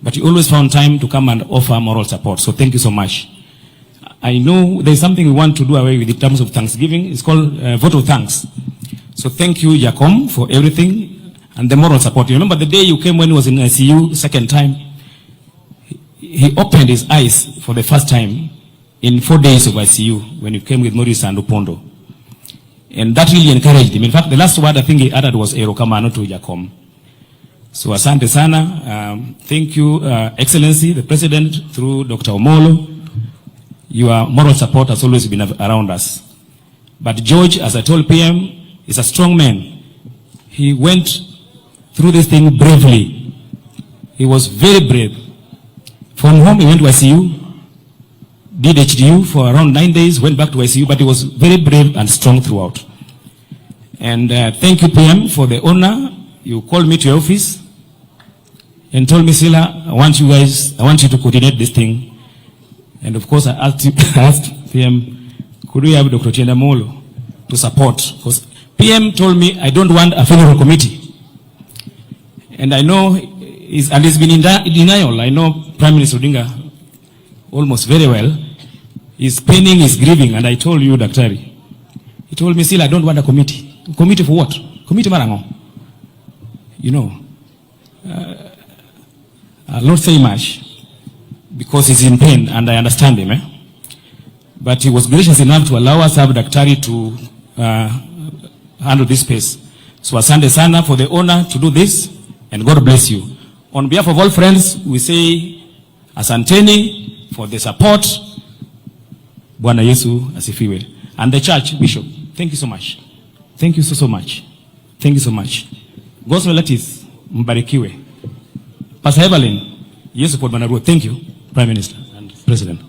But you always found time to come and offer moral support. So thank you so much. I know there's something we want to do away with in terms of thanksgiving. It's called vote of thanks. So thank you, Jakom, for everything and the moral support. You remember the day you came when he was in ICU second time? He opened his eyes for the first time in 4 days of ICU when you came with Maurice and Opondo. And that really encouraged him. In fact, the last word I think he added was Erokamano to Jakom. So asante sana. Thank you, Excellency, the President, through Dr. Omolo. Your moral support has always been around us. But George, as I told PM, is a strong man. He went through this thing bravely. He was very brave. From home, he went to ICU, did HDU for around 9 days, went back to ICU, but he was very brave and strong throughout. And thank you, PM, for the honor. You called me to your office and told me, "Sila, I want you to coordinate this thing." And of course, I asked PM, could we have Dr. Otiende Amollo to support? Because PM told me, "I don't want a funeral committee." And I know, and he's been in denial. I know Prime Minister Odinga almost very well. He's paining, he's grieving. And I told you, Daktari. He told me, "Sila, I don't want a committee." Committee for what? Committee mar ang'o? I'll not say much because he's in pain and I understand him. Eh? But he was gracious enough to allow us have Daktari to handle this space. So asante sana for the honor to do this, and God bless you. On behalf of all friends, we say asanteni for the support. Bwana Yesu asifiwe. And the church, Bishop, thank you so much. Thank you so, so much. Thank you so much. Gospel artists, mbarikiwe. Pastor Evelyn, Yesu pod mana Ruoth. Thank you, Prime Minister and President.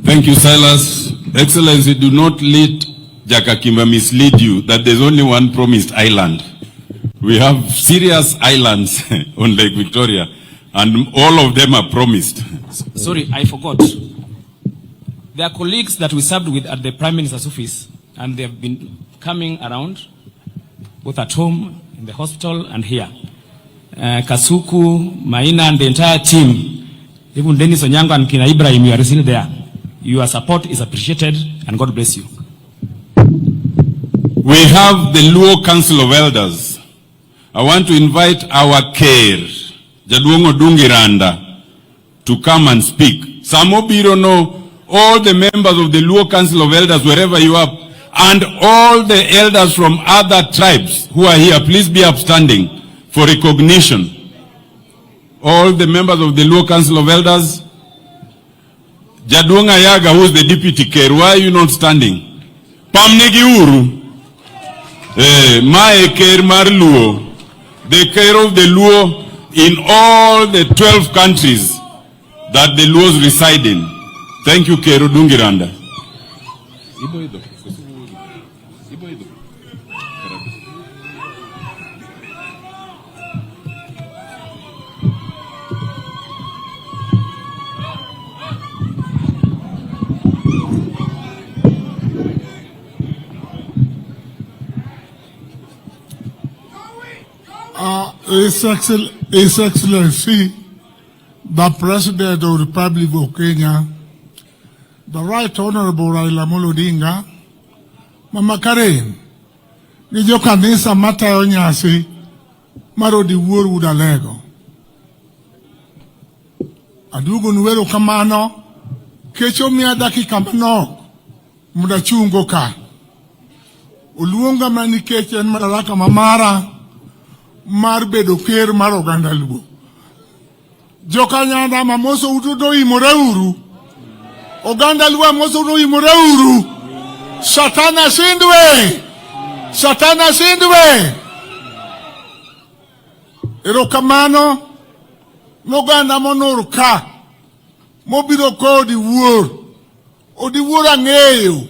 Thank you, Silas. Excellency, do not let Jakakimba mislead you that there's only one promised island. We have serious islands on Lake Victoria, and all of them are promised. Sorry, I forgot. There are colleagues that we served with at the Prime Minister's office, and they have been coming around, both at home, in the hospital, and here. Kasuku, Maina, and the entire team, even Dennis Onyango and Kina Ibrahim, you are still there. Your support is appreciated, and God bless you. We have the Luo Council of Elders. I want to invite our Ker, Jaduong' Odungi Randa, to come and speak. Samo biro no, all the members of the Luo Council of Elders, wherever you are, and all the elders from other tribes who are here, please be upstanding for recognition. All the members of the Luo Council of Elders, Jaduong' Ayaga, who is the deputy Ker, why are you not standing? Pamnegi uru. Mae Ker mar Luo, the Ker of the Luo in all the 12 countries that the Luos reside in. Thank you, Ker Odungi Randa. Ibo idho. Ibo idho. Karibu. His Excellency, the President of the Republic of Kenya, the Right Honorable Raila Amolo Odinga, Mama Karen, gi jokanisa matayo nyasi mar Odiwuor Wuod Alego. Aduogonu erokamano kech omiya dakika manok mondo achungo ka. Oluonga mana nikech en madaraka ma mara mar bedo ker mar oganda Luo. Jokanyanda mamosou to oimore uru. Oganda Luo amosou to oimore uru. Satana sindwe. Satana sindwe. Erokamano noganda monur ka mobiro ko Odiwuor. Odiwuor ang'eyo.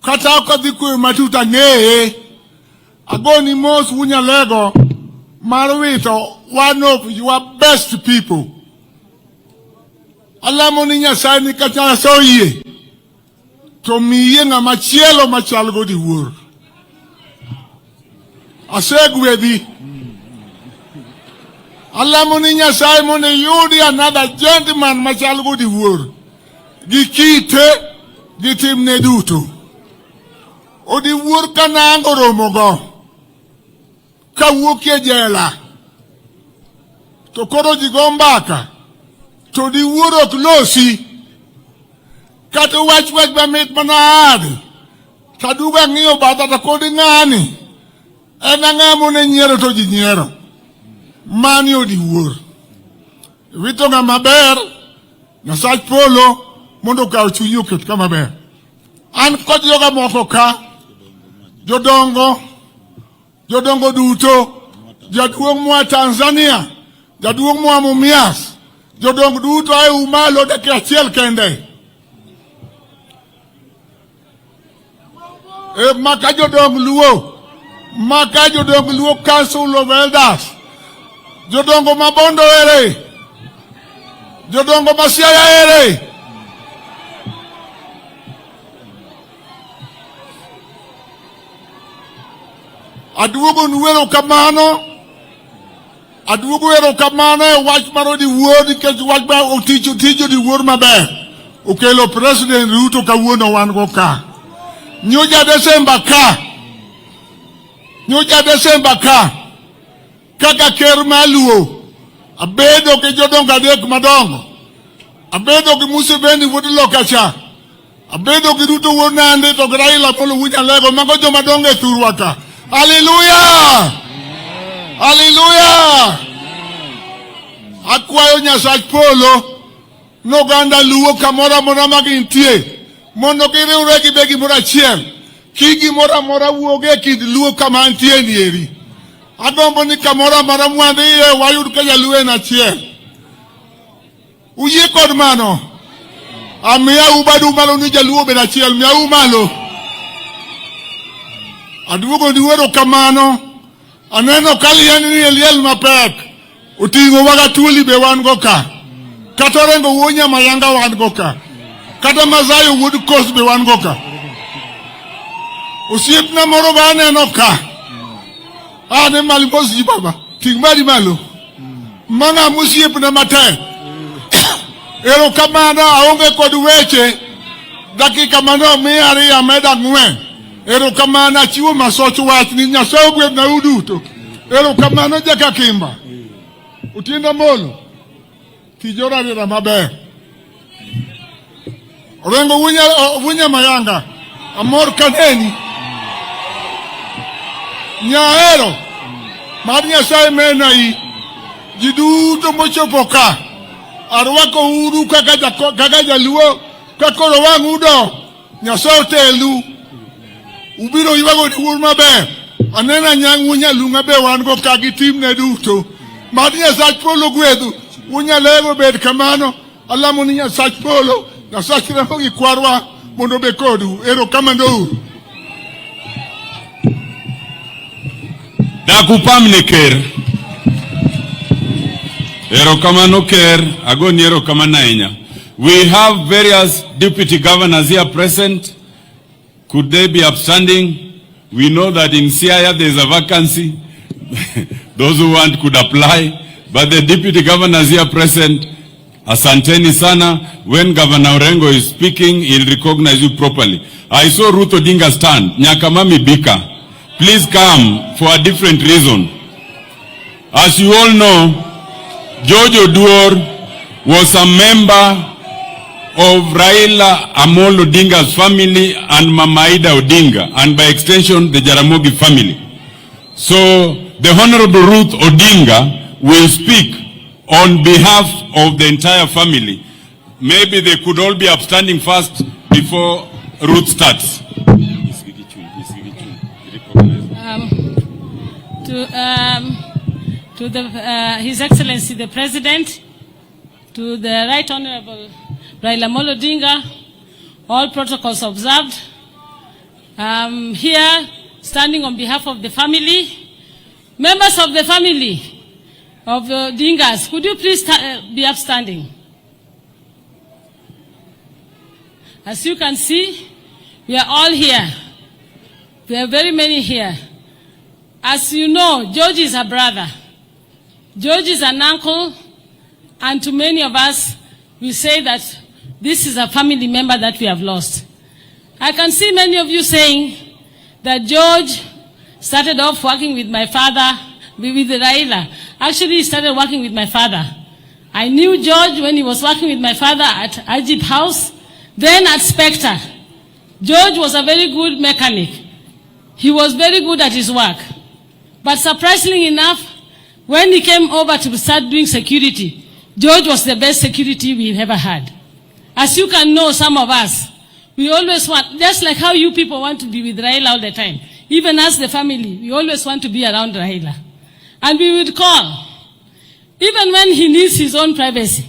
Kata ok adhi kweyo matut ang'eye. Agoni mos Wunyalego mar wito one of your best people. Alamo ni Nyasaye ni ka Nyasaye oyie to miye ng'ama chielo machal go Odiwuor. Asegwedhi. Alamo ni Nyasaye mondo iyudi another gentleman machal go Odiwuor. Gi kite gi timne duto. Odiwuor kanango romogo kawuok e jela to koro ji go mbaka to Odiwuor ok losi kata wach wach mamit manade taduogo ang'iyo batha to kod ng'ani en ang'a mone nyiero to ji nyiero mani Odiwuor wito ng'ama ber Nyasach polo mondo okaw chunyi oket kama ber. An kod joga moko ka, jodongo, jodongo duto, jaduong' moa Tanzania, jaduong' moa Mumias, jodong duto ae umalo dakika achiel kende. E, maka jodong Luo, maka jodong Luo Council of Elders, jodongo Mabondo ere, jodongo ma Siaya ere. Aduogonu erokamano, aduogo erokamano e wach mar Odiwuor nikech wach ma otich tij Odiwuor maber okelo President Ruto kawuono wan go ka. Nyocha Desemba ka, nyocha Desemba ka, kaka ker mar Luo, abedo gi jodongo adek madongo. Abedo gi Museveni wuod loka cha, abedo gi Ruto wuod Nandi to gi Raila Amolo wuod Nyalego, mago joma dongo e thurwa ka. Haleluya! Haleluya! Akwayo Nyasach polo noganda Luo kamoro amora ma gintie mondo giriwre gibed gimoro achiel. Kik gimoro amora wuog e kind Luo kama antie ni eri. Agombo ni kamoro amora mwadhiye wayud ka Jaluo en achiel. Uyie kod mano? Amiya ubadu malo ni Jaluo obed achiel, miyauru malo. Aduogo ni erokamano. Aneno ka liend ni e liel mapek. Oting'o waga thuoli be wan go ka. Kata Orengo wuo Nyamayanga wan go ka. Kata Mazayo wuod Kos be wan go ka. Osiepna moro be aneno ka. Ane malo mos ji baba. Ting' mari malo. Mana mosiepna matek. Erokamano aonge kod weche. Dakika mane omiya ariyo amedo ang'wen. Erokamano achiwo masoch wach ni Nyasaye ogwedhna uduto. Erokamano Jakakimba. Otiendo Amolo. Tij orarira maber. Orengo wunya mayanga. Amor kaneni. Nyaero. Mar Nyasaye mena i. Ji duto mochopo ka. Arwako uru kaka kaka jaluo. Ka koro wang' udo. Nyasaye otelu. Ubiro ywago Odiwuor maber. Aneno anyang' wunyalunga be wan go ka gi timne duto. Mad Nyasach polo gwedhu. Wunyalego bed kamano. Alamo ni Nyasach polo, Nyasach remo gi kwarwa mondo obed kodu. Erokamano uru. Dak upamne ker. Erokamano ker, agoni erokamano ahinya. We have various deputy governors here present. Could they be upstanding? We know that in Siaya there is a vacancy. Those who want could apply. But the deputy governors here present, asanteni sana. When Governor Orengo is speaking, he'll recognize you properly. I saw Ruth Odinga stand. Nyakamami Bika. Please come for a different reason. As you all know, George Oduor was a member of Raila Amolo Odinga's family and Mama Ida Odinga, and by extension, the Jaramogi family. So the Honorable Ruth Odinga will speak on behalf of the entire family. Maybe they could all be upstanding first before Ruth starts. To His Excellency the President, to the Right Honorable Raila Amolo Odinga, all protocols observed. I'm here standing on behalf of the family, members of the family of the Odingas. Could you please be upstanding? As you can see, we are all here. There are very many here. As you know, George is a brother. George is an uncle, and to many of us, we say that this is a family member that we have lost. I can see many of you saying that George started off working with my father, with Raila. Actually, he started working with my father. I knew George when he was working with my father at Ajib House, then at Spectre. George was a very good mechanic. He was very good at his work. But surprisingly enough, when he came over to start doing security, George was the best security we've ever had. As you can know, some of us, we always want, just like how you people want to be with Raila all the time, even us, the family, we always want to be around Raila. And we would call, even when he needs his own privacy.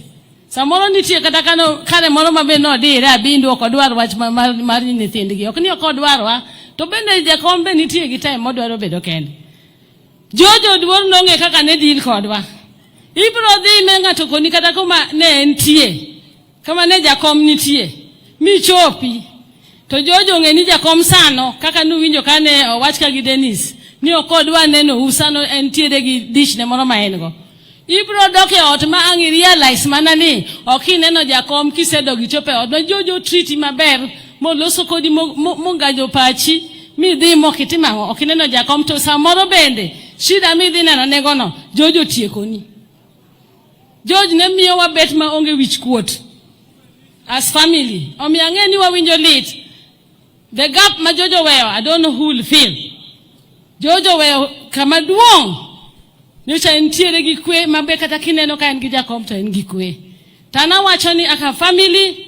Samoro nitie kata kano kare moro ma be nodire abindo ok odwar wach mar nyithindgi. Ok ni ok odwarwa, to bende jakom be nitie gi time modwaro bedo kende. George Oduor nong'e kaka ne deal kodwa. Ibro dhi me ng'ato koni kata kuma ne entie, kama ne jakom nitie, michopi. To George ong'e ni jakom sano, kaka nuwinjo kane owach ka gi Dennis, ni ok odwa neno u sano entiere gi dichne moro ma en go. Ibro dok e ot ma ang' i realize mana ni ok ineno jakom kisedok ichopo e ot ma George o treat maber moloso kodi mongajo pachi midhi mok itimo ang'o ok ineno jakom to samoro bende shida midhi neno negono George otiekoni. George ne miyo wabet ma onge wich kuot as family. Omiyo ang'e ni wawinjo lit. The gap ma George oweyo, I don't know who will fill. George oweyo kama duong'. Nyocha entiere gi kwe mabe kata kineno ka en gi jakom to en gi kwe. To an awacho ni aka family,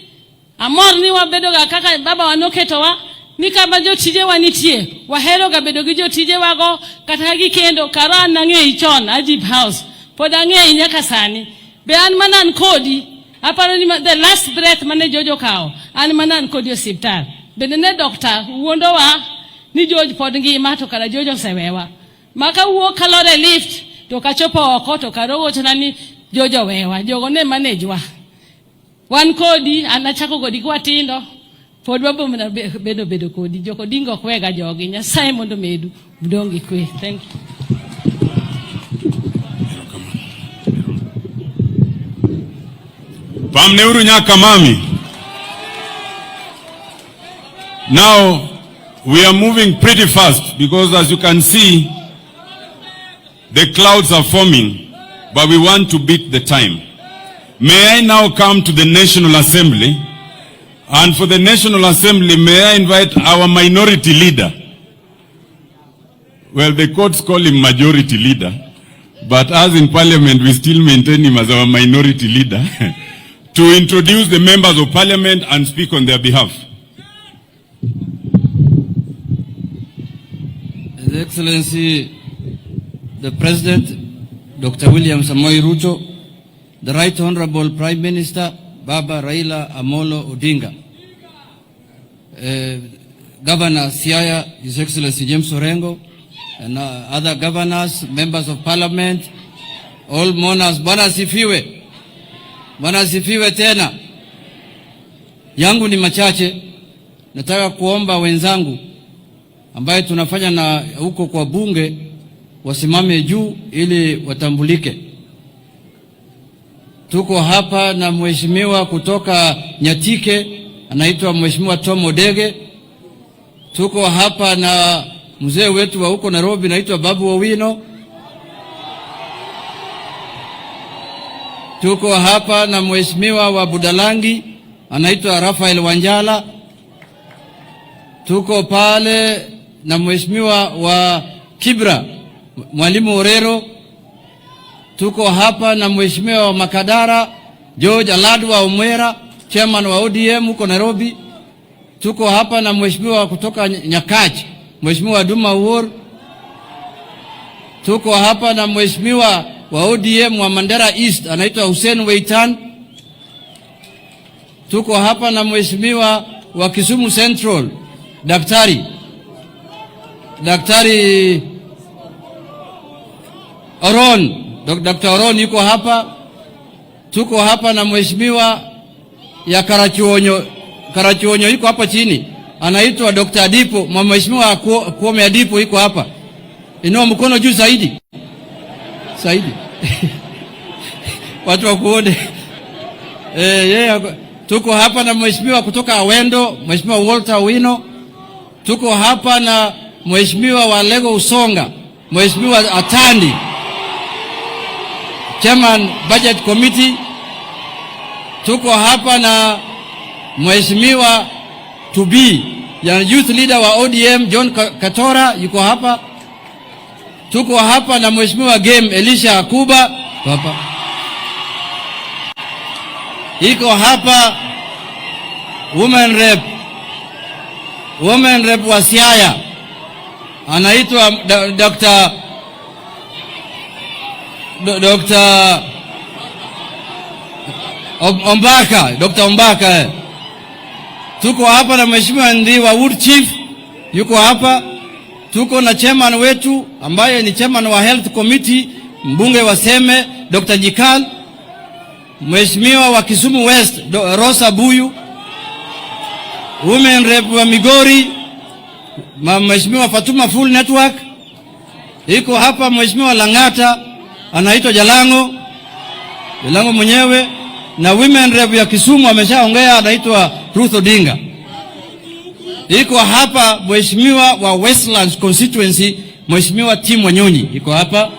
amor ni wabedo ga kaka baba wa noketowa, ni kama jotijewa nitie, wahero ga bedo gi jotijewago kata ka gikendo, kara an ang'eyi chon, Ajib House, pod ang'eyi nyaka sani. Be an mana an kodi, aparo ni the last breath mane George okawo, an mana an kodi e osiptal. Bende ne doctor wuondowa ni George pod ngima to kara George osewewa. Ma kawuok kalor e lift to kachopo oko to kara owachona ni George owewa. Jogo ne manage wa. Wan kodi, an achako kodi kwatindo, pod wabo mana bedo bedo kodi. Jok Odinga ok wega jogi. Nyasaye mondo omedu udong gi kwe. Thank you. Pamneuru nyaka mami. Now, we are moving pretty fast because, as you can see, the clouds are forming, but we want to beat the time. May I now come to the National Assembly? And for the National Assembly, may I invite our minority leader? Well, the courts call him majority leader, but as in parliament, we still maintain him as our minority leader, to introduce the members of parliament and speak on their behalf. His Excellency, the President, Dr. William Samoei Ruto, the Right Honorable Prime Minister, Baba Raila Amolo Odinga, Governor Siaya, His Excellency James Orengo, and other governors, members of parliament, all mourners. Bwana asifiwe. Bwana asifiwe tena. Yangu ni machache. Nataka kuomba wenzangu ambaye tunafanya na huko kwa bunge wasimame juu ili watambulike. Tuko hapa na mheshimiwa kutoka Nyatike anaitwa Mheshimiwa Tom Odege. Tuko hapa na mzee wetu wa huko Nairobi naitwa Babu Owino. Tuko hapa na mheshimiwa wa Budalangi anaitwa Rafael Wanjala. Tuko pale na mheshimiwa wa Kibra Mwalimu Orero. Tuko hapa na mheshimiwa wa Makadara George Aladwa Omwera, chairman wa ODM huko Nairobi. Tuko hapa na mheshimiwa kutoka Nyakach, Mheshimiwa Duma Owuor. Tuko hapa na mheshimiwa wa ODM wa Mandera East anaitwa Hussein Weitan. Tuko hapa na mheshimiwa wa Kisumu Central Daktari Oron, Dr. Oron yuko hapa. Tuko hapa na mheshimiwa ya Karachuonyo, Karachuonyo yuko hapa chini, anaitwa Dr. Adipo. Mheshimiwa Kuome Adipo yuko hapa. Inua mkono juu zaidi zaidi watu wakuone. Yeah. Tuko hapa na mheshimiwa kutoka Awendo, Mheshimiwa Walter Wino. Tuko hapa na mheshimiwa wa Lego Usonga, Mheshimiwa Atandi, Chairman Budget Committee. Tuko hapa na mheshimiwa to be ya youth leader wa ODM John Katora yuko hapa. Tuko hapa na mheshimiwa Game Elisha Akuba hapa. Iko hapa woman rep wa Siaya anaitwa Dr. Ombaka, Dr. Ombaka. Tuko hapa na mheshimiwa Ndhiwa Wood Chief yuko hapa. Tuko na chairman wetu ambaye ni chairman wa Health Committee, mbunge wa Seme Dr. Jikal, mheshimiwa wa Kisumu West Rosa Buyu, women rep wa Migori mheshimiwa Fatuma Full Network iko hapa, mheshimiwa Lang'ata anaitwa Jalango, Jalango mwenyewe, na women rep ya Kisumu ameshaongea, anaitwa Ruth Odinga. Iko hapa mheshimiwa wa Westlands constituency, mheshimiwa Tim Wanyonyi iko hapa.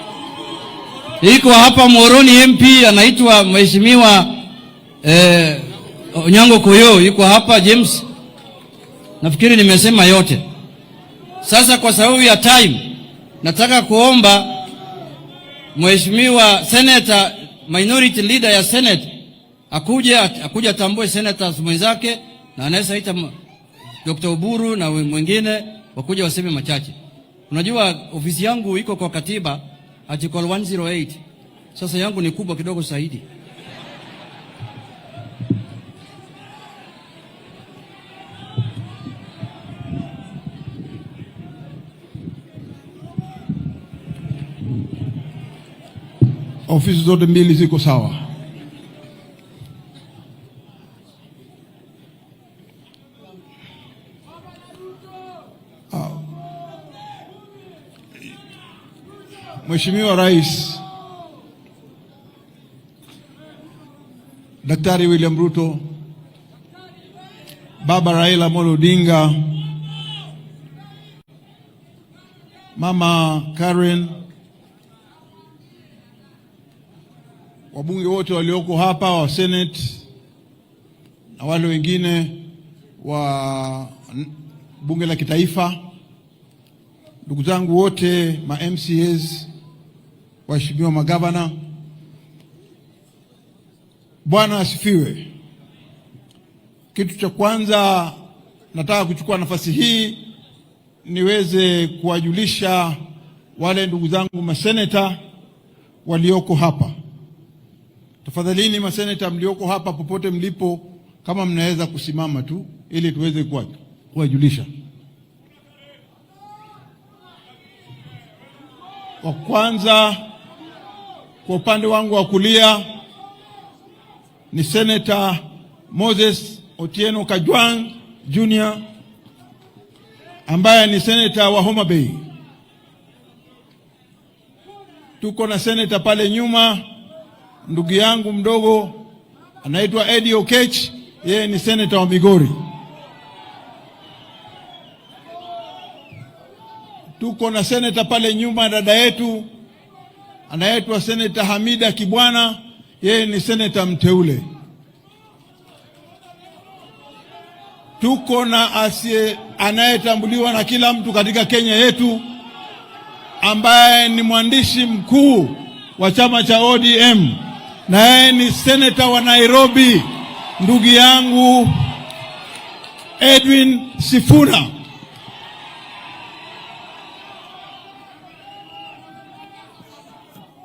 Iko hapa Muhoroni MP anaitwa mheshimiwa Onyango Koyo yuko hapa James. Nafikiri nimesema yote. Sasa kwa sababu ya time, nataka kuomba mheshimiwa senator, minority leader ya Senate akuje atambue senators mwenzake, na anaweza ita Dr. Oburu na mwingine wakuja waseme machache. Unajua ofisi yangu iko kwa katiba article 108. Sasa yangu ni kubwa kidogo zaidi. Ofisi zote mbili ziko sawa. Mheshimiwa Rais Daktari William Ruto, Baba Raila Amolo Odinga, Mama Karen, wabunge wote walioko hapa wa Senate na wale wengine wa bunge la kitaifa, ndugu zangu wote ma MCAs, waheshimiwa magavana, Bwana asifiwe. Kitu cha kwanza nataka kuchukua nafasi hii niweze kuwajulisha wale ndugu zangu maseneta walioko hapa. Tafadhalini maseneta mlioko hapa popote mlipo, kama mnaweza kusimama tu ili tuweze kuwajulisha. Wa kwanza kwa upande wangu wa kulia ni Senator Moses Otieno Kajwang Jr. ambaye ni senator wa Homa Bay. Tuko na senator pale nyuma, ndugu yangu mdogo anaitwa Eddie Okech, yeye ni senator wa Migori. Tuko na seneta pale nyuma, dada yetu anaitwa Seneta Hamida Kibwana, yeye ni seneta mteule. Tuko na asiye anayetambuliwa na kila mtu katika Kenya yetu ambaye ni mwandishi mkuu wa chama cha ODM na yeye ni seneta wa Nairobi, ndugu yangu Edwin Sifuna.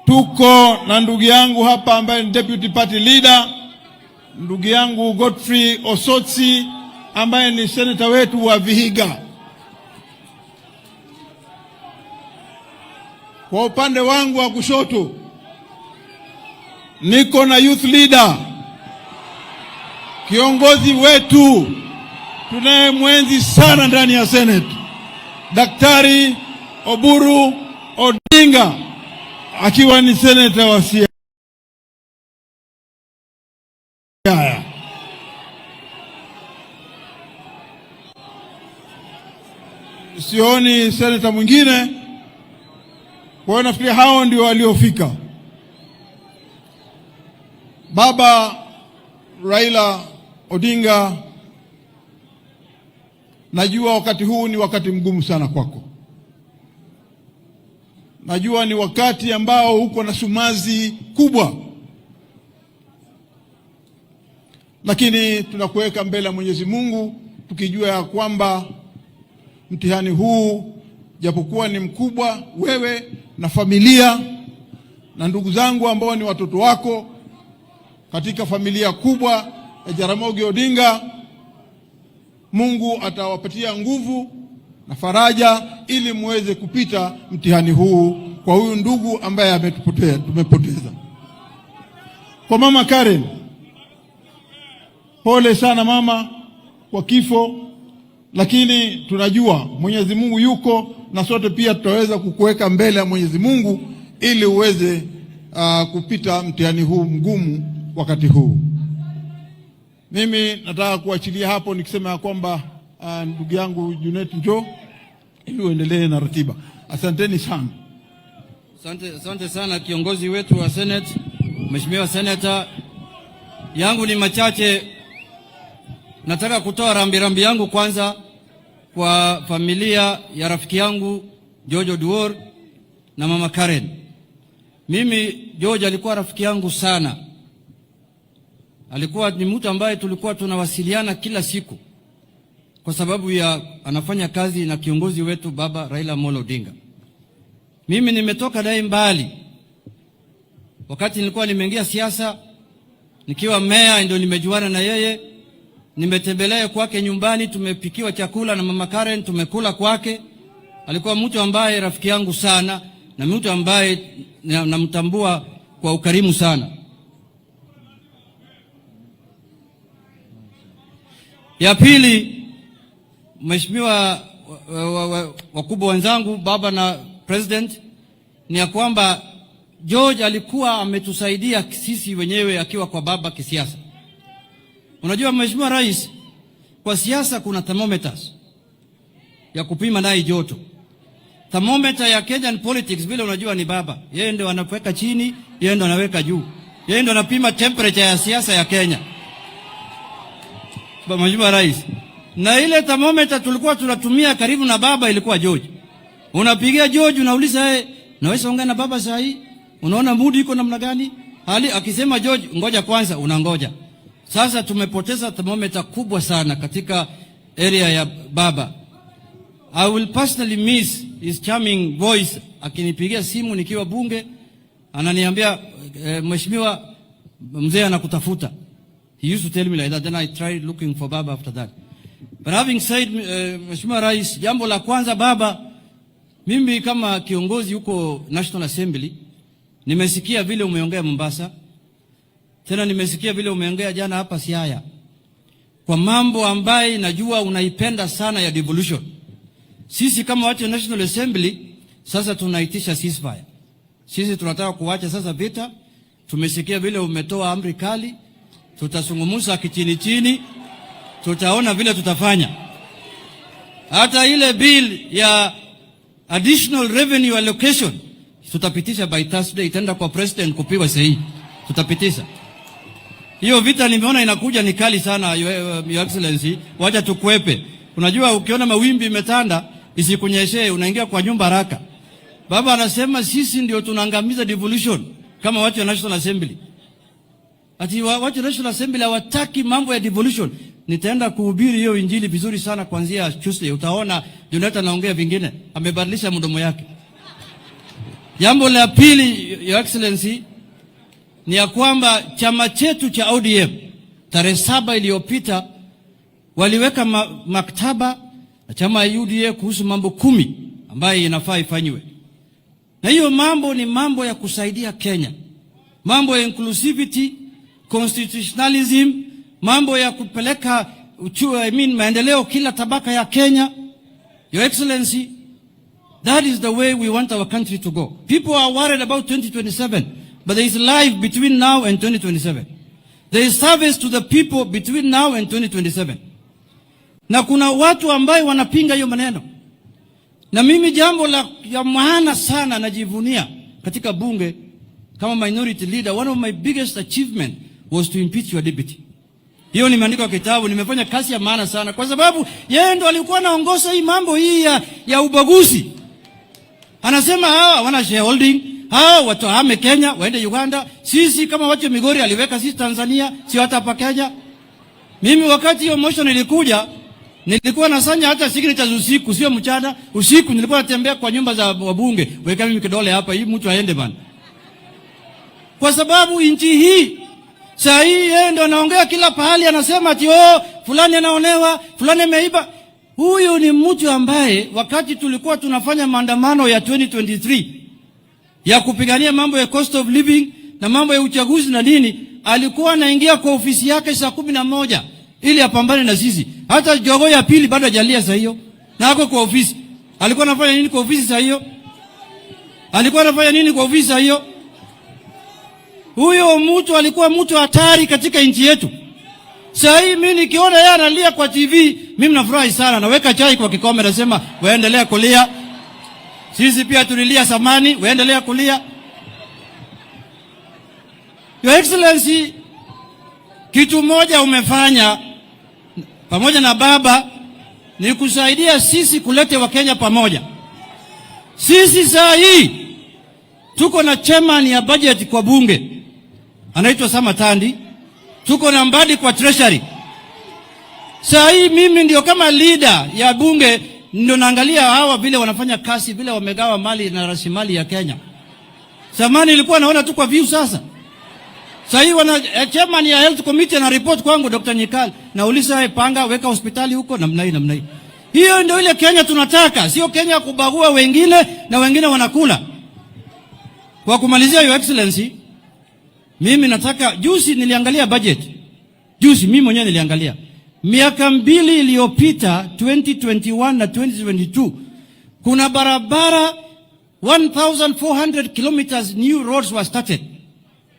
Tuko na ndugu yangu hapa ambaye ni deputy party leader, ndugu yangu Godfrey Osotsi ambaye ni seneta wetu wa Vihiga. Kwa upande wangu wa kushoto niko na youth leader, kiongozi wetu tunayemwenzi sana ndani ya Senate, Daktari Oburu Odinga akiwa ni seneta wa Siaya. Sioni seneta mwingine, kwa hiyo nafikiri hao ndio waliofika. Baba Raila Odinga, najua wakati huu ni wakati mgumu sana kwako. Najua ni wakati ambao uko na sumazi kubwa, lakini tunakuweka mbele ya Mwenyezi Mungu tukijua ya kwamba mtihani huu japokuwa ni mkubwa, wewe na familia na ndugu zangu ambao ni watoto wako katika familia kubwa ya Jaramogi Odinga, Mungu atawapatia nguvu na faraja ili muweze kupita mtihani huu kwa huyu ndugu ambaye ametupotea, tumepoteza. Kwa mama Karen, pole sana mama kwa kifo, lakini tunajua Mwenyezi Mungu yuko na sote pia tutaweza kukuweka mbele ya Mwenyezi Mungu ili uweze kupita mtihani huu mgumu wakati huu. Mimi nataka kuachilia hapo nikisema ya kwamba ndugu yangu Junet, njoo ili uendelee na ratiba. Asanteni sana. Asante, asante sana kiongozi wetu wa Senate, Mheshimiwa Senator. Yangu ni machache. Nataka kutoa rambirambi yangu kwanza kwa familia ya rafiki yangu George Oduor na mama Karen. Mimi George alikuwa rafiki yangu sana, alikuwa ni mtu ambaye tulikuwa tunawasiliana kila siku kwa sababu ya anafanya kazi na kiongozi wetu Baba Raila Amolo Odinga. Mimi nimetoka naye mbali. Wakati nilikuwa nimeingia siasa nikiwa meya, ndio nimejuana na yeye. Nimetembelea kwake nyumbani, tumepikiwa chakula na mama Karen, tumekula kwake. Alikuwa mtu ambaye rafiki yangu sana na mtu ambaye namtambua kwa ukarimu sana. Ya pili, Mheshimiwa wakubwa wenzangu, baba na president, ni ya kwamba George alikuwa ametusaidia sisi wenyewe akiwa kwa baba kisiasa. Unajua Mheshimiwa Rais, kwa siasa kuna thermometers ya kupima naye joto. Thermometer ya Kenyan politics vile unajua ni baba, yeye ndio anaweka chini, yeye ndio anaweka juu, yeye ndio anapima temperature ya siasa ya Kenya. Mheshimiwa Rais, na ile thermometer tulikuwa tunatumia karibu na baba ilikuwa George. Unapigia George unauliza, yeye, naweza ongea na baba saa hii? Unaona mood iko namna gani? Hali akisema George ngoja kwanza, unangoja. Sasa tumepoteza thermometer kubwa sana katika area ya baba. I will personally miss his charming voice. Akinipigia simu nikiwa bunge, ananiambia mheshimiwa, mzee anakutafuta. He used to tell me like that. Then I tried looking for baba after that. But having said, Mheshimiwa Rais, jambo la kwanza baba, mimi kama kiongozi huko National Assembly nimesikia vile umeongea Mombasa, tena nimesikia vile umeongea jana hapa Siaya, kwa mambo ambaye najua unaipenda sana ya devolution. Sisi kama watu wa National Assembly sasa tunaitisha ceasefire. Sisi tunataka kuacha sasa vita. Tumesikia vile umetoa amri kali, tutazungumza kichini chini, tutaona vile tutafanya. Hata ile bill ya Additional revenue allocation tutapitisha by Thursday, itaenda kwa president kupigwa sahihi, tutapitisha hiyo. Vita nimeona inakuja ni kali sana, Your Excellency, wacha tukwepe. Unajua ukiona mawimbi imetanda isikunyeshee, unaingia kwa nyumba haraka. Baba anasema sisi ndio tunaangamiza devolution kama watu wa National Assembly. Ati watu wa National Assembly hawataki mambo ya devolution. Nitaenda kuhubiri hiyo injili vizuri sana kuanzia Tuesday. Utaona Jonathan anaongea vingine, amebadilisha mdomo yake. Jambo la pili, Your Excellency, ni ya kwamba chama chetu cha ODM tarehe 7 iliyopita waliweka maktaba na chama ya UDA kuhusu mambo 10 ambayo inafaa ifanywe. Na hiyo mambo ni mambo ya kusaidia Kenya, mambo ya inclusivity, constitutionalism, mambo ya kupeleka I mean, maendeleo kila tabaka ya Kenya. Your Excellency, that is the way we want our country to go. People are worried about 2027, but there is life between now and 2027. There is service to the people between now and 2027. Na kuna watu ambayo wanapinga hiyo maneno. Na mimi jambo la ya maana sana najivunia katika bunge kama minority leader, one of my biggest achievement was to impeach your deputy. Hiyo nimeandika kitabu, nimefanya kazi ya maana sana kwa sababu yeye ndo alikuwa anaongoza hii mambo hii ya ubaguzi. Anasema hawa wana shareholding, hawa watu wahame Kenya waende Uganda. Sisi kama watu wa Migori aliweka sisi Tanzania, sio hata hapa Kenya. Mimi wakati hiyo motion ilikuja, nilikuwa nasanya hata signatures usiku, sio mchana. Usiku nilikuwa natembea kwa nyumba za wabunge, weka mimi kidole hapa, hii mtu aende bana. Kwa sababu nchi hii saa hii yeye ndo anaongea kila pahali, anasema ati oh, fulani anaonewa, fulani ameiba. Huyu ni mtu ambaye wakati tulikuwa tunafanya maandamano ya 2023 ya kupigania mambo ya cost of living na mambo ya uchaguzi na nini, alikuwa anaingia kwa ofisi yake saa 11 ili apambane na sisi. Hata jogoo ya pili bado hajalia saa hiyo, na ako kwa ofisi. Alikuwa anafanya nini kwa ofisi saa hiyo? Alikuwa anafanya nini kwa ofisi saa hiyo? Huyo mtu alikuwa mtu hatari katika nchi yetu. Saa hii mimi nikiona yeye analia kwa TV, mimi nafurahi sana. Naweka chai kwa kikombe, nasema waendelea kulia. Sisi pia tulilia zamani, waendelea kulia. Your Excellency, kitu moja umefanya pamoja na baba ni kusaidia sisi kulete Wakenya pamoja. Sisi saa hii tuko na chairman ya budget kwa bunge anaitwa Sam Atandi, tuko na Mbadi kwa treasury. Saa hii mimi ndio kama leader ya bunge ndio naangalia hawa vile wanafanya kazi, vile wamegawa mali na rasilimali ya Kenya. Zamani nilikuwa naona tu kwa view, sasa sasa hii wana chairman ya health committee ana report kwangu Dr. Nyikal, nauliza wewe, panga weka hospitali huko namna hii namna hii. Hiyo ndio ile Kenya tunataka, sio Kenya kubagua wengine na wengine wanakula. Kwa kumalizia, Your Excellency, mimi nataka, juzi niliangalia budget. Juzi mimi mwenyewe niliangalia. Miaka 2 iliyopita 2021 na 2022 kuna barabara 1400 kilometers new roads were started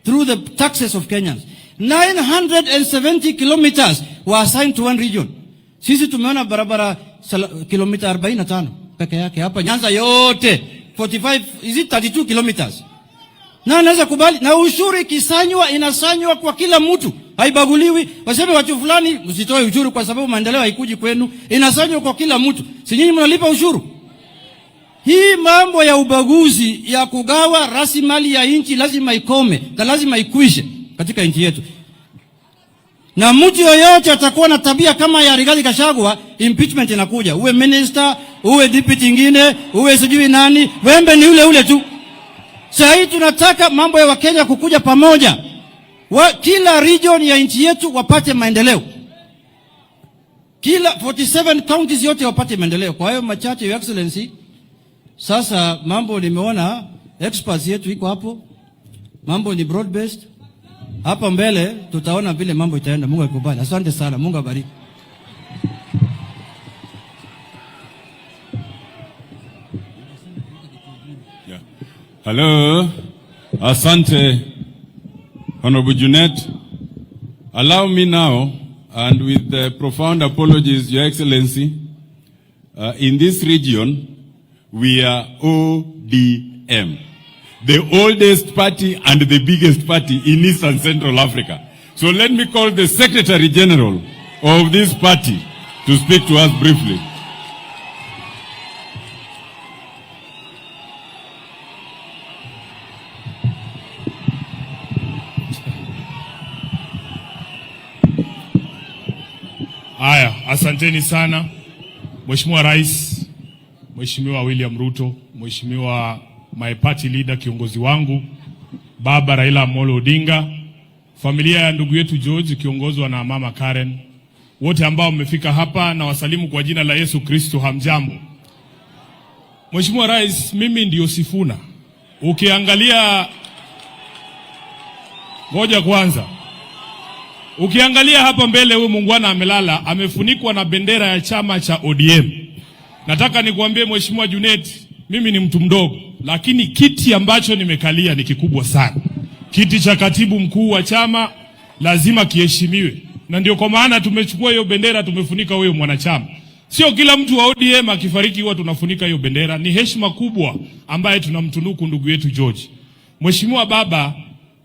through the taxes of Kenyans. 970 kilometers were assigned to one region. Sisi tumeona barabara kilomita 45 peke yake hapa Nyanza yote 45, is it 32 kilometers? Na anaweza kubali, na ushuru ikisanywa inasanywa kwa kila mtu, haibaguliwi. Waseme watu fulani msitoe ushuru kwa sababu maendeleo haikuji kwenu, inasanywa kwa kila mtu. Si nyinyi mnalipa ushuru? Hii mambo ya ubaguzi ya kugawa rasilimali ya nchi lazima ikome na lazima ikwishe katika nchi yetu. Na mtu yoyote atakuwa na tabia kama ya Rigathi Gachagua, impeachment inakuja. Uwe minister, uwe deputy ingine, uwe sijui nani, wembe ni ule ule tu. Sasa hii tunataka mambo ya Wakenya kukuja pamoja. Kila region ya nchi yetu wapate maendeleo. Kila 47 counties yote wapate maendeleo. Kwa hayo machache, Your Excellency, sasa mambo nimeona experts yetu iko hapo. Mambo ni broad based. Hapa mbele tutaona vile mambo itaenda. Mungu akubali. Asante sana. Mungu abariki. Yeah. Hello. Asante, Honorable Junet. Allow me now, and with the profound apologies, Your Excellency, in this region, We are ODM, the oldest party and the biggest party in East and Central Africa. So let me call the Secretary General of this party to speak to us briefly. Haya, asanteni sana Mheshimiwa Rais, Mheshimiwa William Ruto, Mheshimiwa my party leader, kiongozi wangu Baba Raila Amolo Odinga, familia ya ndugu yetu George ikiongozwa na Mama Karen, wote ambao mmefika hapa na wasalimu kwa jina la Yesu Kristo, hamjambo. Mheshimiwa Rais, mimi ndio Sifuna. Ukiangalia, ngoja kwanza. Ukiangalia hapa mbele, huyu muungwana amelala, amefunikwa na bendera ya chama cha ODM. Nataka nikuambie Mheshimiwa Junet, mimi ni mtu mdogo, lakini kiti ambacho nimekalia ni kikubwa sana. Kiti cha katibu mkuu wa chama lazima kiheshimiwe, na ndio kwa maana tumechukua hiyo bendera tumefunika huyo mwanachama. Sio kila mtu wa ODM akifariki huwa tunafunika hiyo bendera. Ni heshima kubwa ambaye tunamtunuku ndugu yetu George. Mheshimiwa Baba,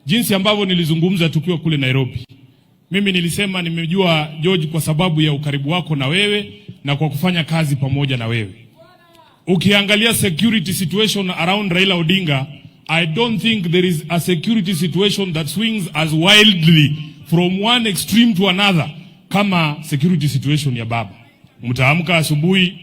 jinsi ambavyo nilizungumza tukiwa kule Nairobi, mimi nilisema nimejua George kwa sababu ya ukaribu wako na wewe na kwa kufanya kazi pamoja na wewe. Ukiangalia security situation around Raila Odinga, I don't think there is a security situation that swings as wildly from one extreme to another kama security situation ya baba. Mtaamka asubuhi,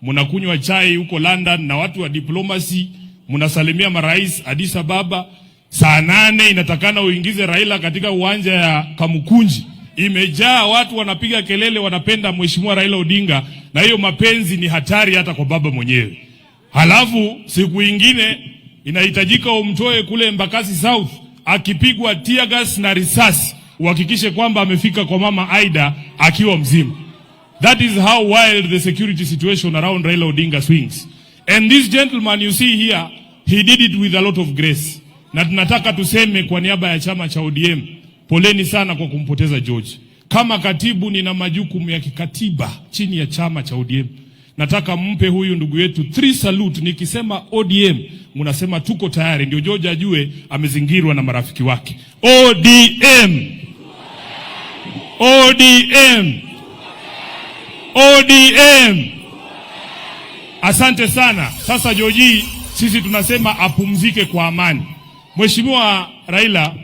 mnakunywa chai huko London na watu wa diplomacy, mnasalimia marais Addis Ababa. Saa 8 inatakana uingize Raila katika uwanja ya Kamukunji, imejaa watu wanapiga kelele, wanapenda Mheshimiwa Raila Odinga, na hiyo mapenzi ni hatari hata kwa baba mwenyewe. Halafu siku ingine inahitajika umtoe kule Embakasi South, akipigwa tear gas na risasi, uhakikishe kwamba amefika kwa mama Aida akiwa mzima. That is how wild the security situation around Raila Odinga swings. And this gentleman you see here, he did it with a lot of grace. Na tunataka tuseme kwa niaba ya chama cha ODM, poleni sana kwa kumpoteza George. Kama katibu nina majukumu ya kikatiba chini ya chama cha ODM. Nataka mpe huyu ndugu yetu 3 salute. Nikisema ODM mnasema tuko tayari, ndio George ajue amezingirwa na marafiki wake. ODM, ODM, ODM. Asante sana. Sasa George, sisi tunasema apumzike kwa amani. Mheshimiwa Raila,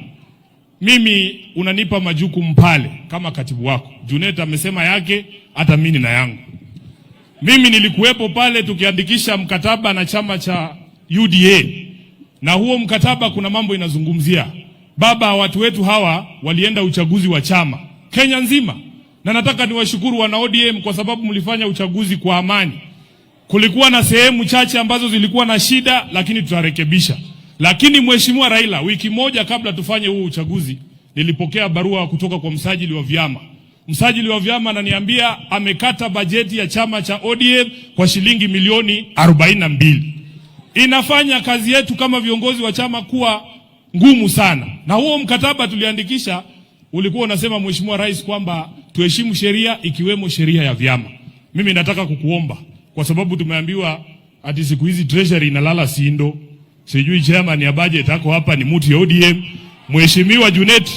mimi unanipa majukumu pale kama katibu wako. Junet amesema yake, hata mimi nina yangu. Mimi nilikuwepo pale tukiandikisha mkataba na chama cha UDA. Na huo mkataba kuna mambo inazungumzia. Baba, watu wetu hawa walienda uchaguzi wa chama Kenya nzima. Na nataka niwashukuru wana ODM kwa sababu mlifanya uchaguzi kwa amani. Kulikuwa na sehemu chache ambazo zilikuwa na shida, lakini tutarekebisha. Lakini Mheshimiwa Raila, wiki moja kabla tufanye huo uchaguzi, nilipokea barua kutoka kwa msajili wa vyama. Msajili wa vyama ananiambia amekata bajeti ya chama cha ODM kwa shilingi milioni 42. Inafanya kazi yetu kama viongozi wa chama kuwa ngumu sana. Na huo mkataba tuliandikisha ulikuwa unasema Mheshimiwa Rais kwamba tuheshimu sheria ikiwemo sheria ya vyama. Mimi nataka kukuomba kwa sababu tumeambiwa ati siku hizi treasury inalala sindo. Sijui chairman ya budget ako hapa ni mtu ya ODM. Mheshimiwa Junet,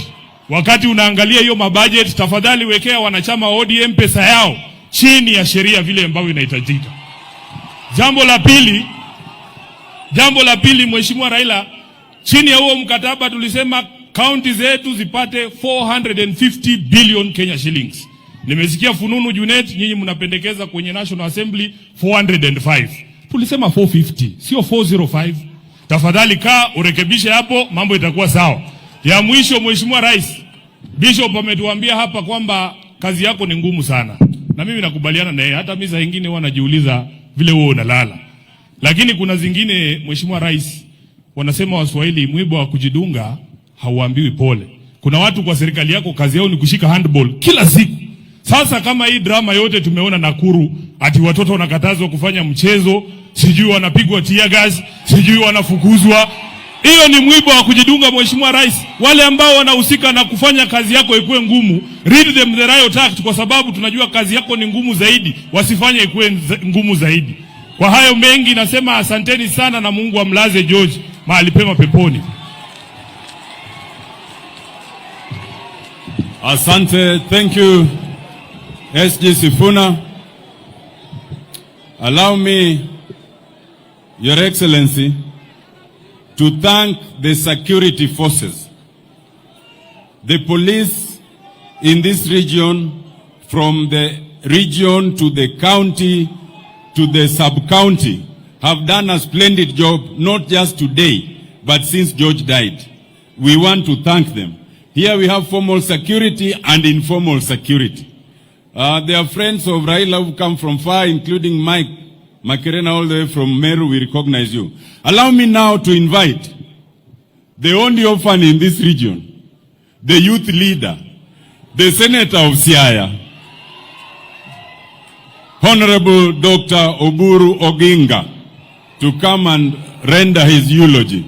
wakati unaangalia hiyo mabudget, tafadhali wekea wanachama wa ODM pesa yao chini ya sheria vile ambavyo inahitajika. Jambo la pili Mheshimiwa Raila, chini ya huo mkataba tulisema kaunti zetu zipate 450 billion Kenya shillings. Nimesikia fununu Junet, nyinyi mnapendekeza kwenye National Assembly 405. Tulisema 450, sio 405. Tafadhali kaa urekebishe hapo, mambo itakuwa sawa. Ya mwisho Mheshimiwa Rais, Bishop ametuambia hapa kwamba kazi yako ni ngumu sana. Na mimi nakubaliana na yeye, hata mimi saa nyingine huwa najiuliza vile wewe unalala. Lakini kuna zingine Mheshimiwa Rais, wanasema Waswahili mwiba wa kujidunga hauambiwi pole. Kuna watu kwa serikali yako kazi yao ni kushika handball kila siku. Sasa kama hii drama yote tumeona Nakuru, ati watoto wanakatazwa kufanya mchezo, sijui wanapigwa tear gas, sijui wanafukuzwa. Hiyo ni mwiba wa kujidunga Mheshimiwa Rais. Wale ambao wanahusika na kufanya kazi yako ikuwe ngumu, read them the riot act, kwa sababu tunajua kazi yako ni ngumu zaidi, wasifanye ikuwe ngumu zaidi. Kwa hayo mengi nasema asanteni sana, na Mungu amlaze George mahali pema peponi. Asante, thank you, SG Sifuna. Allow me, Your Excellency, to thank the security forces, the police in this region, from the region to the county to the sub-county, have done a splendid job, not just today, but since George died. We want to thank them. Here we have formal security and informal security. There are friends of Raila who come from far, including Mike Makerena all the way from Meru. We recognize you. Allow me now to invite the only orphan in this region, the youth leader, the senator of Siaya, Honorable Dr. Oburu Oginga, to come and render his eulogy.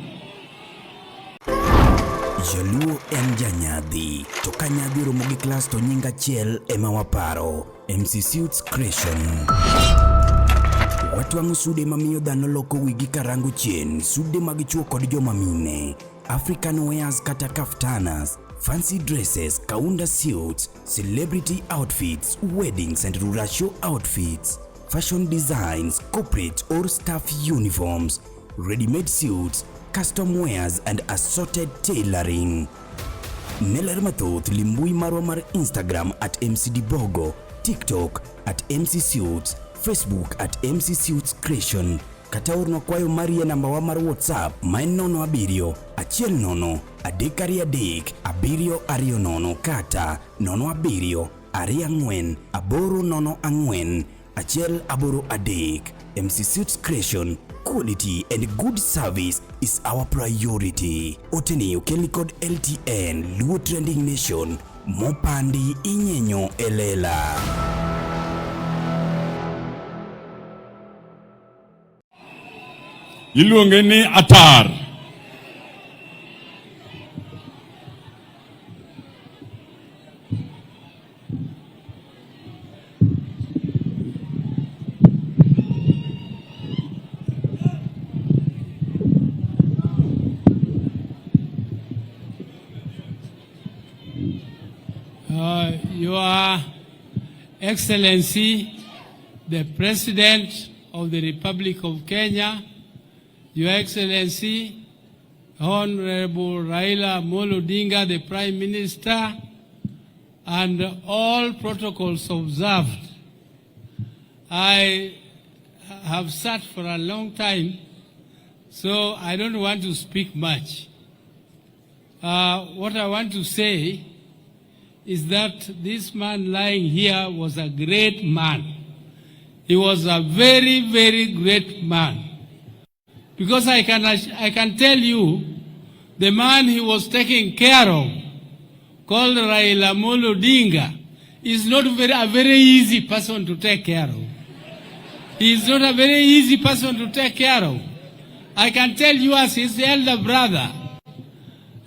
Jaluo en janyadhi, to ka nyadhi oromo gi klas to nying achiel ema waparo, MC Suits Creation. Watwang'o sude mamiyo dhano loko wigi karango chien, sude mag chuo kod joma mine, African wears kata kaftanas, fancy dresses, kaunda suits, celebrity outfits, weddings and ruracio outfits, fashion designs, corporate or staff uniforms, ready-made suits, custom wears and assorted tailoring. Ne ler mathoth lim mbui marwa mar Instagram at mcdbogo, TikTok at MC Suits, Facebook at MC Suits Creation kata ornwa kwayo mari e namba wa mar WhatsApp ma en 07 10 323 720 kata 07 24 804 183. MC Suits Creation, quality and good service is our priority. Oteni okelni kod LTN Luo Trending Nation mopandi inyenyo elela. Iluonge ni Atar. Your Excellency, the President of the Republic of Kenya, Your Excellency, Honorable Raila Amolo Odinga, the Prime Minister, and all protocols observed. I have sat for a long time, so I don't want to speak much. What I want to say is that this man lying here was a great man. He was a very, very great man. Because I can tell you, the man he was taking care of, called Raila Amolo Odinga, is not a very easy person to take care of. He is not a very easy person to take care of. I can tell you as his elder brother,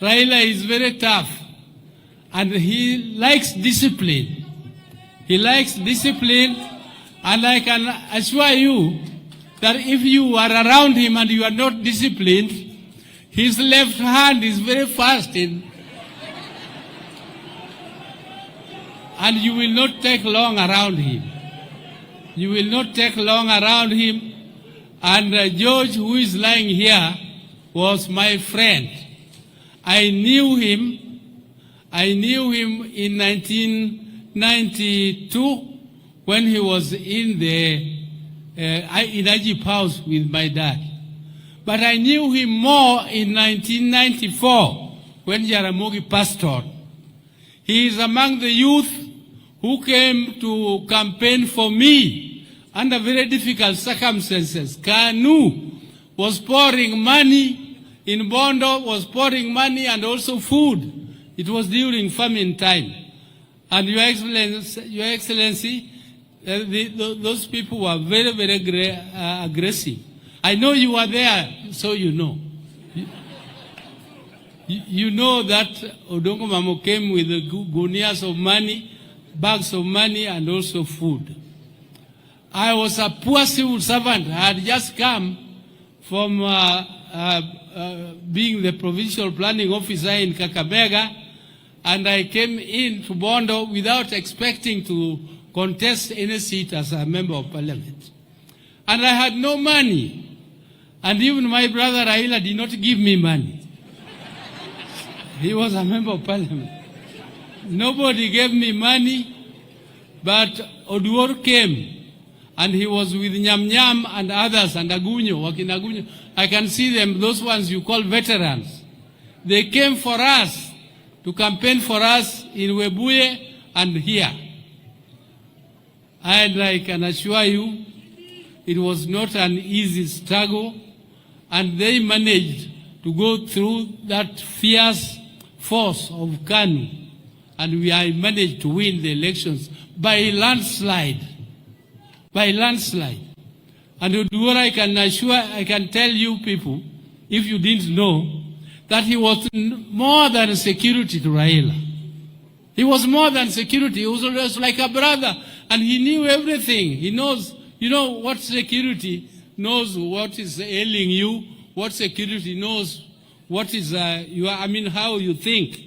Raila is very tough. And he likes discipline. He likes discipline, and I can assure you that if you are around him and you are not disciplined, his left hand is very fast in, and you will not take long around him. You will not take long around him. And George, who is lying here, was my friend. I knew him. I knew him in 1992 when he was in the in Agip House with my dad. But I knew him more in 1994 when Jaramogi passed on. He is among the youth who came to campaign for me under very difficult circumstances. KANU was pouring money in Bondo, was pouring money and also food. It was during famine time. And Your Excellency, those people were very, very aggressive. I know you were there, so you know. You know that Odongo Mamo came with the gunias of money, bags of money, and also food. I was a poor civil servant. I had just come from being the provincial planning officer in Kakamega, and I came in to Bondo without expecting to contest any seat as a member of parliament. And I had no money. And even my brother Raila did not give me money. He was a member of parliament. Nobody gave me money, but Oduor came and he was with Nyam Nyam and others and Agunyo, wakina Agunyo. I can see them, those ones you call veterans. They came for us to campaign for us in Webuye and here. And I can assure you, it was not an easy struggle, and they managed to go through that fierce force of KANU, and we managed to win the elections by a landslide. By landslide. And Oduor, I can assure, I can tell you people, if you didn't know, that he was more than security to Raila. He was more than security. He was always like a brother, and he knew everything. He knows, you know, what security knows what is ailing you, what security knows what is, you are, I mean, how you think.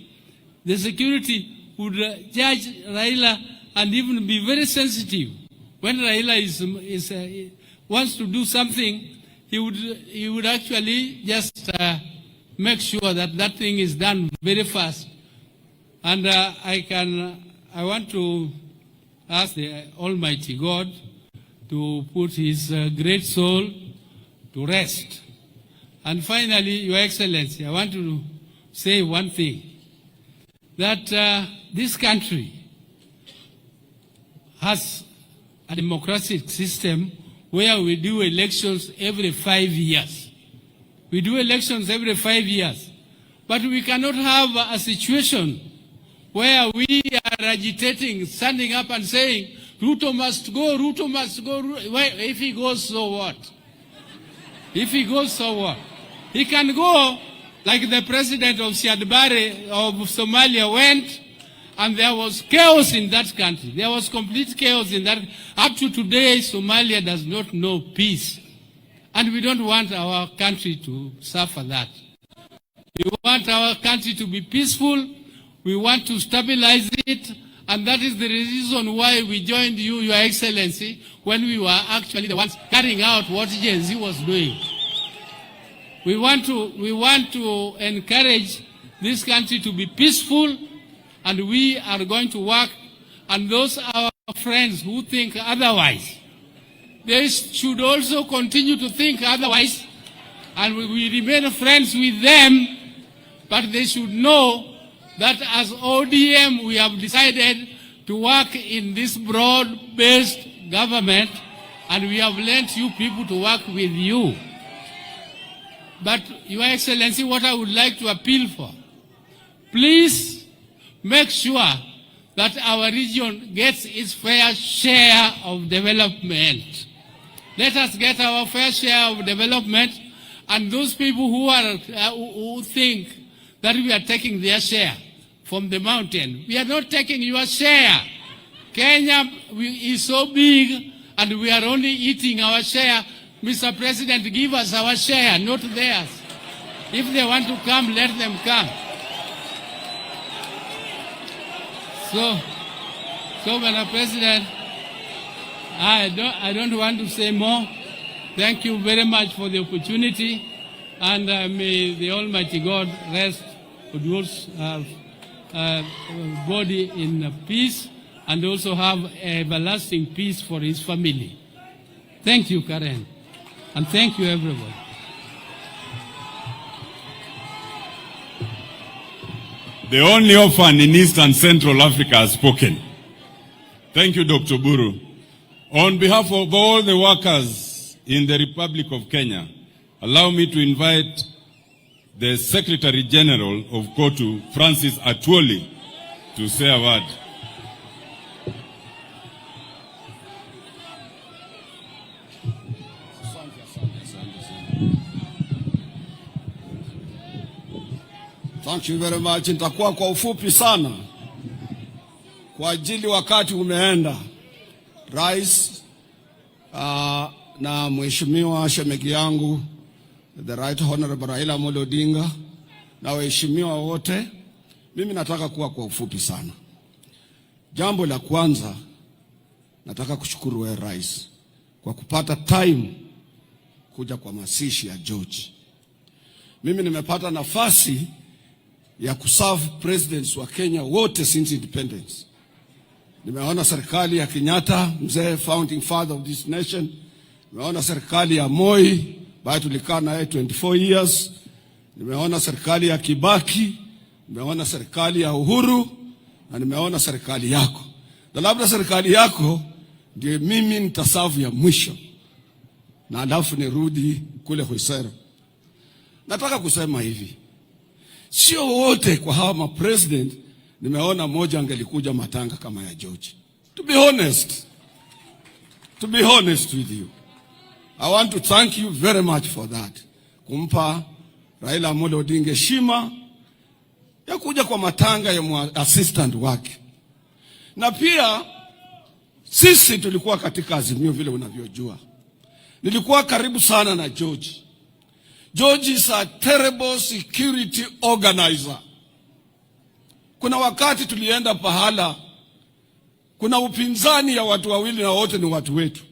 The security would judge Raila and even be very sensitive. When Raila wants to do something, he would actually just make sure that that thing is done very fast. And I want to ask the Almighty God to put his great soul to rest. And finally, Your Excellency, I want to say one thing, that this country has a democratic system where we do elections every 5 years. We do elections every 5 years. But we cannot have a situation where we are agitating, standing up and saying, "Ruto must go, Ruto must go." Well, if he goes, so what? If he goes, so what? He can go like the president of Siad Barre of Somalia went, and there was chaos in that country. There was complete chaos in that. Up to today, Somalia does not know peace. And we don't want our country to suffer that. We want our country to be peaceful. We want to stabilize it. And that is the reason why we joined you, Your Excellency, when we were actually the ones carrying out what Gen Z was doing. We want to encourage this country to be peaceful, and we are going to work. And those our friends who think otherwise, they should also continue to think otherwise, and we remain friends with them, but they should know that as ODM we have decided to work in this broad-based government, and we have lent you people to work with you. But, Your Excellency, what I would like to appeal for, please make sure that our region gets its fair share of development. Let us get our fair share of development, and those people who think that we are taking their share from the mountain, we are not taking your share. Kenya is so big, and we are only eating our share. Mr. President, give us our share, not theirs. If they want to come, let them come. So, Mr. President, I don't want to say more. Thank you very much for the opportunity, and may the Almighty God rest Oduor's body in peace and also have everlasting peace for his family. Thank you, Karen, and thank you, everybody. The only orphan in East and Central Africa has spoken. Thank you, Dr. Oburu. On behalf of all the workers in the Republic of Kenya, allow me to invite the Secretary General of COTU, Francis Atwoli, to say a word. Thank you very much. Nitakuwa kwa ufupi sana kwa ajili wakati umeenda. Rais Na mheshimiwa shemegi yangu the Right Honorable Raila Amolo Odinga na waheshimiwa wote, mimi nataka kuwa kwa ufupi sana. Jambo la kwanza nataka kushukuru wewe Rais kwa kupata time kuja kwa mazishi ya George. Mimi nimepata nafasi ya kuserve presidents wa Kenya wote since independence. Nimeona serikali ya Kenyatta, mzee founding father of this nation. Nimeona serikali ya Moi ambayo tulikaa naye 24 years. Nimeona serikali ya Kibaki, nimeona serikali ya Uhuru na nimeona serikali yako, na labda serikali yako ndio mimi nitaserve ya mwisho, na alafu nirudi kule Khwisero. Nataka kusema hivi, sio wote kwa hawa mapresident nimeona moja angelikuja matanga kama ya George. To be honest with you, I want to thank you very much for that. Kumpa Raila Amolo Odinga heshima ya kuja kwa matanga ya assistant wake. Na pia sisi tulikuwa katika Azimio vile unavyojua. Nilikuwa karibu sana na George. George is a terrible security organizer. Kuna wakati tulienda pahala, kuna upinzani ya watu wawili na wote ni watu wetu,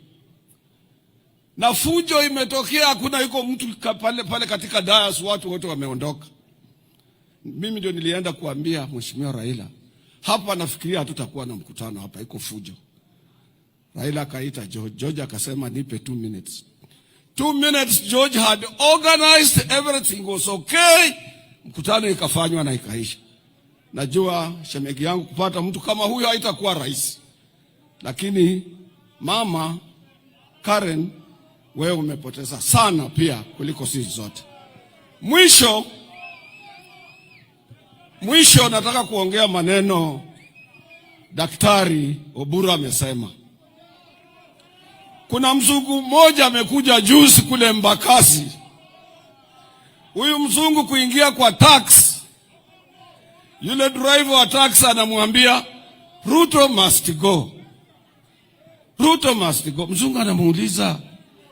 na fujo imetokea, hakuna yuko mtu pale pale katika dais, watu wote wameondoka. Mimi ndio nilienda kuambia Mheshimiwa Raila, hapa nafikiria hatutakuwa na mkutano hapa, iko fujo. Raila akaita George. George akasema nipe 2 minutes. 2 minutes George had organized everything was okay. Mkutano ikafanywa na ikaisha. Najua shemegi yangu kupata mtu kama huyo haitakuwa rahisi, lakini mama Karen, wewe umepoteza sana pia kuliko sisi zote. Mwisho mwisho, nataka kuongea maneno Daktari Oburu amesema. Kuna mzungu mmoja amekuja juzi kule Embakasi. Huyu mzungu kuingia kwa taxi, yule driver wa taxi anamwambia, "Ruto must go. Ruto must go." Mzungu anamuuliza,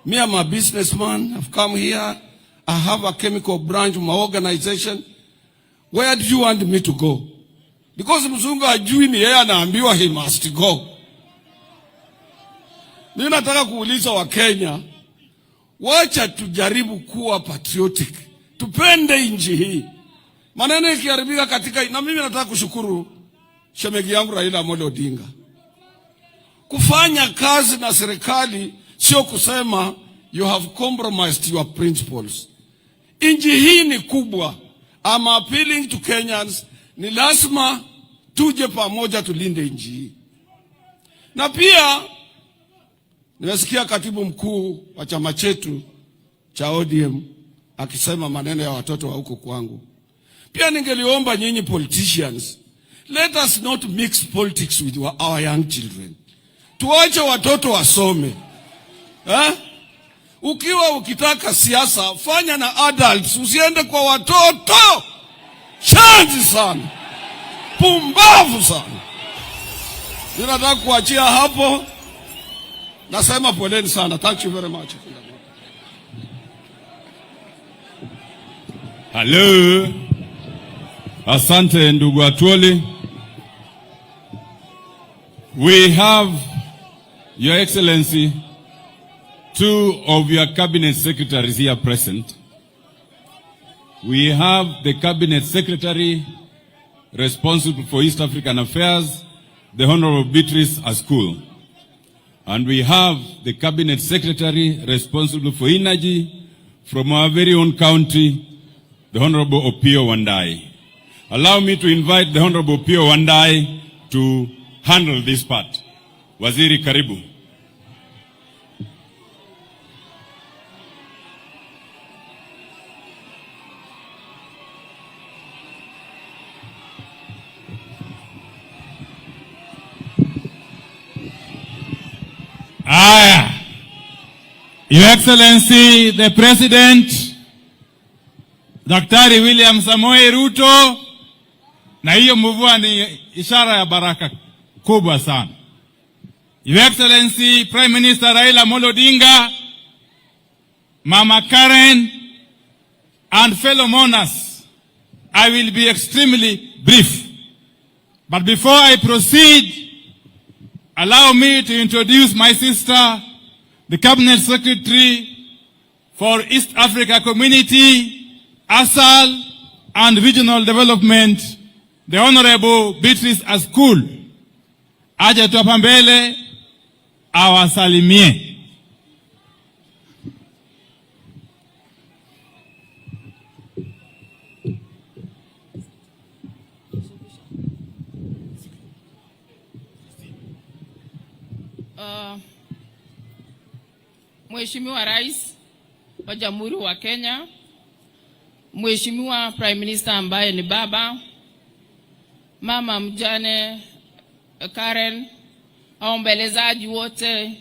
"Me, I'm a businessman, I've come here, I have a chemical branch of my organization. Where do you want me to go?" Because mzungu ajui ni yeye anaambiwa he must go. Mimi nataka kuuliza Wakenya, wacha tujaribu kuwa patriotic, tupende nchi hii. Maneno ikiharibika katika, na mimi nataka kushukuru shemegi yangu Raila Amolo Odinga. Kufanya kazi na serikali sio kusema you have compromised your principles. Nchi hii ni kubwa. I'm appealing to Kenyans, ni lazima tuje pamoja tulinde nchi hii. Na pia nimesikia katibu mkuu wa chama chetu cha ODM akisema maneno ya watoto wa huko kwangu. Pia ningeliomba nyinyi politicians, let us not mix politics with our young children. Tuache watoto wasome, eh? Ukiwa ukitaka siasa fanya na adults, usiende kwa watoto. Shenzi sana, pumbavu sana. Ninataka kuachia hapo, nasema poleni sana. Thank you very much. Hello. Asante, ndugu Atwoli. We have, Your Excellency, two of your cabinet secretaries here present. We have the cabinet secretary responsible for East African Affairs, the Honorable Beatrice Askul. And we have the cabinet secretary responsible for energy from our very own county, the Honorable Opiyo Wandayi. Allow me to invite the Honorable Opiyo Wandayi to handle this part. Waziri, karibu. Aya. Your Excellency, the President, Daktari William Samoei Ruto, na hiyo mvua ni ishara ya baraka kubwa sana. Your Excellency Prime Minister Raila Amolo Odinga, Mama Karen, and fellow mourners, I will be extremely brief. But before I proceed, allow me to introduce my sister, the Cabinet Secretary for East Africa Community, ASAL, and Regional Development, the Honorable Beatrice Askul. Aje tu hapa mbele awasalimie. Mheshimiwa Rais wa Jamhuri wa Kenya, Mheshimiwa Prime Minister ambaye ni baba, mama mjane Karen, waombelezaji wote,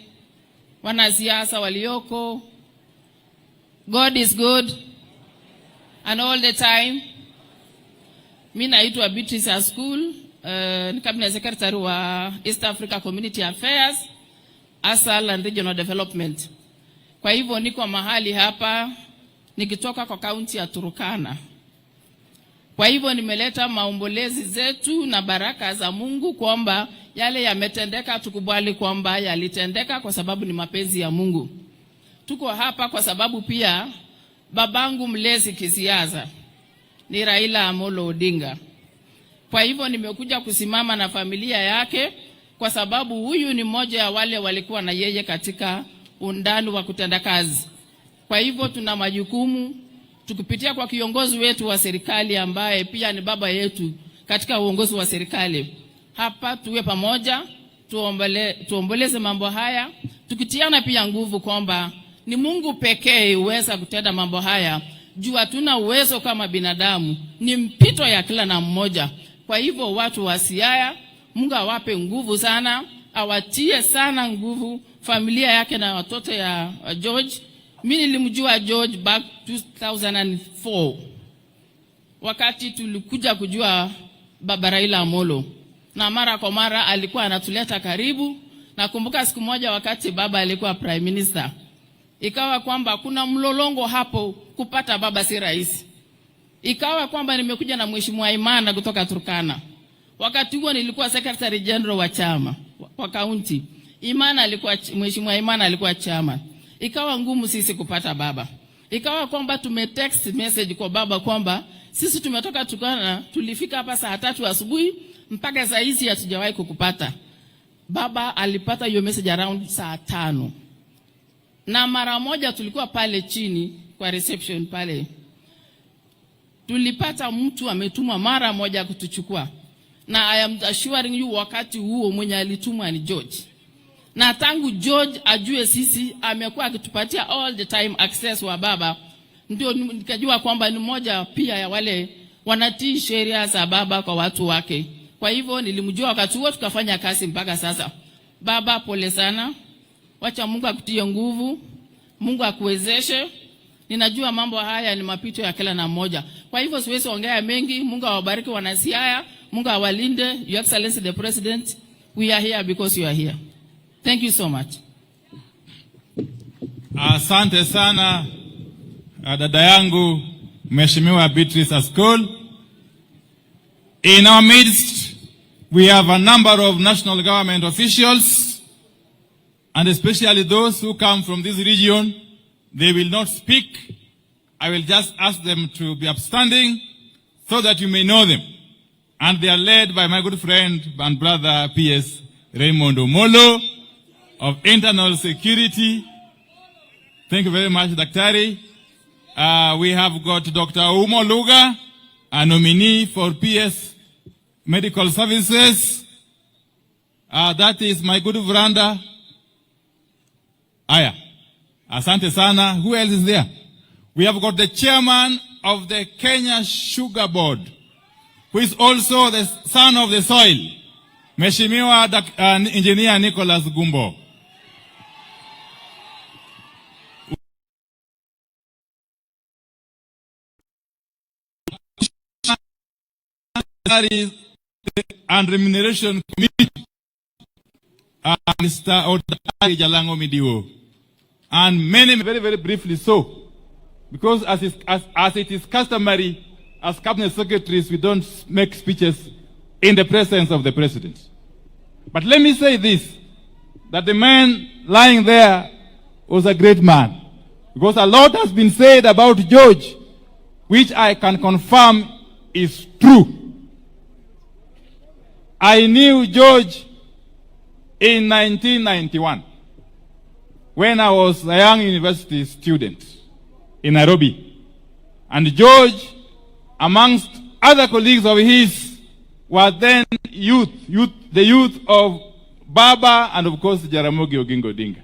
wanasiasa walioko, God is good and all the time. Mi naitwa Beatrice Askul, ni Cabinet Secretary wa East Africa Community Affairs, ASAL and Regional Development. Kwa hivyo niko mahali hapa nikitoka kwa kaunti ya Turkana. Kwa hivyo nimeleta maombolezi zetu na baraka za Mungu kwamba yale yametendeka, tukubali kwamba yalitendeka kwa sababu ni mapenzi ya Mungu. Tuko hapa kwa sababu pia babangu mlezi kisiasa ni Raila Amolo Odinga. Kwa hivyo nimekuja kusimama na familia yake kwa sababu huyu ni mmoja ya wale walikuwa na yeye katika undani wa kutenda kazi. Kwa hivyo tuna majukumu tukipitia kwa kiongozi wetu wa serikali ambaye pia ni baba yetu katika uongozi wa serikali. Hapa tuwe pamoja, tuomboleze mambo haya, tukitiana pia nguvu kwamba ni Mungu pekee huweza kutenda mambo haya. Juu hatuna uwezo kama binadamu, ni mpito ya kila na mmoja. Kwa hivyo watu wa Siaya, Mungu awape nguvu sana, awatie sana nguvu familia yake na watoto ya George. Mimi nilimjua George back 2004 wakati tulikuja kujua baba Raila Amolo, na mara kwa mara alikuwa anatuleta karibu. Nakumbuka siku moja wakati baba alikuwa prime minister, ikawa kwamba kuna mlolongo hapo kupata baba si rahisi. Ikawa kwamba nimekuja na Mheshimiwa Imana kutoka Turkana. Wakati huo nilikuwa secretary general wa chama wa county. Imana alikuwa, Mheshimiwa Imana alikuwa chama. Ikawa ngumu sisi kupata baba. Ikawa kwamba tume text message kwa baba kwamba sisi tumetoka Turkana, tulifika hapa saa 3 asubuhi mpaka saa hizi hatujawahi kukupata. Baba alipata hiyo message around saa 5. Na mara moja tulikuwa pale chini kwa reception pale. Tulipata mtu ametumwa mara moja kutuchukua. Na I am assuring you wakati huo mwenye alitumwa ni George. Na tangu George ajue sisi amekuwa akitupatia all the time access wa baba, ndio nikajua kwamba ni mmoja pia ya wale wanatii sheria za baba kwa watu wake. Kwa hivyo nilimjua wakati huo, tukafanya kazi mpaka sasa. Baba, pole sana. Wacha Mungu akutie nguvu, Mungu akuwezeshe. Ninajua mambo haya ni mapito ya kila na mmoja. Kwa hivyo siwezi ongea mengi. Mungu awabariki wanasiaya, Mungu awalinde. Your Excellency the President, we are here because you are here. Thank you so much. Asante sana dada yangu Mheshimiwa Beatrice Askul. In our midst, we have a number of national government officials, and especially those who come from this region. They will not speak. I will just ask them to be upstanding so that you may know them. And they are led by my good friend and brother P.S. Raymond Omolo of Internal Security. Thank you very much, Daktari. We have got Dr. Umo Luga, a nominee for PS Medical Services. That is my good friend. Aya. Asante sana. Who else is there? We have got the chairman of the Kenya Sugar Board, who is also the son of the soil, Mheshimiwa Engineer Nicholas Gumbo. And Remuneration Committee. Mr. Odari Jalango Midiwo, and many, very, very briefly so, because as it is customary, as cabinet secretaries, we don't make speeches in the presence of the president. But let me say this, that the man lying there was a great man. Because a lot has been said about George, which I can confirm is true. I knew George in 1991 when I was a young university student in Nairobi. And George, amongst other colleagues of his, were then the youth of Baba and of course Jaramogi Oginga Odinga.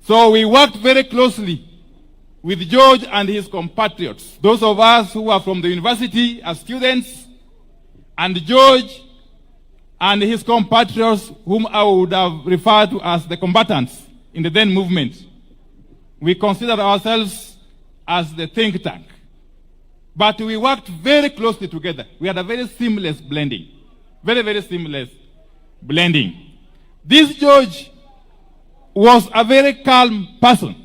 So we worked very closely with George and his compatriots, those of us who are from the university as students, and George and his compatriots, whom I would have referred to as the combatants in the then movement. We considered ourselves as the think tank. But we worked very closely together. We had a very seamless blending. Very, very seamless blending. This George was a very calm person.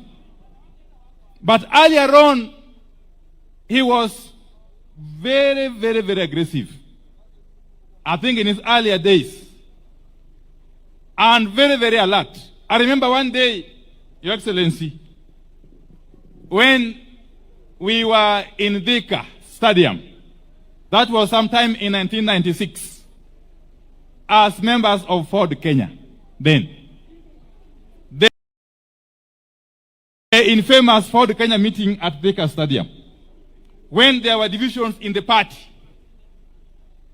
But earlier on, he was very, very, very aggressive. I think in his earlier days. And very, very alert. I remember one day, Your Excellency, when we were in Thika Stadium. That was sometime in 1996, as members of Ford Kenya then. The infamous Ford Kenya meeting at Thika Stadium, when there were divisions in the party,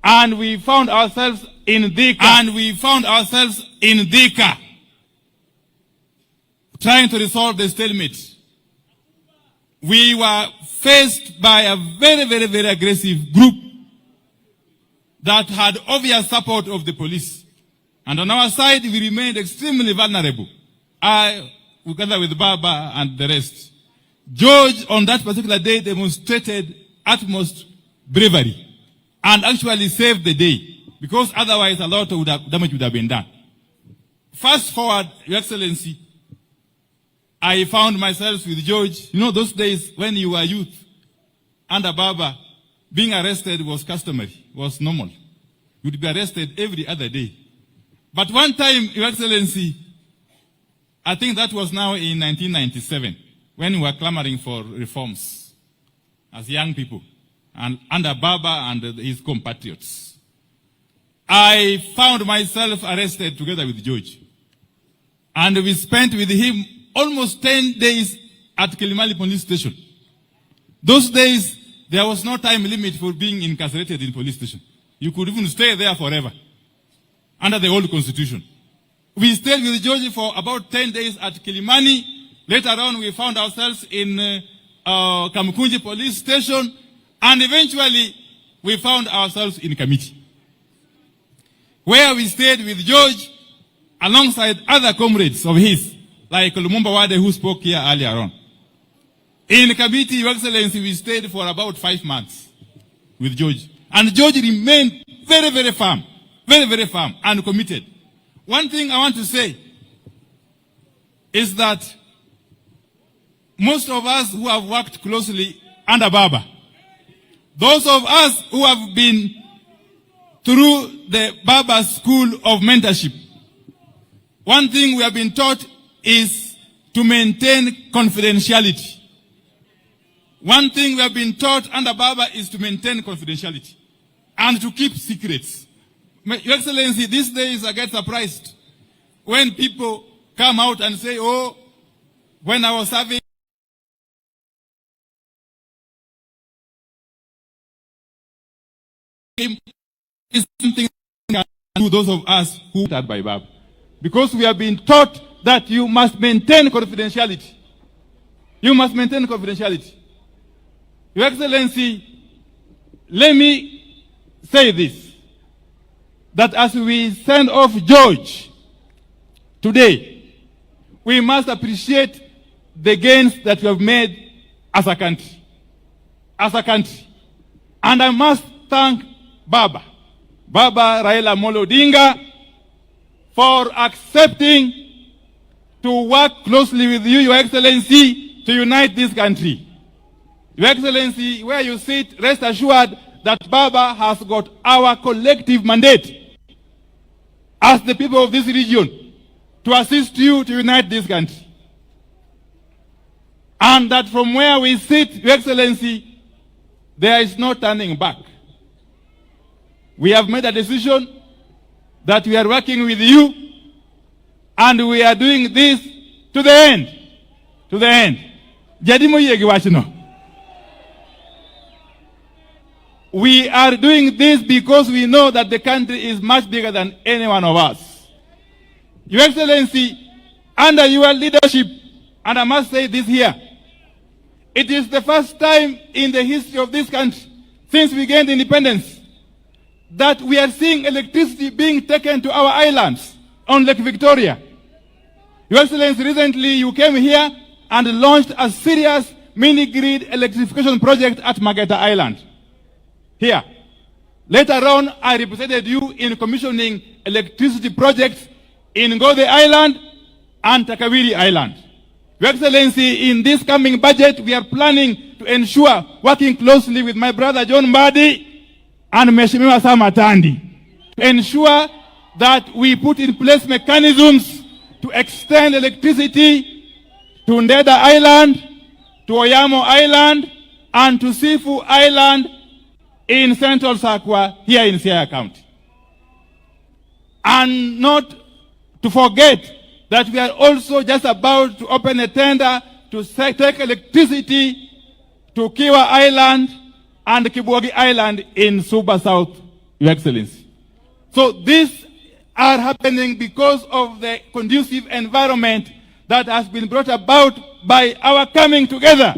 and we found ourselves in Thika, and we found ourselves in Thika, trying to resolve the stalemate. We were faced by a very, very, very aggressive group that had obvious support of the police. And on our side, we remained extremely vulnerable. I, together with Baba and the rest. George, on that particular day, demonstrated utmost bravery and actually saved the day, because otherwise a lot of damage would have been done. Fast forward, Your Excellency, I found myself with George. You know, those days when you were youth, under Baba, being arrested was customary, was normal. You'd be arrested every other day. But one time, Your Excellency, I think that was now in 1997, when we were clamoring for reforms as young people, and under Baba and his compatriots. I found myself arrested together with George. And we spent with him almost 10 days at Kilimani police station. Those days, there was no time limit for being incarcerated in police station. You could even stay there forever, under the old constitution. We stayed with George for about 10 days at Kilimani. Later on, we found ourselves in Kamukunji police station, and eventually, we found ourselves in Kamiti, where we stayed with George alongside other comrades of his, like Lumumba Wade, who spoke here earlier on. In Kamiti, Your Excellency, we stayed for about 5 months with George. And George remained very, very firm, very, very firm and committed. One thing I want to say is that most of us who have worked closely under Baba, those of us who have been through the Baba School of Mentorship, one thing we have been taught is to maintain confidentiality. One thing we have been taught under Baba is to maintain confidentiality and to keep secrets. Your Excellency, these days I get surprised when people come out and say, oh, when I was serving him, is something to those of us who are by Baba. Because we have been taught that you must maintain confidentiality. You must maintain confidentiality. Your Excellency, let me say this, that as we send off George today, we must appreciate the gains that we have made as a country. As a country. And I must thank Baba Raila Amolo Odinga, for accepting to work closely with you, Your Excellency, to unite this country. Your Excellency, where you sit, rest assured that Baba has got our collective mandate as the people of this region to assist you to unite this country. And that from where we sit, Your Excellency, there is no turning back. We have made a decision that we are working with you and we are doing this to the end. To the end. Ji adi moyie gi wachno. We are doing this because we know that the country is much bigger than any one of us. Your Excellency, under your leadership, and I must say this here, it is the first time in the history of this country, since we gained independence, that we are seeing electricity being taken to our islands on Lake Victoria. Your Excellency, recently you came here and launched a serious mini-grid electrification project at Mageta Island. Here. Later on, I represented you in commissioning electricity projects in Ngothe Island and Takawiri Island. Your Excellency, in this coming budget, we are planning to ensure, working closely with my brother John Mbadi and Mheshimiwa Sam Atandi, to ensure that we put in place mechanisms to extend electricity to Ndeda Island, to Oyamo Island, and to Sifu Island in Central Sakwa here in Siaya County. And not to forget that we are also just about to open a tender to take electricity to Kiwa Island and Kibwagi Island in Suba South, Your Excellency. So these are happening because of the conducive environment that has been brought about by our coming together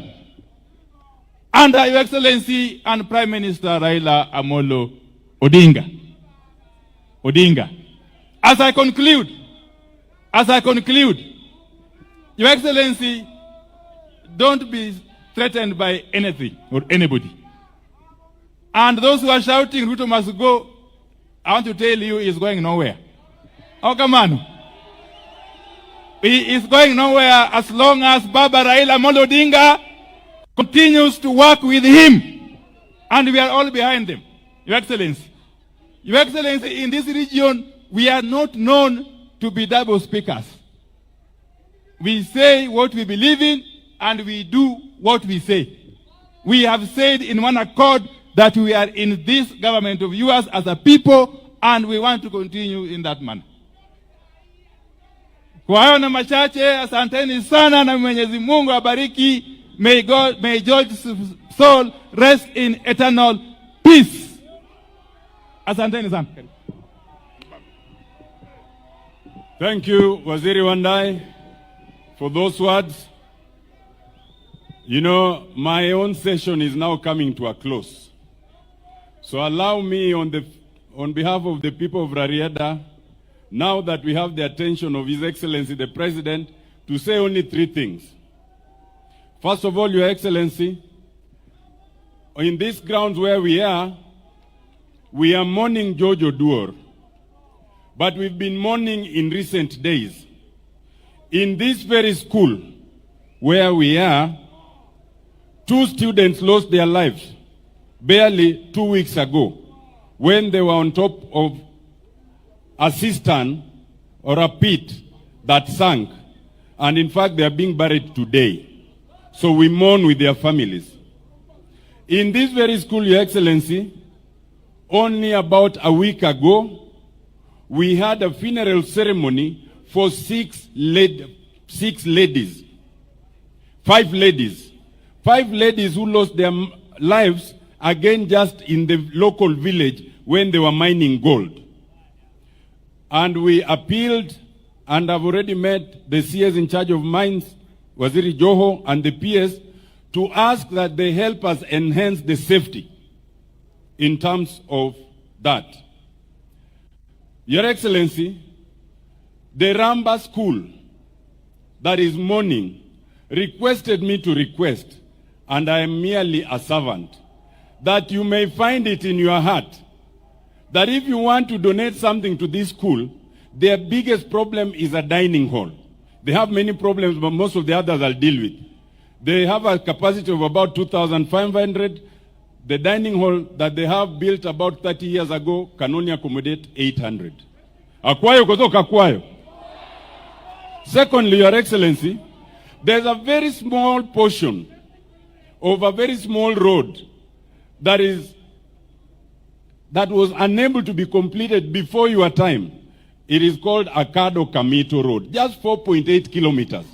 under Your Excellency and Prime Minister Raila Amolo Odinga. Odinga. As I conclude, Your Excellency, don't be threatened by anything or anybody. And those who are shouting Ruto must go, I want to tell you he's going nowhere. Oh, come on. He is going nowhere as long as Baba Raila Amolo Odinga continues to work with him. And we are all behind them. Your Excellency. Your Excellency, in this region, we are not known to be double speakers. We say what we believe in and we do what we say. We have said in one accord that we are in this government of yours as a people and we want to continue in that manner. Kwa hayo na machache, asanteni sana na Mwenyezi Mungu abariki. May God, may George's soul rest in eternal peace. Asanteni sana. Thank you, Waziri Wandayi, for those words. You know, my own session is now coming to a close. So allow me on behalf of the people of Rarieda, now that we have the attention of His Excellency the President, to say only three things. First of all, Your Excellency, in these grounds where we are mourning George Oduor. But we've been mourning in recent days. In this very school where we are, two students lost their lives barely 2 weeks ago when they were on top of a cistern or a pit that sank. And in fact, they are being buried today. So we mourn with their families. In this very school, Your Excellency, only about a week ago, we had a funeral ceremony for six ladies, five ladies, five ladies who lost their lives again just in the local village when they were mining gold. And we appealed, and I've already met the CS in charge of mines, Waziri Joho, and the PS, to ask that they help us enhance the safety in terms of that. Your Excellency, the Ramba School that is mourning requested me to request, and I am merely a servant, that you may find it in your heart that if you want to donate something to this school, Their biggest problem is a dining hall. They have many problems, but most of the others I'll deal with. They have a capacity of about 2,500. The dining hall that they have built about 30 years ago can only accommodate 800. Akwayo koso ok akwayo. Secondly, Your Excellency, there's a very small portion of a very small road that was unable to be completed before your time. It is called Akado Kamito Road, just 4.8 kilometers.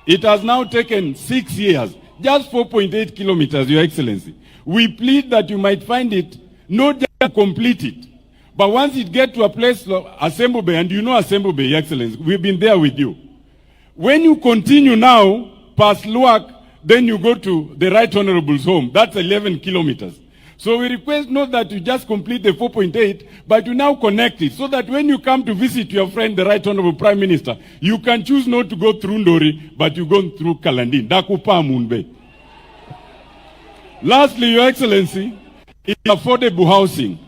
It has now taken 6 years, just 4.8 kilometers, Your Excellency. We plead that you might find it, not just complete it, but once it gets to a place like Asembo Bay, and you know Asembo Bay, Your Excellency, we've been there with you. When you continue now past Luak, then you go to the Right Honorable's home. That's 11 kilometers. So we request not that you just complete the 4.8, but you now connect it so that when you come to visit your friend, the Right Honorable Prime Minister, you can choose not to go through Ndori, but you go through Kalandin. Dakupa Munbe. Lastly, Your Excellency, is affordable housing.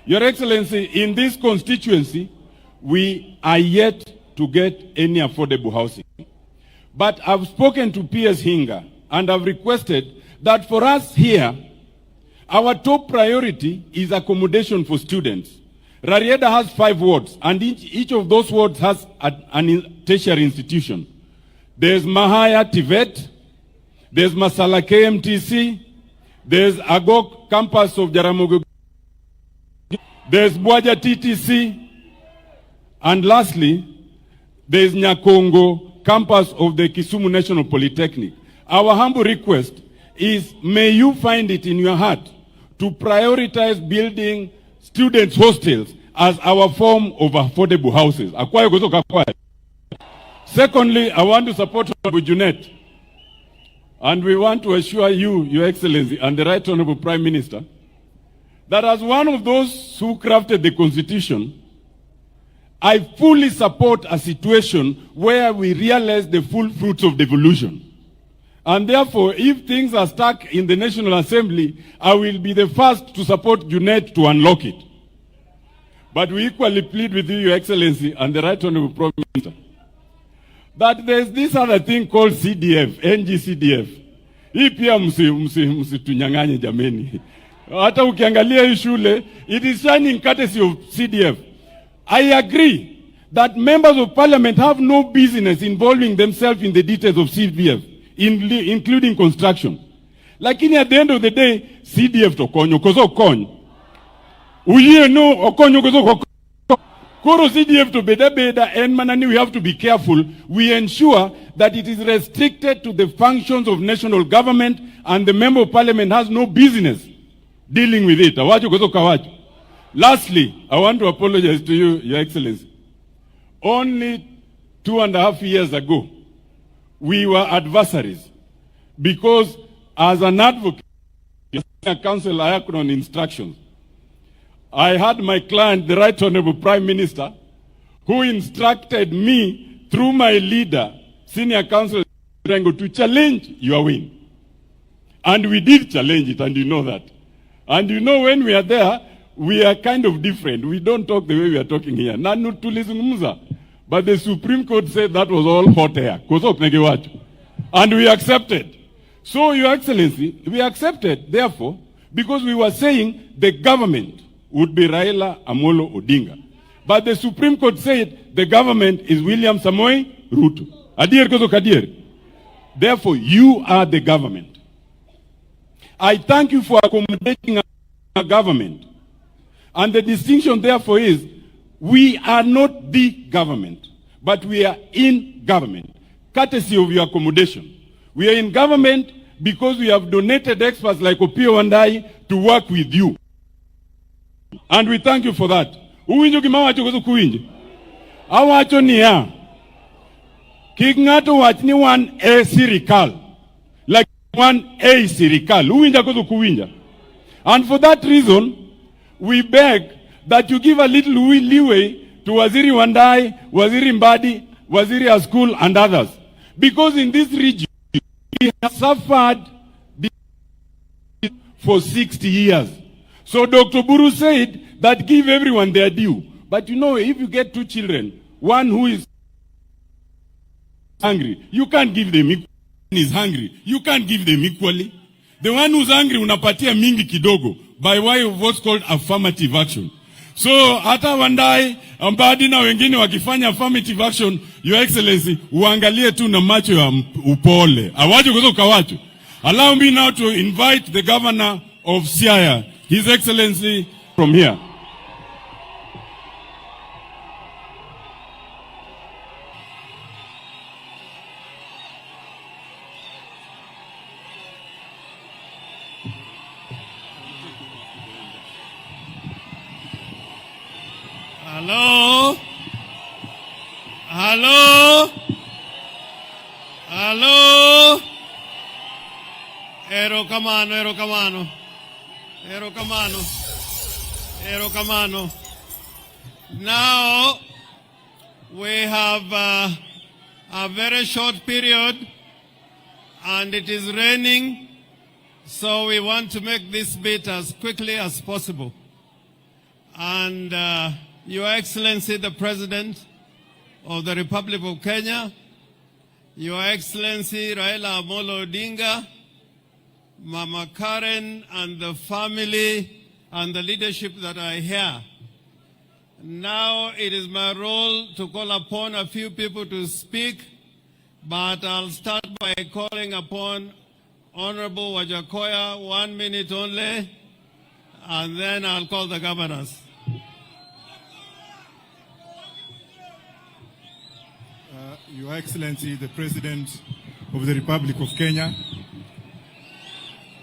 Your Excellency, in this constituency, we are yet to get any affordable housing. But I've spoken to PS Hinga and I've requested that for us here, our top priority is accommodation for students. Rarieda has five wards, and each of those wards has a tertiary institution. There's Mahaya TVET, there's Masala KMTC, there's Agok campus of Jaramogi, there's Bwaja TTC, and lastly, there's Nyakongo campus of the Kisumu National Polytechnic. Our humble request is, may you find it in your heart to prioritize building students' hostels as our form of affordable houses. Akwayo koso ok akwayo. Secondly, I want to support Honorable Junet. And we want to assure you, Your Excellency, and the Right Honorable Prime Minister, that as one of those who crafted the Constitution, I fully support a situation where we realize the full fruits of devolution. And therefore, if things are stuck in the National Assembly, I will be the first to support Junet to unlock it. But we equally plead with you, Your Excellency, and the Right Honorable Prime Minister, that there's this other thing called CDF, NGCDF. Hii pia msitunyang'anye jameni. Hata ukiangalia hii shule, it is shining courtesy of CDF. I agree that members of parliament have no business involving themselves in the details of CDF, including construction. Lakini at the end of the day, CDF to konyo, koso ok kony. Uyie no okonyo koso ok okony. Koro CDF to beda beda en mana ni we have to be careful. We ensure that it is restricted to the functions of national government and the member of parliament has no business dealing with it. Awacho koso ok awacho. Lastly, I want to apologize to you, Your Excellency. Only 2.5 years ago, we were adversaries because as an advocate, counsel Ayakron instructions, I had my client, the Right Honorable Prime Minister, who instructed me through my leader, Senior Counsel Rengo, to challenge your win. And we did challenge it, and you know that. And you know when we are there, we are kind of different. We don't talk the way we are talking here. Na tulizungumza. But the Supreme Court said that was all hot air. Koso ok ne giwacho. And we accepted. So, Your Excellency, we accepted, therefore, because we were saying the government would be Raila Amolo Odinga. But the Supreme Court said the government is William Samoei Ruto. Adier koso ok adier. Therefore, you are the government. I thank you for accommodating our government. And the distinction, therefore, is we are not the government, but we are in government, courtesy of your accommodation. We are in government because we have donated experts like Opiyo Wandayi to work with you. And we thank you for that. Uwinjo gima awacho koso ok uwinjo? Awacho niya, kik ng'ato wach ni wan e sirikal, like wan e sirikal. Uwinja koso ok uwinja? And for that reason, we beg that you give a little leeway to Waziri Wandayi, Waziri Mbadi, Waziri Askul, and others. Because in this region, we have suffered for 60 years. So Dr. Buru said that give everyone their due. But you know, if you get two children, one who is hungry, you can't give them equally. Is hungry, you can't give them equally. The one who's hungry unapatia mingi kidogo by way of what's called affirmative action. So hata Wandayi, Mbadi na wengine wakifanya affirmative action, Your Excellency, uangalie tu na macho ya upole. Awacho kwa kawacho. Allow me now to invite the governor of Siaya, His Excellency from here. Hello? Hello? Hello? Erokamano, erokamano. Erokamano. Erokamano. Now, we have a very short period and it is raining, so we want to make this bit as quickly as possible. And Your Excellency, the President of the Republic of Kenya, Your Excellency Raila Amolo Odinga, Mama Karen and the family and the leadership that are here. Now it is my role to call upon a few people to speak, but I'll start by calling upon Honorable Wajackoyah, 1 minute only, and then I'll call the governors. Your Excellency, the President of the Republic of Kenya,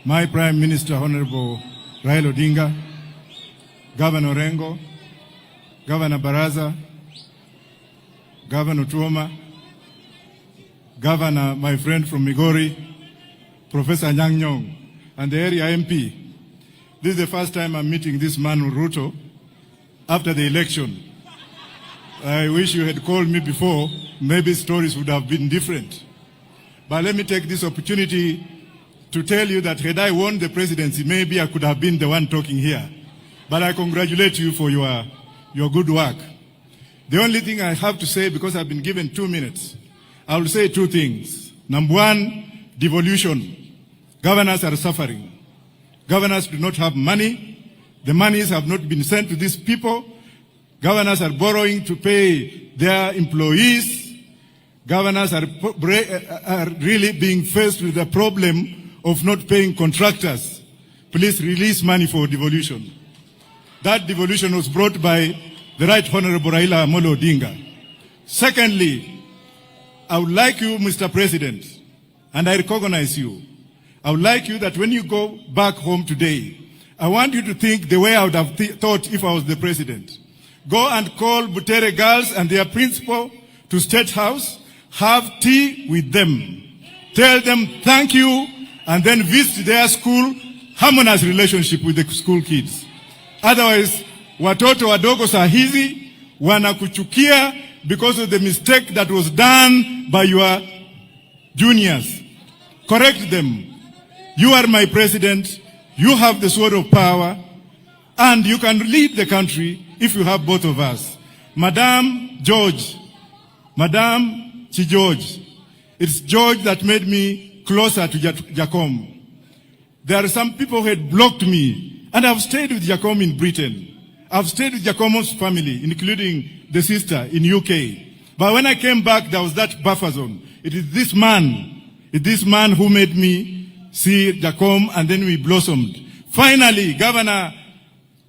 my Prime Minister, Honorable Raila Odinga, Governor Orengo, Governor Baraza, Governor Tuoma, Governor, my friend from Migori, Professor Anyang' Nyong'o, and the area MP. This is the first time I'm meeting this man, Ruto, after the election. I wish you had called me before. Maybe stories would have been different. But let me take this opportunity to tell you that had I won the presidency, maybe I could have been the one talking here. But I congratulate you for your good work. The only thing I have to say, because I've been given 2 minutes, I will say two things. Number one, devolution. Governors are suffering. Governors do not have money. The monies have not been sent to these people. Governors are borrowing to pay their employees. Governors are really being faced with the problem of not paying contractors. Please release money for devolution. That devolution was brought by the Right Honorable Raila Amolo Odinga. Secondly, I would like you, Mr. President, and I recognize you, I would like you that when you go back home today, I want you to think the way I would have thought if I was the president. Go and call Butere girls and their principal to State House, have tea with them. Tell them thank you, and then visit their school, harmonize relationship with the school kids. Otherwise, watoto wadogo saa hizi wanakuchukia because of the mistake that was done by your juniors. Correct them. You are my president. You have the sword of power, and you can lead the country if you have both of us. Madam George, Madam Chi George, it's George that made me closer to Jakom. There are some people who had blocked me, and I've stayed with Jakom in Britain. I've stayed with Jakom's family, including the sister in UK. But when I came back, there was that buffer zone. It is this man, it is this man who made me see Jakom, and then we blossomed. Finally, Governor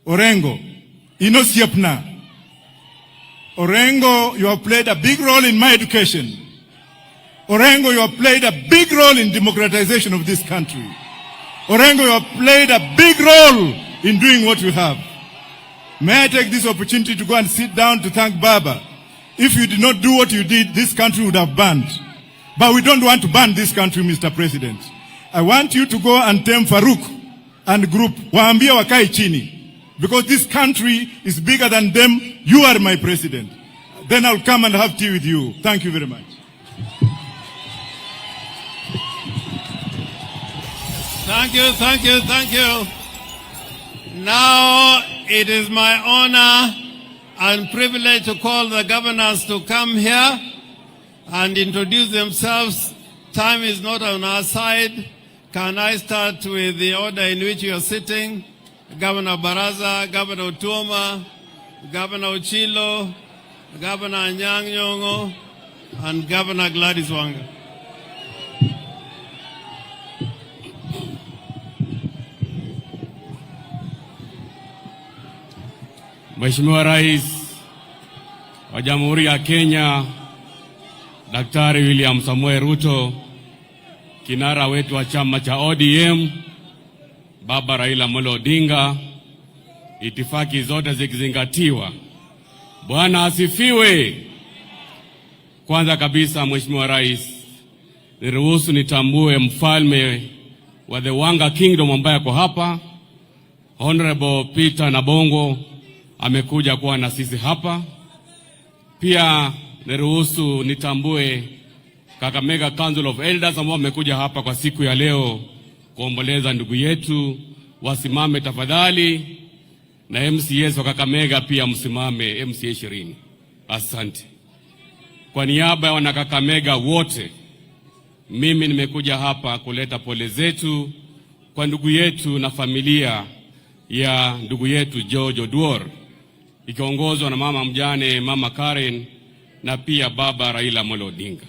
Orengo, Inosiepna. Orengo, you have played a big role in my education. Orengo, you have played a big role in democratization of this country. Orengo, you have played a big role in doing what you have. May I take this opportunity to go and sit down to thank Baba. If you did not do what you did, this country would have burned. But we don't want to burn this country, Mr. President. I want you to go and tell Farouk and group, waambie wakae chini. Because this country is bigger than them. You are my president. Then I'll come and have tea with you. Thank you very much. Thank you, thank you, thank you. Now it is my honor I'm privileged to call the governors to come here and introduce themselves. Time is not on our side. Can I start with the order in which you are sitting? Governor Baraza, Governor Otuoma, Governor Ochilo, Governor Anyang' Nyong'o, and Governor Gladys Wanga. Mheshimiwa Rais wa Jamhuri ya Kenya Daktari William Samoei Ruto, kinara wetu wa chama cha ODM Baba Raila Amolo Odinga, itifaki zote zikizingatiwa. Bwana asifiwe. Kwanza kabisa, Mheshimiwa Rais, niruhusu nitambue mfalme wa the Wanga Kingdom ambaye ako hapa, Honorable Peter Nabongo amekuja kuwa na sisi hapa. Pia niruhusu nitambue Kakamega Council of Elders ambao wamekuja hapa kwa siku ya leo kuomboleza ndugu yetu, wasimame tafadhali, na MCAs wa Kakamega pia msimame, MCA 20. Asante. Kwa niaba ya wanakakamega wote, mimi nimekuja hapa kuleta pole zetu kwa ndugu yetu na familia ya ndugu yetu George Oduor ikiongozwa na mama mjane, Mama Karen, na pia baba Raila Amolo Odinga.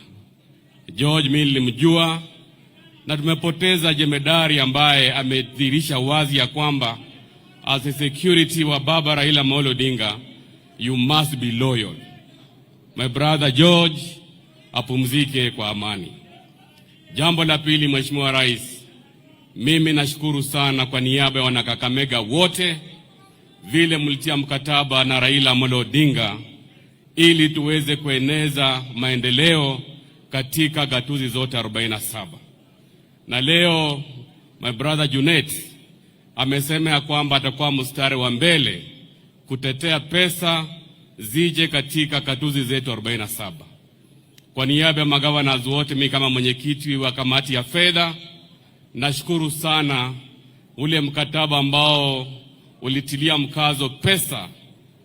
George mimi nilimjua na tumepoteza jemedari ambaye amedhihirisha wazi ya kwamba as a security wa baba Raila Amolo Odinga, you must be loyal. My brother George apumzike kwa amani. Jambo la pili, Mheshimiwa Rais, mimi nashukuru sana kwa niaba ya wanakakamega wote vile mlitia mkataba na Raila Amolo Odinga ili tuweze kueneza maendeleo katika gatuzi zote 47. Na leo my brother Junet amesema ya kwamba atakuwa mstari wa mbele kutetea pesa zije katika gatuzi zetu 47. Kwa niaba ya magavana wote, mimi kama mwenyekiti wa kamati ya fedha nashukuru sana ule mkataba ambao ulitilia mkazo pesa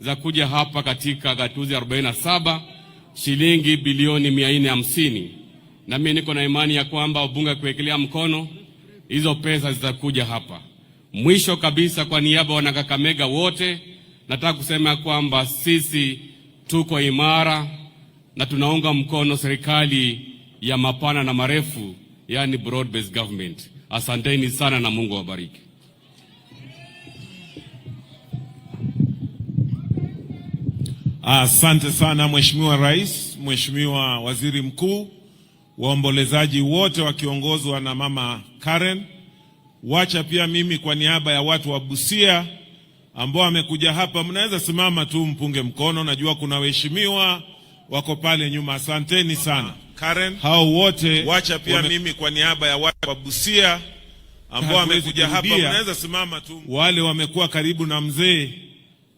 za kuja hapa katika gatuzi 47 shilingi bilioni 450, na mimi niko na imani ya kwamba wabunge kuwekelea mkono hizo pesa zitakuja hapa. Mwisho kabisa, kwa niaba ya wanakakamega wote, nataka kusema kwamba sisi tuko imara na tunaunga mkono serikali ya mapana na marefu, yani broad based government. Asanteni sana na Mungu awabariki. Asante sana Mheshimiwa Rais, Mheshimiwa Waziri Mkuu, waombolezaji wote wakiongozwa na Mama Karen. Wacha pia mimi kwa niaba ya watu wa Busia ambao wamekuja hapa, mnaweza simama tu mpunge mkono. Najua kuna waheshimiwa wako pale nyuma. Asanteni sana Karen, hao wote. Wacha pia mimi kwa niaba ya watu wa Busia ambao wamekuja hapa, mnaweza simama tu. Wale wamekuwa karibu na mzee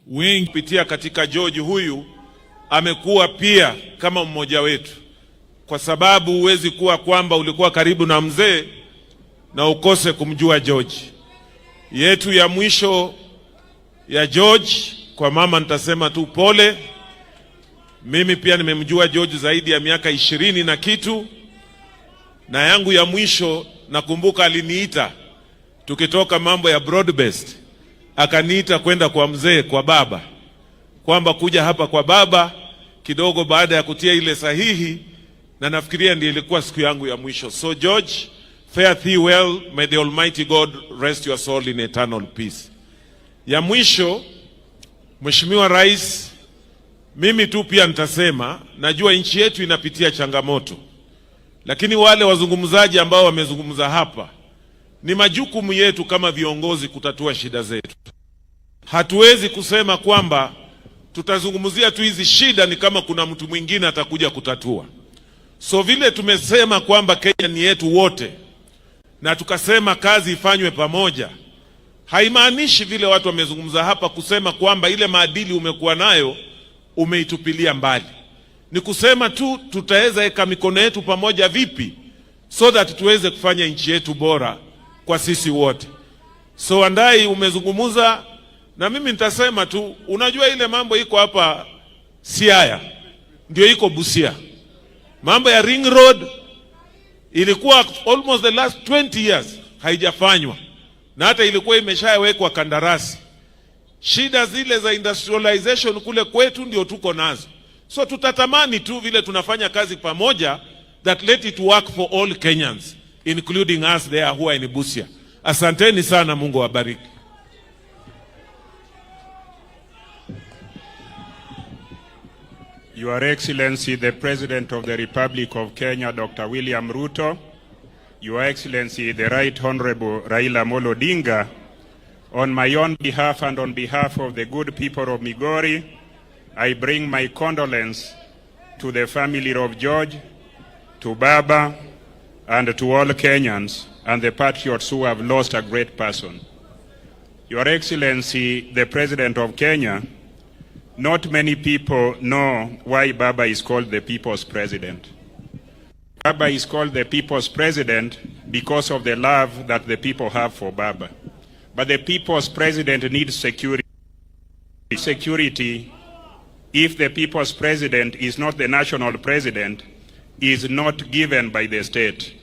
wengi kupitia katika George huyu amekuwa pia kama mmoja wetu, kwa sababu huwezi kuwa kwamba ulikuwa karibu na mzee na ukose kumjua George. Yetu ya mwisho ya George, kwa mama nitasema tu pole. Mimi pia nimemjua George zaidi ya miaka 20 na kitu, na yangu ya mwisho nakumbuka aliniita tukitoka mambo ya broad based, akaniita kwenda kwa mzee, kwa baba, kwamba kuja hapa kwa baba kidogo, baada ya kutia ile sahihi, na nafikiria ndiyo ilikuwa siku yangu ya mwisho. So George, fare thee well, may the Almighty God rest your soul in eternal peace. Ya mwisho, Mheshimiwa Rais, mimi tu pia nitasema, najua nchi yetu inapitia changamoto, lakini wale wazungumzaji ambao wamezungumza hapa, ni majukumu yetu kama viongozi kutatua shida zetu. Hatuwezi kusema kwamba tutazungumzia tu hizi shida ni kama kuna mtu mwingine atakuja kutatua. So vile tumesema kwamba Kenya ni yetu wote na tukasema kazi ifanywe pamoja, haimaanishi vile watu wamezungumza hapa kusema kwamba ile maadili umekuwa nayo umeitupilia mbali. Ni kusema tu tutaweza weka mikono yetu pamoja vipi so that tuweze kufanya nchi yetu bora kwa sisi wote. So Andai, umezungumza. Na mimi nitasema tu, unajua ile mambo iko hapa Siaya ndio iko Busia. Mambo ya Ring Road ilikuwa almost the last 20 years haijafanywa, na hata ilikuwa imeshawekwa kandarasi. Shida zile za industrialization kule kwetu ndio tuko nazo, so tutatamani tu vile tunafanya kazi pamoja, that let it work for all Kenyans including us there who are in Busia. Asanteni sana, Mungu awabariki. Your Excellency, the President of the Republic of Kenya, Dr. William Ruto, Your Excellency, the Right Honorable Raila Amolo Odinga, on my own behalf and on behalf of the good people of Migori, I bring my condolence to the family of George, to Baba, and to all Kenyans and the patriots who have lost a great person. Your Excellency, the President of Kenya, not many people know why Baba is called the people's president. Baba is called the people's president because of the love that the people have for Baba. But the people's president needs security. Security, if the people's president is not the national president, is not given by the state.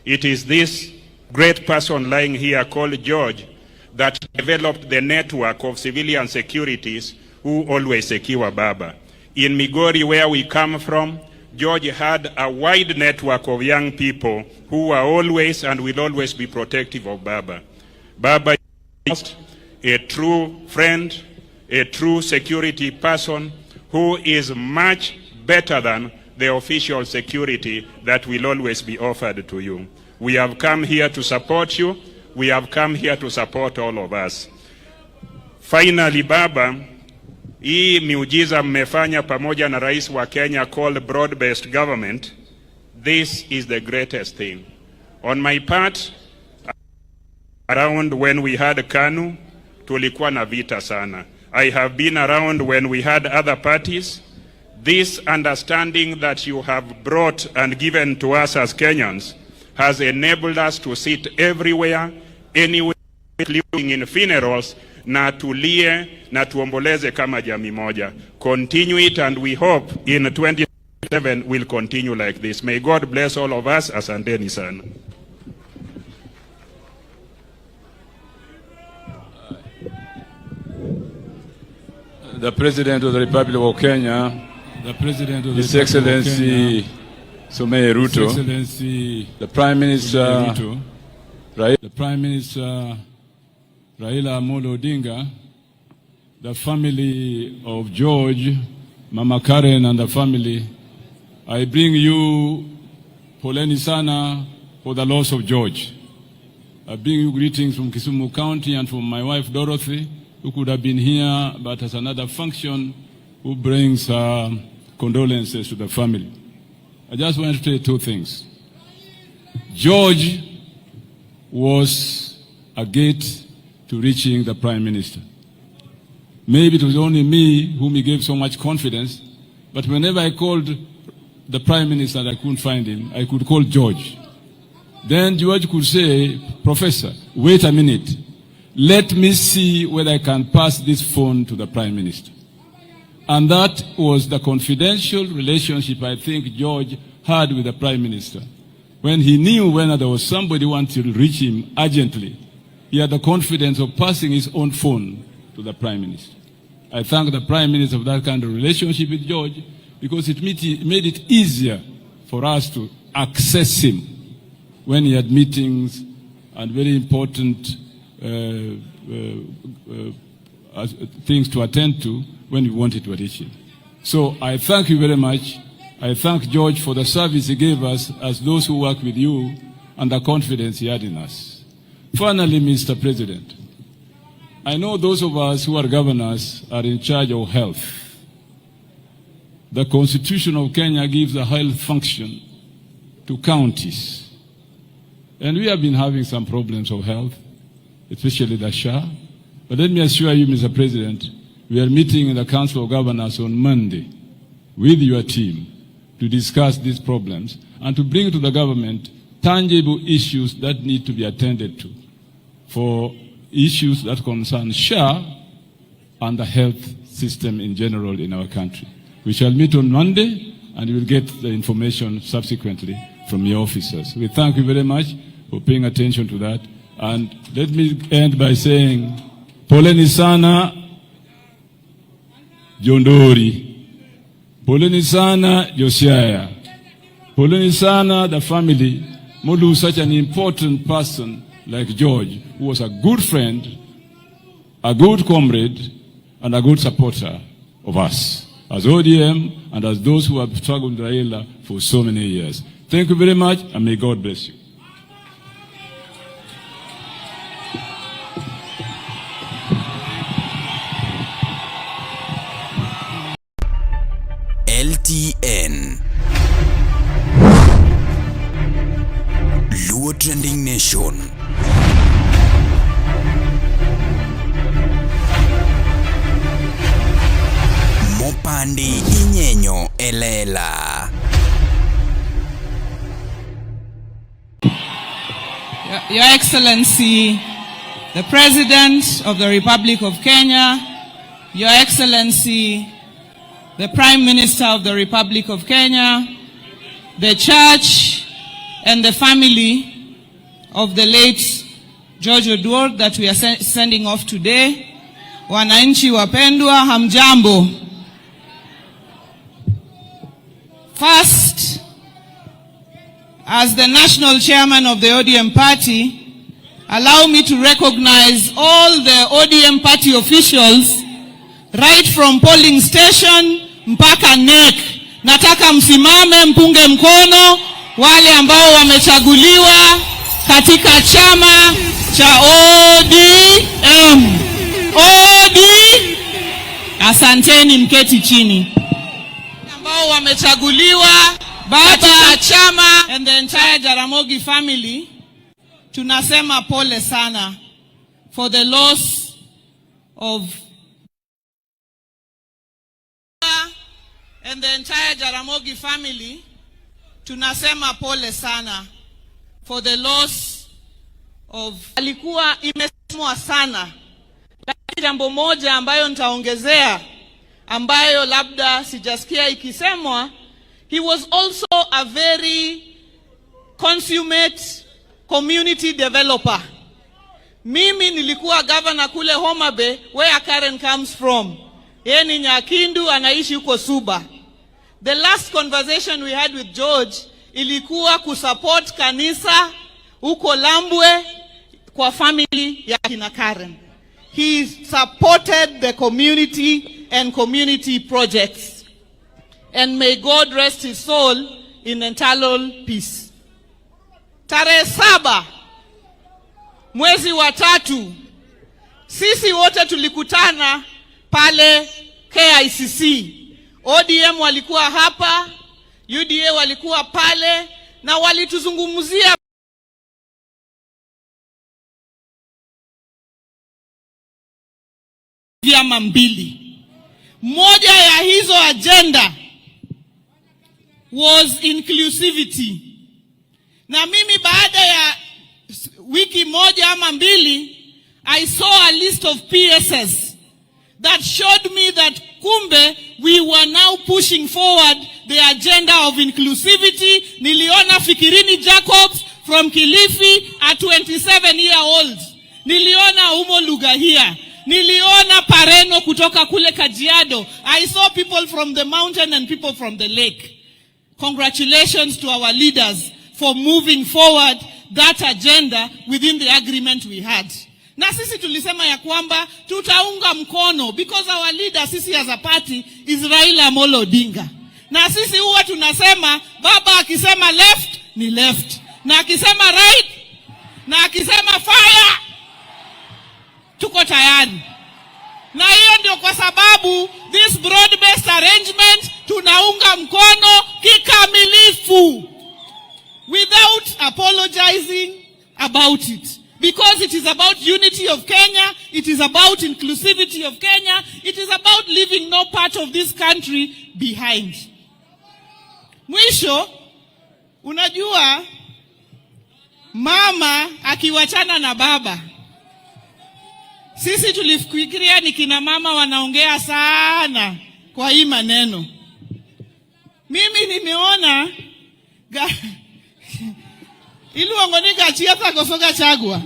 It is this great person lying here called George that developed the network of civilian securities who always secure Baba. In Migori, where we come from, George had a wide network of young people who are always and will always be protective of Baba. Baba is a true friend, a true security person who is much better than the official security that will always be offered to you. We have come here to support you. We have come here to support all of us. Finally, Baba, hii miujiza mmefanya pamoja na rais wa Kenya called broad-based government, this is the greatest thing. On my part, around when we had KANU, tulikuwa na vita sana. I have been around when we had other parties. This understanding that you have brought and given to us as Kenyans has enabled us to sit everywhere, anywhere, including in funerals, na tulie na tuomboleze kama jamii moja. Continue it and we hope in 2027 will continue like this. May God bless all of us. Asanteni sana. The President of the Republic of Kenya, The President of the His Republic of Excellency Kenya, Samoei Ruto, His Excellency the Prime Minister, Samoei Ruto, Raila, the Prime Minister Raila Amolo Odinga, the family of George, Mama Karen and the family, I bring you poleni sana for the loss of George. I bring you greetings from Kisumu County and from my wife Dorothy, who could have been here but has another function, who brings condolences to the family. I just want to say two things. George was a gate to reaching the Prime Minister. Maybe it was only me whom he gave so much confidence, but whenever I called the Prime Minister and I couldn't find him, I could call George. Then George could say, Professor, wait a minute. Let me see whether I can pass this phone to the Prime Minister. And that was the confidential relationship I think George had with the Prime Minister. When he knew when there was somebody who wanted to reach him urgently, he had the confidence of passing his own phone to the Prime Minister. I thank the Prime Minister for that kind of relationship with George, because it made it easier for us to access him when he had meetings and very important things to attend to when we wanted to reach him. So I thank you very much. I thank George for the service he gave us as those who work with you and the confidence he had in us. Finally, Mr. President, I know those of us who are governors are in charge of health. The Constitution of Kenya gives a health function to counties. And we have been having some problems of health, especially the SHA. But let me assure you, Mr. President, we are meeting in the Council of Governors on Monday with your team to discuss these problems and to bring to the government tangible issues that need to be attended to for issues that concern SHA and the health system in general in our country. We shall meet on Monday and you will get the information subsequently from your officers. We thank you very much for paying attention to that. And let me end by saying, poleni sana Jo Ndori, poleni sana Jo Siaya, poleni sana the family who lose such an important person like George, who was a good friend, a good comrade, and a good supporter of us as ODM and as those who have struggled with Raila for so many years. Thank you very much, and may God bless you. LTN Luo Trending Nation. Mopandi inyenyo elela. Your Excellency, the President of the Republic of Kenya, Your Excellency, the Prime Minister of the Republic of Kenya, the Church and the family of the late George Oduor that we are sending off today. Wananchi wapendwa, hamjambo. First, as the national chairman of the ODM party, allow me to recognize all the ODM party officials right from polling station mpaka NEC. Nataka msimame mpunge mkono wale ambao wamechaguliwa katika chama cha ODM. OD, asanteni, mketi chini. Ambao wamechaguliwa katika chama and the entire Jaramogi family, tunasema pole sana for the loss of and the entire Jaramogi family, tunasema pole sana for the loss of. Alikuwa imesemwa sana, lakini jambo moja ambayo nitaongezea ambayo labda sijasikia ikisemwa, he was also a very consummate community developer. Mimi nilikuwa governor kule Homa Bay, where Karen comes from. Yeye ni Nyakindu, anaishi huko Suba. The last conversation we had with George ilikuwa kusupport kanisa huko Lambwe kwa family ya kina Karen. He supported the community and community projects. And may God rest his soul in eternal peace. Tarehe 7 mwezi wa 3, sisi wote tulikutana pale KICC. ODM walikuwa hapa, UDA walikuwa pale na walituzungumzia vyama mbili. Moja ya hizo agenda was inclusivity. Na mimi baada ya wiki moja ama mbili, I saw a list of PSs that showed me that kumbe we were now pushing forward the agenda of inclusivity. Niliona Fikirini Jacobs from Kilifi, a 27-year-old. Niliona Umo Lugahia. Niliona Pareno kutoka kule Kajiado. I saw people from the mountain and people from the lake. Congratulations to our leaders for moving forward that agenda within the agreement we had. Na sisi tulisema ya kwamba tutaunga mkono because our leader, sisi as a party, is Raila Amolo Odinga. Na sisi huwa tunasema baba akisema left ni left, na akisema right, na akisema fire, tuko tayari. Na hiyo ndio kwa sababu this broad based arrangement tunaunga mkono kikamilifu without apologizing about it. Because it is about unity of Kenya, it is about inclusivity of Kenya, it is about leaving no part of this country behind. Mwisho, unajua mama akiwachana na baba, Sisi tulifikiria ni kina mama wanaongea sana kwa hii maneno. Mimi nimeona iluongo ni Gachietha koso Gachagua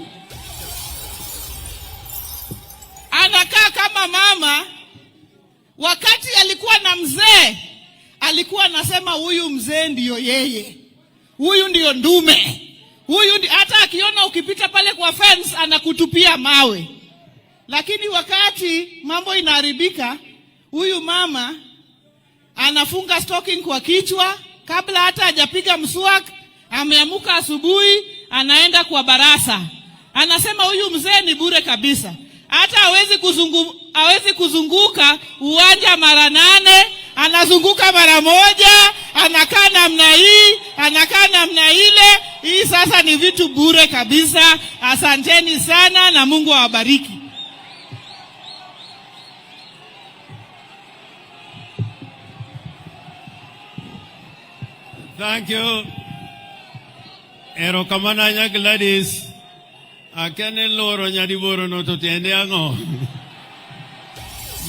anakaa kama mama. Wakati alikuwa na mzee, alikuwa anasema huyu mzee ndiyo yeye, huyu ndiyo ndume, huyu hata akiona ukipita pale kwa fence anakutupia mawe. Lakini wakati mambo inaharibika, huyu mama anafunga stocking kwa kichwa kabla hata hajapiga mswak. Ameamuka asubuhi, anaenda kwa barasa, anasema huyu mzee ni bure kabisa, hata hawezi kuzunguka uwanja mara 8, anazunguka mara 1, anakaa namna hii, anakaa namna ile. Hii sasa ni vitu bure kabisa. Asanteni sana na Mungu awabariki. Thank you. Erokamano ahinya Gladys. Akia ni loro nyadiboro no to tiende ang'o?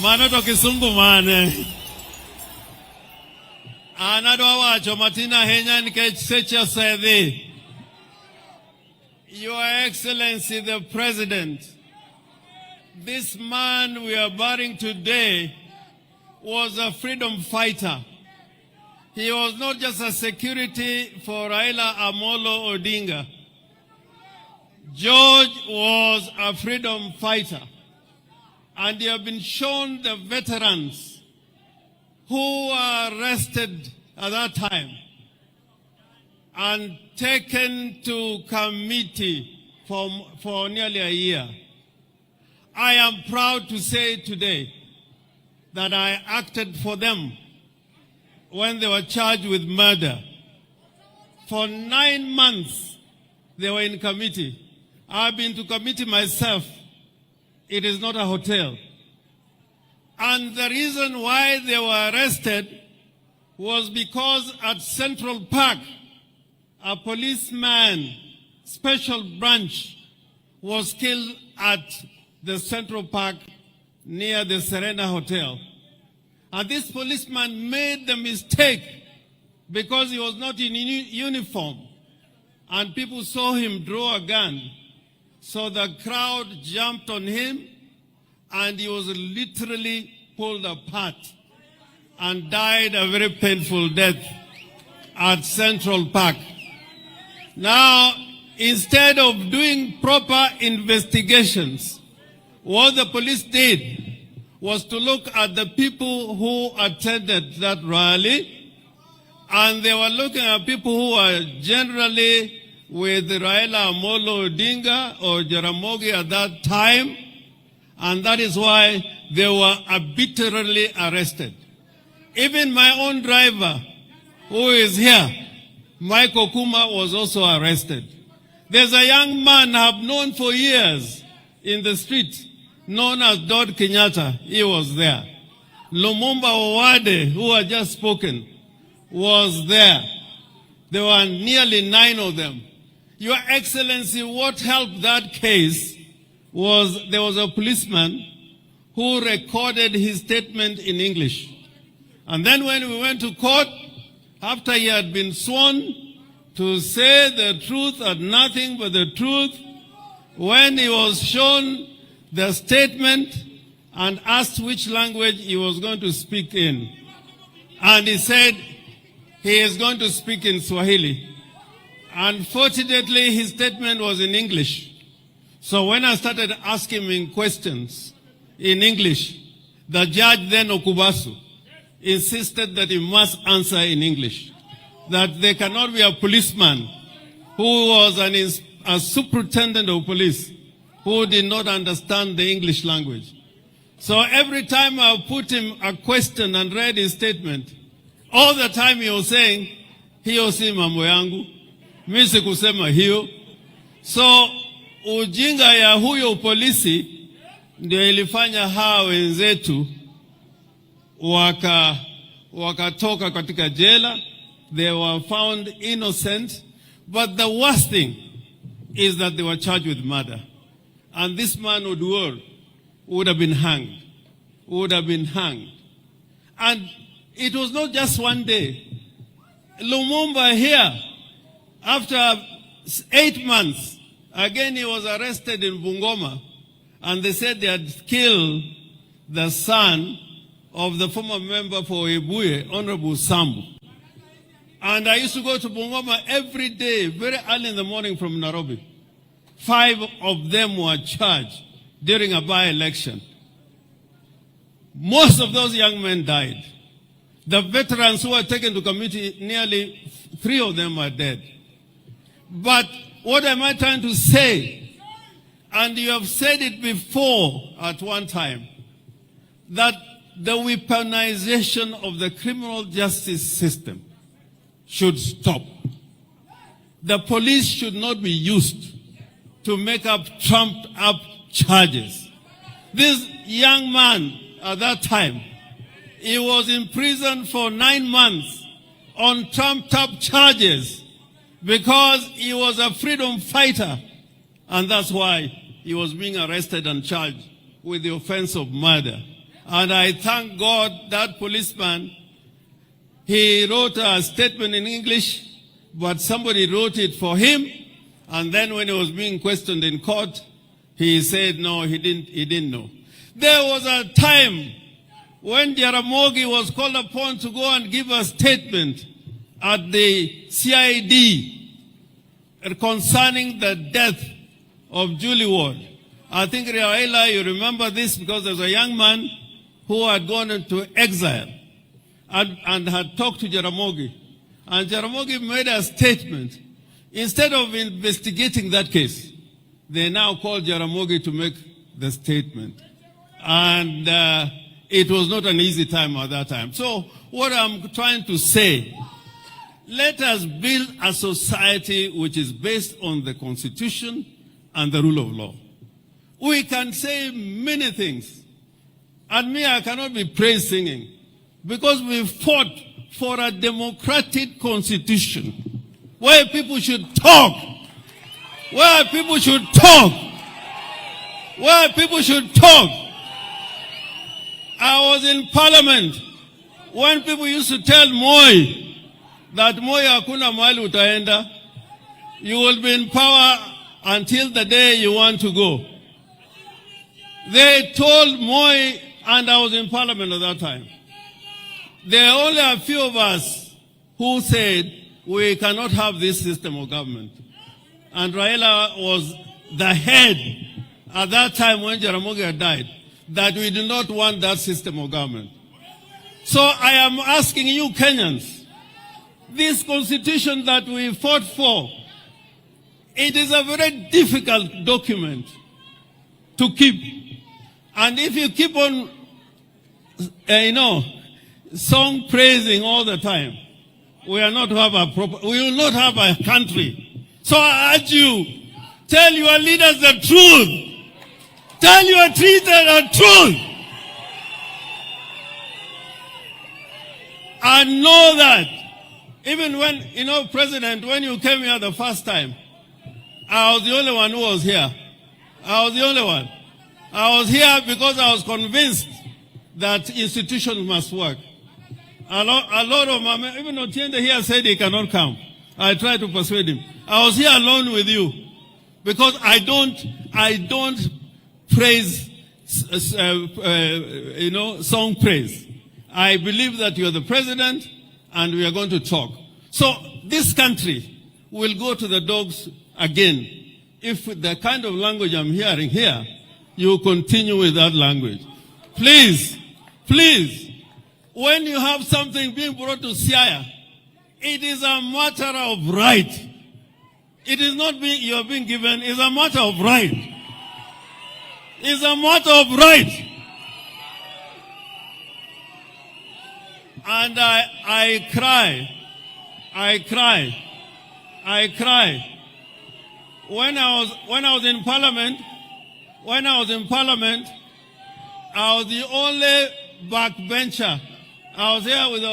Mano to kisungu mane? An adwa wacho matin ahinya nikech seche osedhi. Your Excellency the President, this man we are burying today was a freedom fighter. He was not just a security for Raila Amolo Odinga. George was a freedom fighter. And he have been shown the veterans who were arrested at that time and taken to Kamiti for nearly a year. I am proud to say today that I acted for them when they were charged with murder. For 9 months, they were in Kamiti. I've been to Kamiti myself. It is not a hotel. And the reason why they were arrested was because at Central Park, a policeman, special branch, was killed at the Central Park near the Serena Hotel. And this policeman made the mistake because he was not in uniform. And people saw him draw a gun. So the crowd jumped on him and he was literally pulled apart and died a very painful death at Central Park. Now, instead of doing proper investigations, what the police did was to look at the people who attended that rally, and they were looking at people who were generally with Raila Amolo Odinga or Jaramogi at that time, and that is why they were arbitrarily arrested. Even my own driver, who is here, Michael Kuma, was also arrested. There's a young man I've known for years in the street, known as Dod Kenyatta. He was there. Lumumba Owade, who had just spoken, was there. There were nearly 9 of them. Your Excellency, what helped that case was there was a policeman who recorded his statement in English. And then when we went to court, after he had been sworn to say the truth and nothing but the truth, when he was shown the statement and asked which language he was going to speak in, and he said he is going to speak in Swahili. Unfortunately, his statement was in English. So when I started asking him questions in English, the judge then, Okubasu, insisted that he must answer in English, that there cannot be a policeman who was a superintendent of police who did not understand the English language. So every time I put him a question and read his statement, all the time he was saying, hiyo si mambo yangu, mi sikusema hiyo. So ujinga ya huyo polisi ndio ilifanya hawa wenzetu wakatoka katika jela. They were found innocent, but the worst thing is that they were charged with murder. And this man Oduor would have been hanged. Would have been hanged. And it was not just one day. Lumumba here, after 8 months, again he was arrested in Bungoma, and they said they had killed the son of the former member for Webuye, Honorable Sambu. And I used to go to Bungoma every day, very early in the morning from Nairobi. Five of them were charged during a by-election. Most of those young men died. The veterans who were taken to Kamiti, nearly three of them are dead. But what am I trying to say? And you have said it before at one time, that the weaponization of the criminal justice system should stop. The police should not be used to make up trumped up charges. This young man at that time, he was in prison for 9 months on trumped up charges because he was a freedom fighter. And that's why he was being arrested and charged with the offense of murder. And I thank God that policeman, he wrote a statement in English, but somebody wrote it for him. And then when he was being questioned in court, he said no, he didn't know. There was a time when Jaramogi was called upon to go and give a statement at the CID concerning the death of Julie Ward. I think, Raila, you remember this because there's a young man who had gone into exile and had talked to Jaramogi. And Jaramogi made a statement. Instead of investigating that case, they now called Jaramogi to make the statement. And it was not an easy time at that time. So what I'm trying to say, let us build a society which is based on the constitution and the rule of law. We can say many things. And me, I cannot be praise singing because we fought for a democratic constitution where people should talk, where people should talk, where people should talk. I was in parliament when people used to tell Moi that, "Moi, hakuna mahali utaenda. You will be in power until the day you want to go." They told Moi, and I was in parliament at that time. There are only a few of us who said we cannot have this system of government. And Raila was the head at that time when Jaramogi had died, that we do not want that system of government. So I am asking you Kenyans, this constitution that we fought for, it is a very difficult document to keep. And if you keep on song praising all the time, we will not have a country. So I urge you, tell your leaders the truth. Tell your leaders the truth. And know that even when, President, when you came here the first time, I was the only one who was here. I was the only one. I was here because I was convinced that institutions must work. A lot of my, even Otiende here said he cannot come. I tried to persuade him. I was here alone with you because I don't praise, song praise. I believe that you're the president and we are going to talk. So this country will go to the dogs again if the kind of language I'm hearing here, you continue with that language. Please, please, when you have something being brought to Siaya, it is a matter of right. It is not being, you are being given, it's a matter of right. It's a matter of right. And I cry, I cry, I cry. When I was in parliament, when I was in parliament, I was the only backbencher. I was here with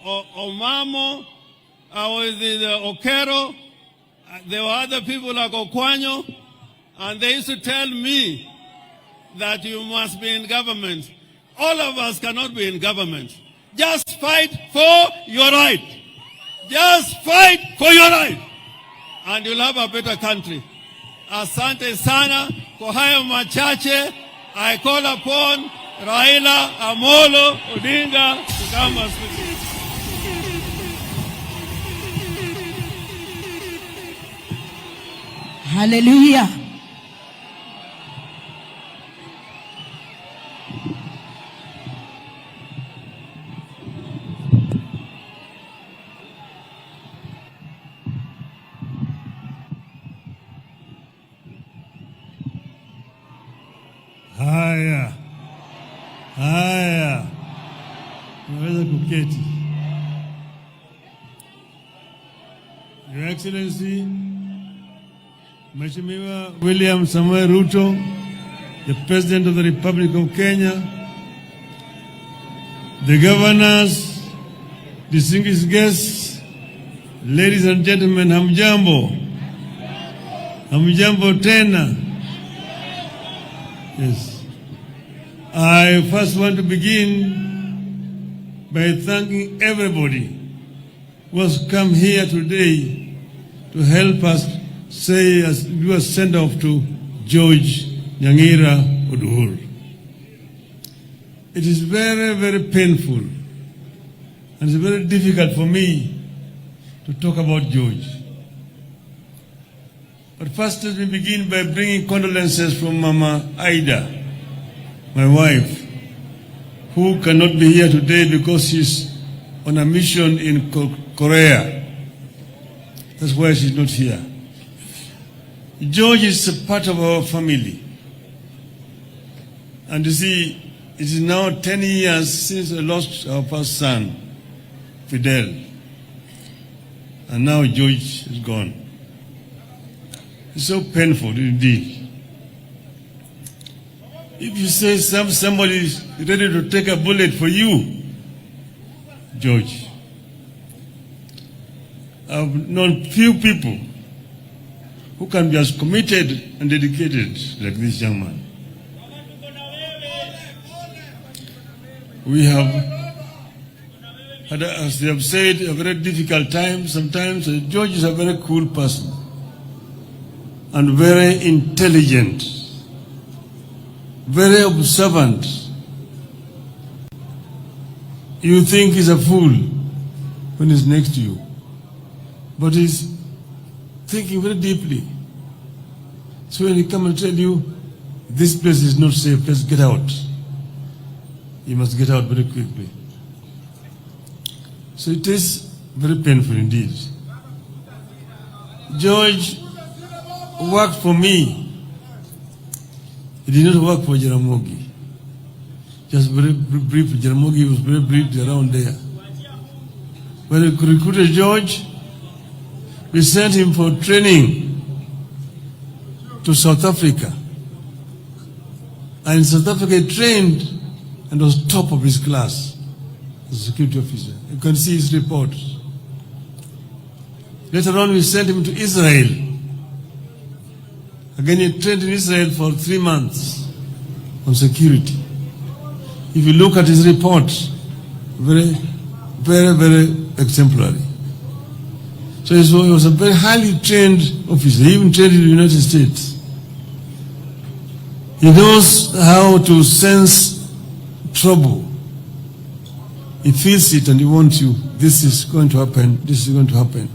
Omamo, I was with Okero, there were other people like Okwanyo, and they used to tell me that you must be in government. All of us cannot be in government. Just fight for your right. Just fight for your right. And you'll have a better country. Asante sana kwa hayo machache. I call upon Raila Amolo Odinga to come and speak. Hallelujah. Haya, haya, unaweza kuketi. Your Excellency, Mheshimiwa William Samoei Ruto, the President of the Republic of Kenya, the governors, distinguished guests, ladies and gentlemen, hamjambo. Hamjambo tena. Yes. I first want to begin by thanking everybody who has come here today to help us say as do a send off to George Nyangira Oduor. It is very, very painful and it's very difficult for me to talk about George. But first, let me begin by bringing condolences from Mama Ida, my wife, who cannot be here today because she's on a mission in Korea. That's why she's not here. George is a part of our family. And you see, it is now 10 years since we lost our first son, Fidel. And now George is gone. It's so painful indeed. If you say somebody is ready to take a bullet for you, George, I've known few people who can be as committed and dedicated like this young man. We have had, as they have said, a very difficult time sometimes. George is a very cool person and very intelligent, very observant. You think he's a fool when he's next to you, but he's thinking very deeply. So when he comes and tell you, this place is not safe, let's get out. You must get out very quickly. So it is very painful indeed. George worked for me. He did not work for Jaramogi. Just very brief. Jaramogi was very brief around there. When we recruited George, we sent him for training to South Africa. And in South Africa, he trained and was top of his class as a security officer. You can see his reports. Later on, we sent him to Israel. Again, he trained in Israel for 3 months on security. If you look at his reports, very, very, very exemplary. So he was a very highly trained officer. He even trained in the United States. He knows how to sense trouble. He feels it and he wants you. This is going to happen. This is going to happen.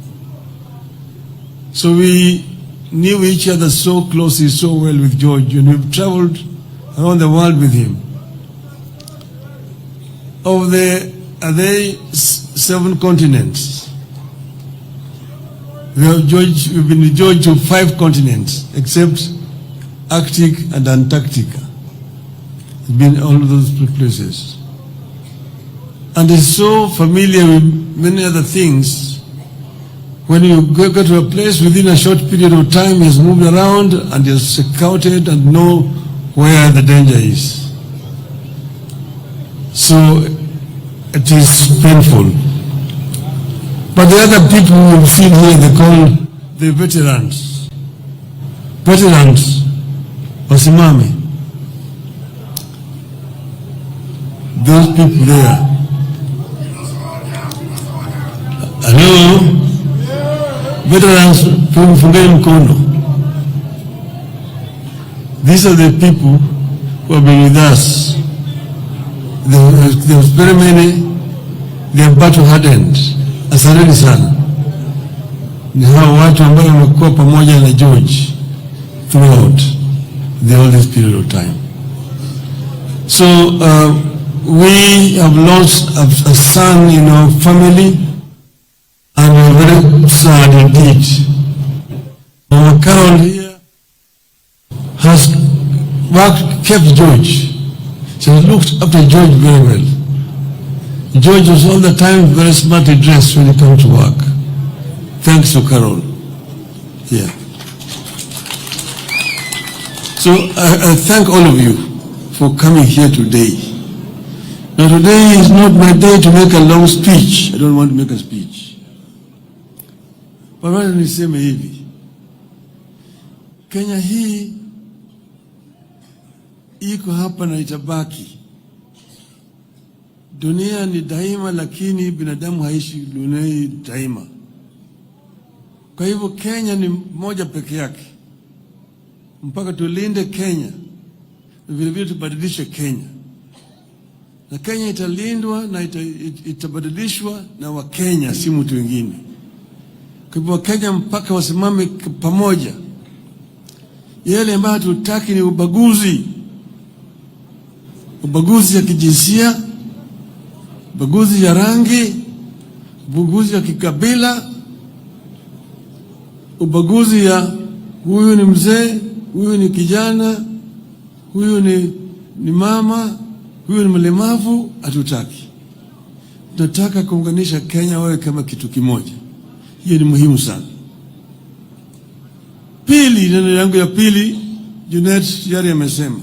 So we knew each other so closely, so well with George, and we've traveled around the world with him. Of the, are they 7 continents? We have George, we've been with George to 5 continents, except Arctic and Antarctica. He's been all of those places. And he's so familiar with many other things. When you go to a place, within a short period of time, he has moved around and he has scouted and know where the danger is. So it is painful. But the other people we've seen here, they call the veterans. Veterans, wasimame. Those people there. Hello? Veterans, fungeni mkono. These are the people who have been with us. There's very many, they are battle hardened. Asanteni sana. Ni hawa watu ambao wamekuwa pamoja na George throughout the all this period of time. So we have lost a son in our family, and we are very sad indeed. Our Carol here has kept George. She has looked after George very well. George was all the time very smartly dressed when he came to work. Thanks to Carol. Yeah. So I thank all of you for coming here today. Now today is not my day to make a long speech. I don't want to make a speech. But wacha niseme hivi. Kenya hii iko hapa na itabaki. Dunia ni daima, lakini binadamu haishi dunia hii daima. Kwa hivyo Kenya ni moja peke yake, mpaka tulinde Kenya, vile vile tubadilishe Kenya, na Kenya italindwa na itabadilishwa na Wakenya, si mtu wengine. Kwa hivyo Wakenya mpaka wasimame pamoja. Yale ambayo hatutaki ni ubaguzi, ubaguzi ya kijinsia, ubaguzi ya rangi, ubaguzi ya kikabila, ubaguzi ya huyu ni mzee, huyu ni kijana, huyu ni mama, huyu ni mlemavu. Hatutaki. Tunataka kuunganisha Kenya wawe kama kitu kimoja. Hiyo ni muhimu sana. Pili, neno yangu ya pili, Junet tayari amesema,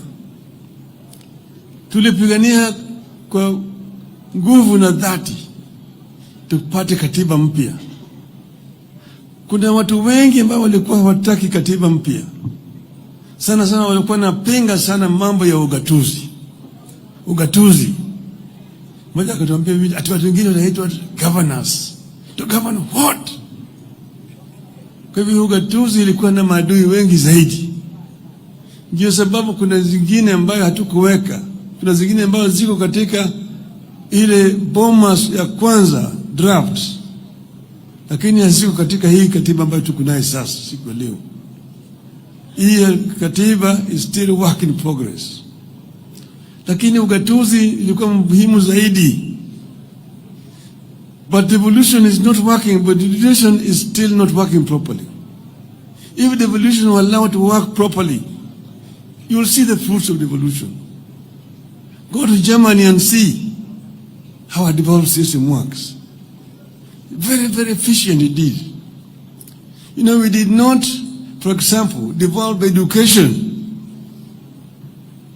tulipigania kwa nguvu na dhati tupate katiba mpya. Kuna watu wengi ambao walikuwa hawataki katiba mpya, sana sana walikuwa napinga sana mambo ya ugatuzi. Ugatuzi. Mmoja akatuambia ati watu wengine wanaitwa governors. To govern what? Kwa hivyo ugatuzi ilikuwa na maadui wengi zaidi. Ndio sababu kuna zingine ambayo hatukuweka, kuna zingine ambazo ziko katika ile Bomas ya kwanza draft, lakini haziko katika hii katiba ambayo tuko nayo sasa siku ya leo. Hii katiba is still work in progress, lakini ugatuzi ilikuwa muhimu zaidi. But devolution is not working, but devolution is still not working properly. If devolution were allowed to work properly, you will see the fruits of devolution. Go to Germany and see how a devolved system works. Very, very efficient indeed. We did not, for example, devolve education.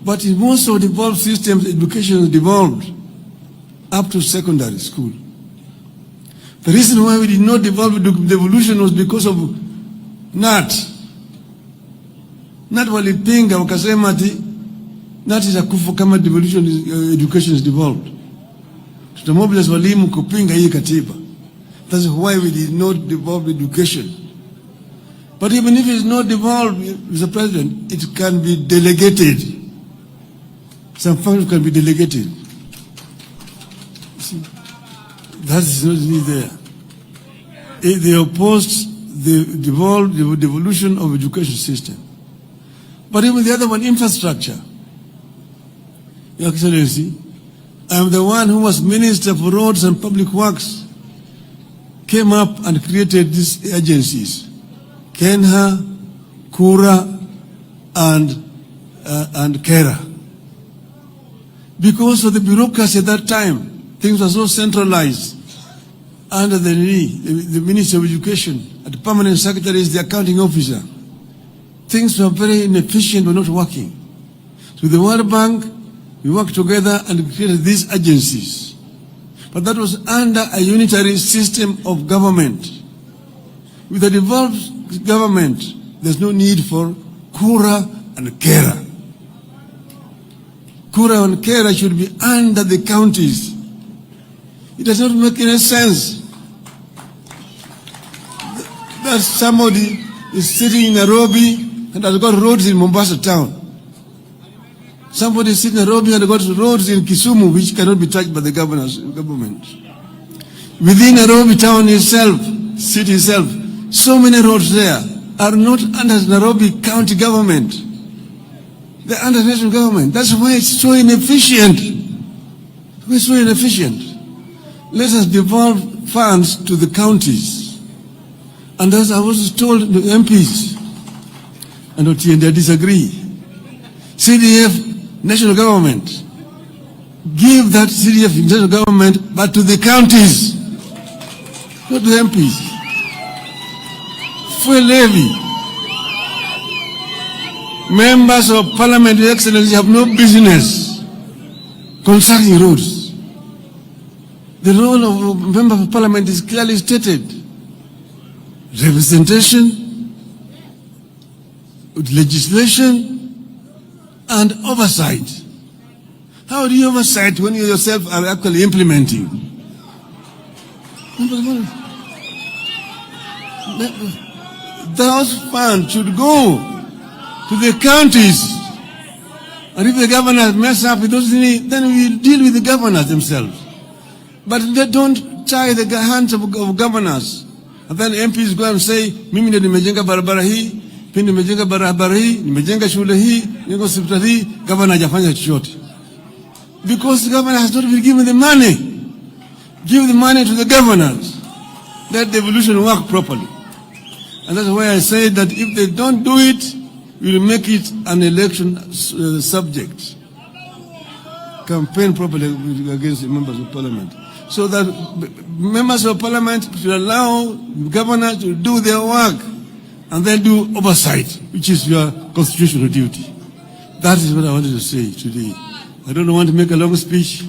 But in most of devolved systems, education is devolved up to secondary school. The reason why we did not devolve devolution was because of KNUT. KNUT walipinga wakasema ati KNUT itakufa kama devolution education is devolved. Tutamobilize walimu kupinga hii katiba. That's why we did not devolve education. But even if it's not devolved, Mr. President, it can be delegated. Some functions can be delegated. See, that is not really there. They opposed the devolution of education system. But even the other one, infrastructure. Your Excellency, I am the one who was Minister for Roads and Public Works, came up and created these agencies, KeNHA, KURA, and KeRRA. Because of the bureaucracy at that time, things were so centralized under the Ministry of Education, and the permanent secretary is the accounting officer. Things were very inefficient, were not working. So the World Bank, we worked together and created these agencies. But that was under a unitary system of government. With a devolved government, there's no need for KURA and KeRRA. Kura and Kera should be under the counties. It does not make any sense that somebody is sitting in Nairobi and has got roads in Mombasa town. Somebody is sitting in Nairobi and got roads in Kisumu which cannot be touched by the government. Within Nairobi town itself, city itself, so many roads there are not under Nairobi county government. They're under national government. That's why it's so inefficient. It's so inefficient. Let us devolve funds to the counties. And as I was told the MPs, and Otiende, I disagree. CDF, national government, give that CDF national government, but to the counties, not to the MPs. Fuel levy. Members of Parliament, Your Excellency, have no business constructing roads. The role of member of Parliament is clearly stated. Representation, legislation, and oversight. How do you oversight when you yourself are actually implementing? Those funds should go to the counties. And if the governors mess up with those things, then we deal with the governors themselves. But they don't tie the hands of governors. And then MPs go and say, mimi ndio nimejenga barabara hii, mimi nimejenga barabara hii, nimejenga shule hii, nimejenga hospitali hii, governor hajafanya chochote. Because the governor has not been given the money. Give the money to the governors. Let devolution work properly. And that's why I say that if they don't do it, we will make it an election subject. Campaign properly against the members of parliament. So that members of parliament should allow governors to do their work and then do oversight, which is your constitutional duty. That is what I wanted to say today. I don't want to make a long speech.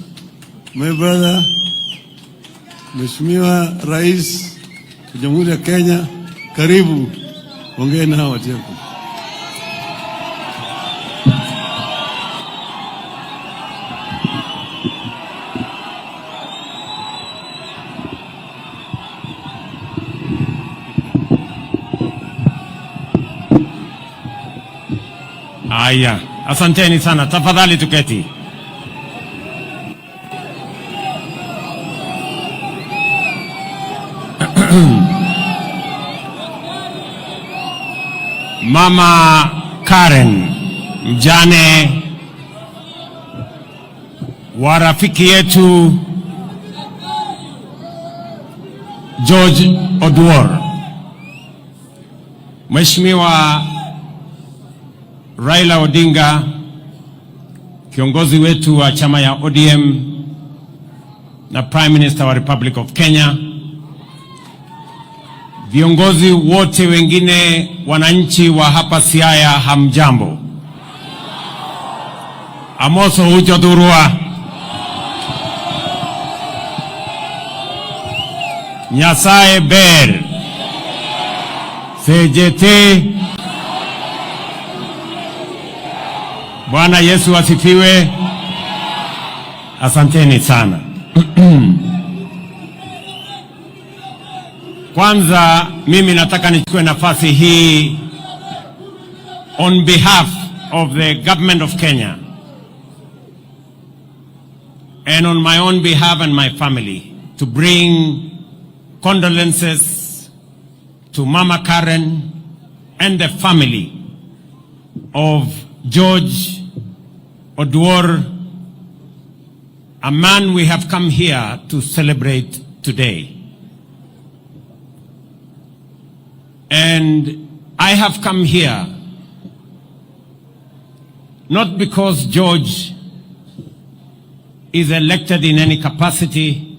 My brother, Mheshimiwa Rais wa Jamhuri ya Kenya, karibu ongee nao watu yako. Haya, asanteni sana. Tafadhali tuketi. Mama Karen, mjane wa rafiki yetu George Oduor, Mheshimiwa Raila Odinga, kiongozi wetu wa chama ya ODM na Prime Minister wa Republic of Kenya, viongozi wote wengine, wananchi wa hapa Siaya, hamjambo. Amoso hujo durua. Nyasaye ber. CJT. Bwana Yesu asifiwe. Asanteni sana. Kwanza mimi nataka nichukue nafasi hii on behalf of the government of Kenya and on my own behalf and my family to bring condolences to Mama Karen and the family of George Oduor, a man we have come here to celebrate today. And I have come here not because George is elected in any capacity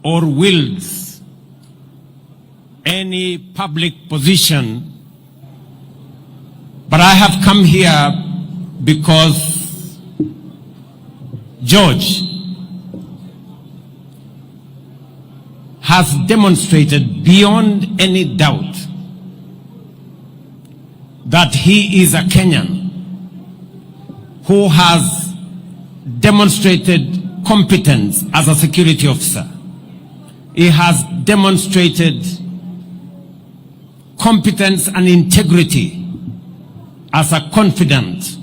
or wields any public position, but I have come here because George has demonstrated beyond any doubt that he is a Kenyan who has demonstrated competence as a security officer. He has demonstrated competence and integrity as a confidant.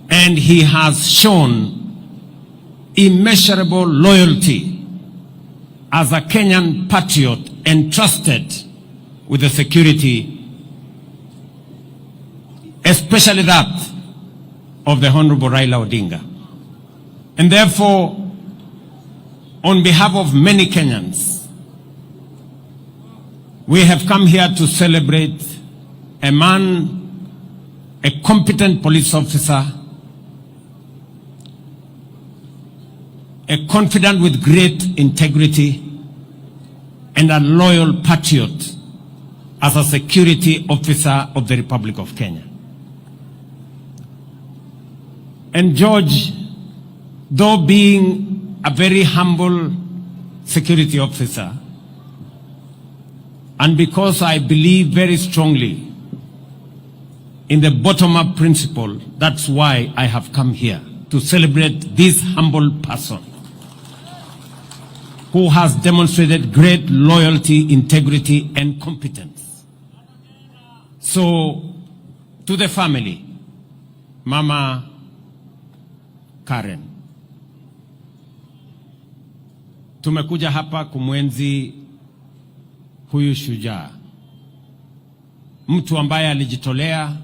And he has shown immeasurable loyalty as a Kenyan patriot entrusted with the security, especially that of the Honorable Raila Odinga. And therefore, on behalf of many Kenyans, we have come here to celebrate a man, a competent police officer, a confidant with great integrity, and a loyal patriot as a security officer of the Republic of Kenya. And George, though being a very humble security officer, and because I believe very strongly in the bottom-up principle, that's why I have come here to celebrate this humble person who has demonstrated great loyalty, integrity, and competence. So, to the family, Mama Karen, tumekuja hapa kumuenzi huyu shujaa, mtu ambaye alijitolea.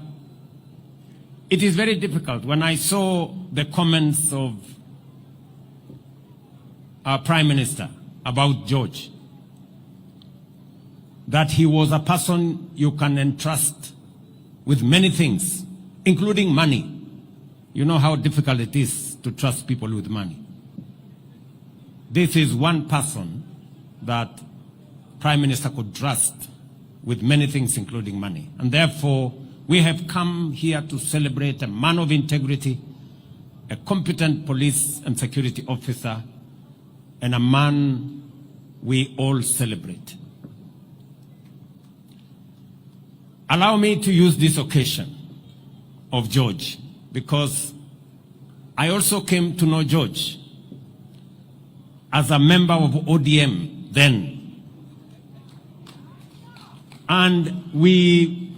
It is very difficult. When I saw the comments of our Prime Minister about George, that he was a person you can entrust with many things, including money. You know how difficult it is to trust people with money. This is one person that Prime Minister could trust with many things, including money. And therefore, we have come here to celebrate a man of integrity, a competent police and security officer, and a man we all celebrate. Allow me to use this occasion of George, because I also came to know George as a member of ODM then. And we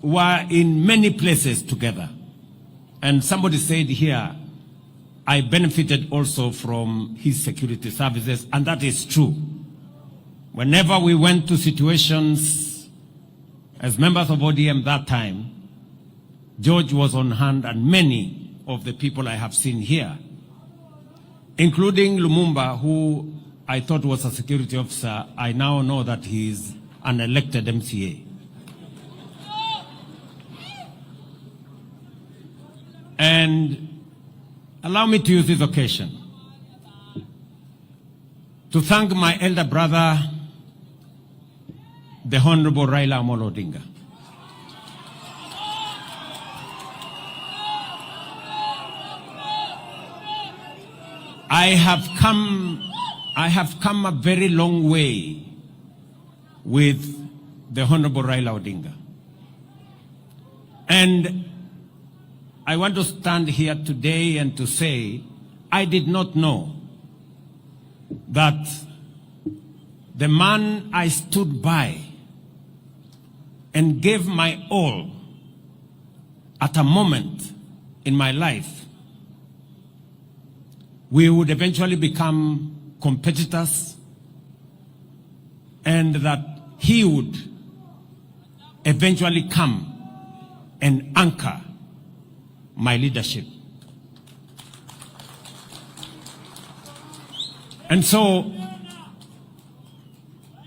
were in many places together. And somebody said here, I benefited also from his security services, and that is true. Whenever we went to situations as members of ODM that time, George was on hand, and many of the people I have seen here, including Lumumba, who I thought was a security officer. I now know that he is an elected MCA. And allow me to use this occasion to thank my elder brother, the Honorable Raila Amolo Odinga. I have come a very long way with the Honorable Raila Odinga. And I want to stand here today and to say, I did not know that the man I stood by and gave my all at a moment in my life, we would eventually become competitors, and that he would eventually come and anchor my leadership. And so,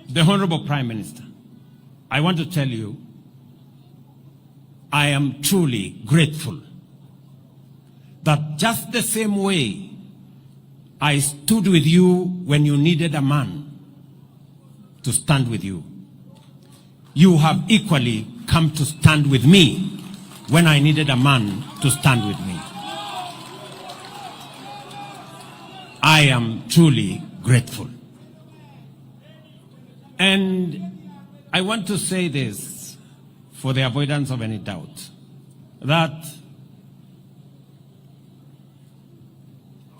the Honorable Prime Minister, I want to tell you, I am truly grateful that just the same way I stood with you when you needed a man to stand with you, you have equally come to stand with me when I needed a man to stand with me. I am truly grateful. And I want to say this for the avoidance of any doubt, that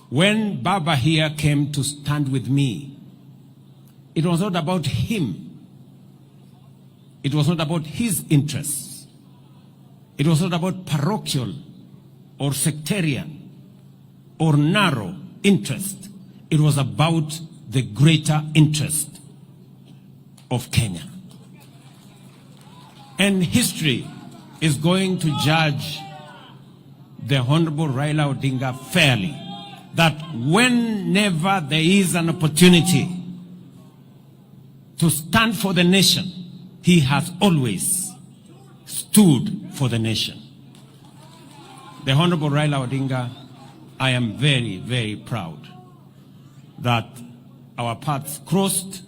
When Baba here came to stand with me, it was not about him. It was not about his interests. It was not about parochial or sectarian or narrow interest. It was about the greater interest of Kenya. And history is going to judge the Honorable Raila Odinga fairly, that whenever there is an opportunity to stand for the nation, he has always stood for the nation. The Honorable Raila Odinga, I am very, very proud that our paths crossed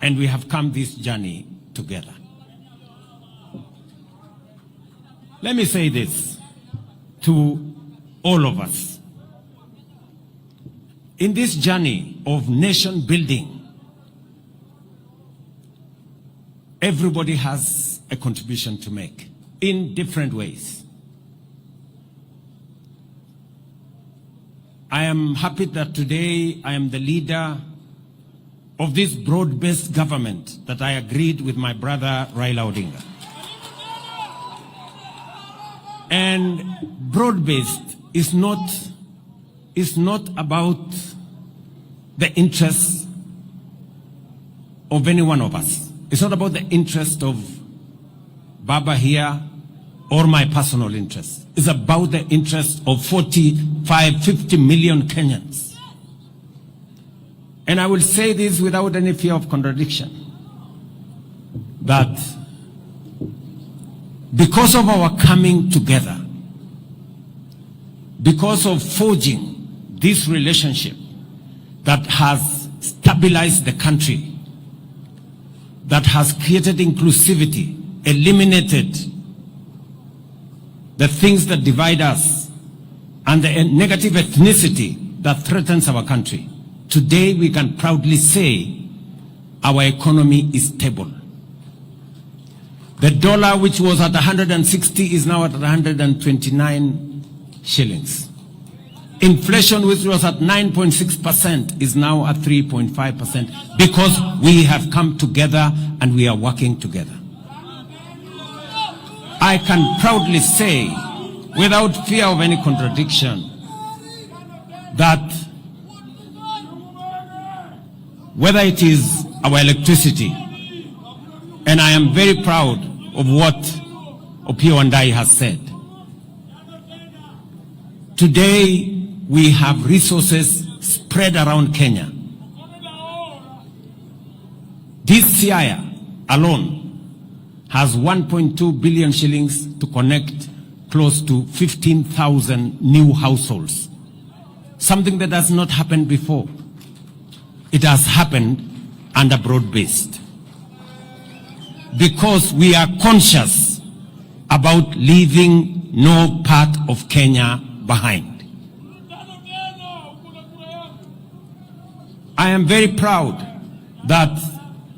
and we have come this journey together. Let me say this to all of us. In this journey of nation building, everybody has a contribution to make in different ways. I am happy that today I am the leader of this broad-based government that I agreed with my brother Raila Odinga. And broad-based is not about the interests of any one of us. It's not about the interest of Baba here or my personal interest. It's about the interest of 45, 50 million Kenyans. And I will say this without any fear of contradiction, that because of our coming together, because of forging this relationship that has stabilized the country, that has created inclusivity, eliminated the things that divide us and the negative ethnicity that threatens our country. Today we can proudly say our economy is stable. The dollar, which was at 160, is now at 129 shillings. Inflation, which was at 9.6%, is now at 3.5% because we have come together and we are working together. I can proudly say, without fear of any contradiction, that whether it is our electricity, and I am very proud of what Opiyo Wandayi has said. Today, we have resources spread around Kenya. This Siaya alone has 1.2 billion shillings to connect close to 15,000 new households. Something that has not happened before. It has happened under broad-based. Because we are conscious about leaving no part of Kenya behind. I am very proud that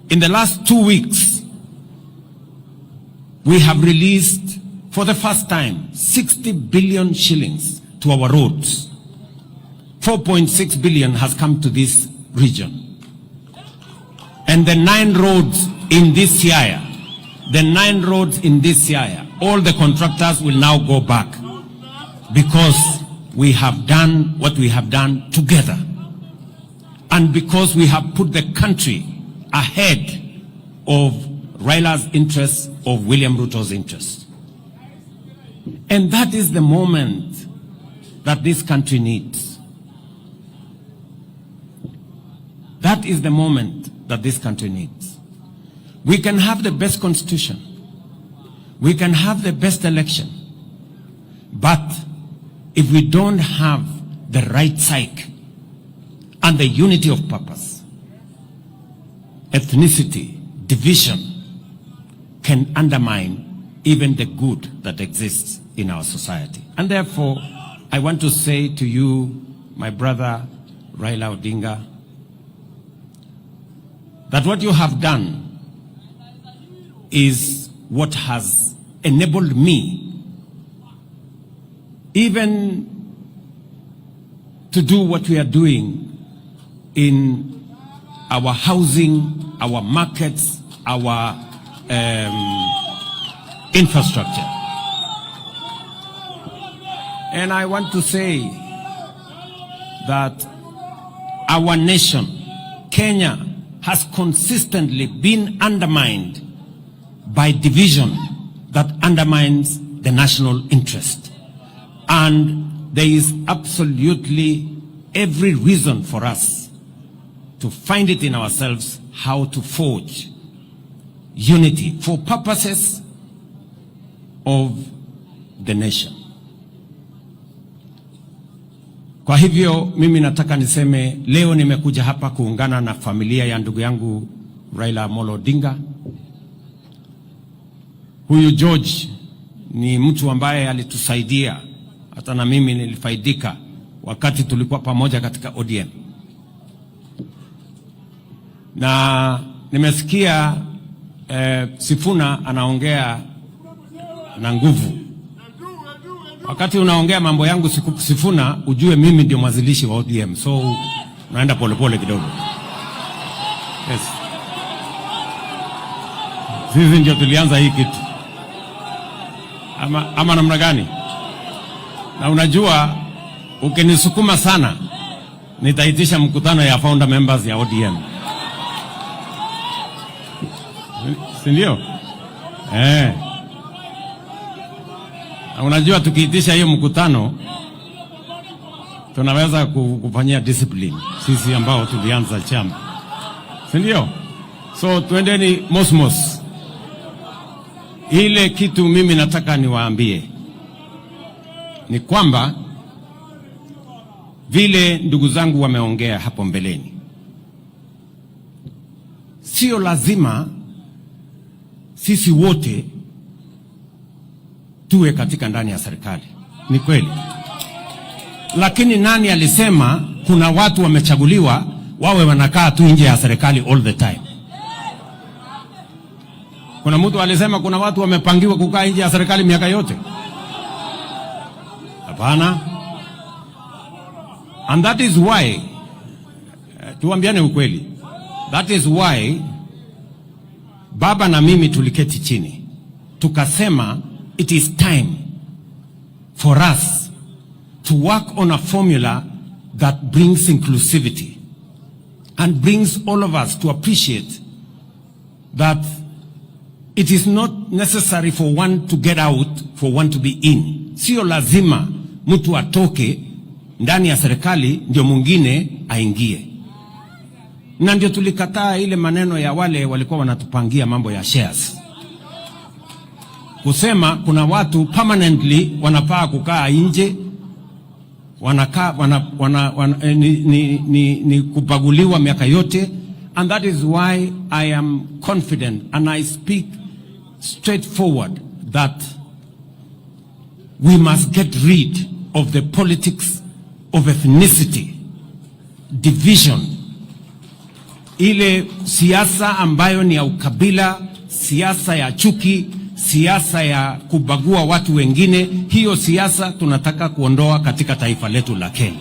in the last 2 weeks, we have released for the first time 60 billion shillings to our roads. 4.6 billion has come to this region. And the 9 roads in this Siaya, the 9 roads in this Siaya, all the contractors will now go back because we have done what we have done together. And because we have put the country ahead of Raila's interests, of William Ruto's interests. And that is the moment that this country needs. That is the moment that this country needs. We can have the best constitution. We can have the best election. But if we don't have the right psyche and the unity of purpose, ethnicity, division can undermine even the good that exists in our society. And therefore, I want to say to you, my brother Raila Odinga, that what you have done is what has enabled me even to do what we are doing in our housing, our markets, our infrastructure. And I want to say that our nation, Kenya, has consistently been undermined by division that undermines the national interest. And there is absolutely every reason for us to find it in ourselves how to forge unity for purposes of the nation. Kwa hivyo mimi nataka niseme leo nimekuja hapa kuungana na familia ya ndugu yangu Raila Amolo Odinga. Huyu George ni mtu ambaye alitusaidia, hata na mimi nilifaidika wakati tulikuwa pamoja katika ODM, na nimesikia Sifuna anaongea na nguvu. Wakati unaongea mambo yangu Sifuna, ujue mimi ndio mwanzilishi wa ODM, so unaenda polepole kidogo. Yes. Sisi ndio tulianza hii kitu ama namna gani? Na unajua ukinisukuma sana nitaitisha mkutano ya founder members ya ODM, si ndio? Eh. Na unajua tukiitisha hiyo mkutano tunaweza kufanyia discipline sisi ambao tulianza chama, si ndio? So twendeni mosmos. Ile kitu mimi nataka niwaambie ni kwamba vile ndugu zangu wameongea hapo mbeleni, sio lazima sisi wote tuwe katika ndani ya serikali, ni kweli. Lakini nani alisema kuna watu wamechaguliwa wawe wanakaa tu nje ya serikali all the time? Kuna mtu alisema kuna watu wamepangiwa kukaa nje ya serikali miaka yote? Hapana. And that is why, tuambiane ukweli, that is why baba na mimi tuliketi chini tukasema it is time for us to work on a formula that brings inclusivity and brings all of us to appreciate that it is not necessary for one to get out for one to be in. Sio lazima mtu atoke ndani ya serikali ndio mwingine aingie. Na ndio tulikataa ile maneno ya wale walikuwa wanatupangia mambo ya shares, kusema kuna watu permanently wanafaa kukaa nje, wanakaa wana, wana, wana, ni kubaguliwa miaka yote. And that is why I am confident and I speak straightforward that we must get rid of the politics of ethnicity, division, ile siasa ambayo ni ya ukabila, siasa ya chuki, siasa ya kubagua watu wengine. Hiyo siasa tunataka kuondoa katika taifa letu la Kenya,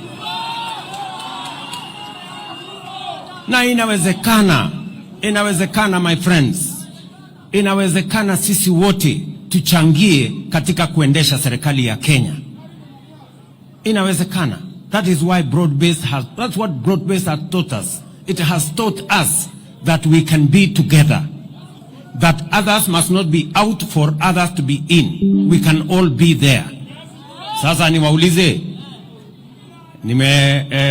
na inawezekana, inawezekana my friends, inawezekana sisi wote tuchangie katika kuendesha serikali ya Kenya. Inawezekana. That is why broad-based has, that's what broad-based has taught us. It has taught us that we can be together, that others must not be out for others to be in. We can all be there. Sasa niwaulize,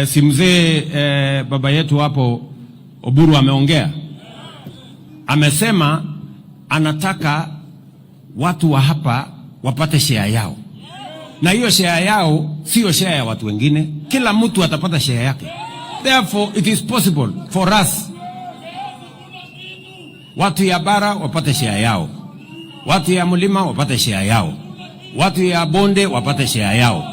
si mzee baba yetu hapo Oburu ameongea, amesema anataka watu wa hapa wapate share yao, na hiyo share yao sio share ya watu wengine. Kila mtu atapata share yake. Therefore it is possible for us, watu ya bara wapate share yao, watu ya mlima wapate share yao, watu ya bonde wapate share yao,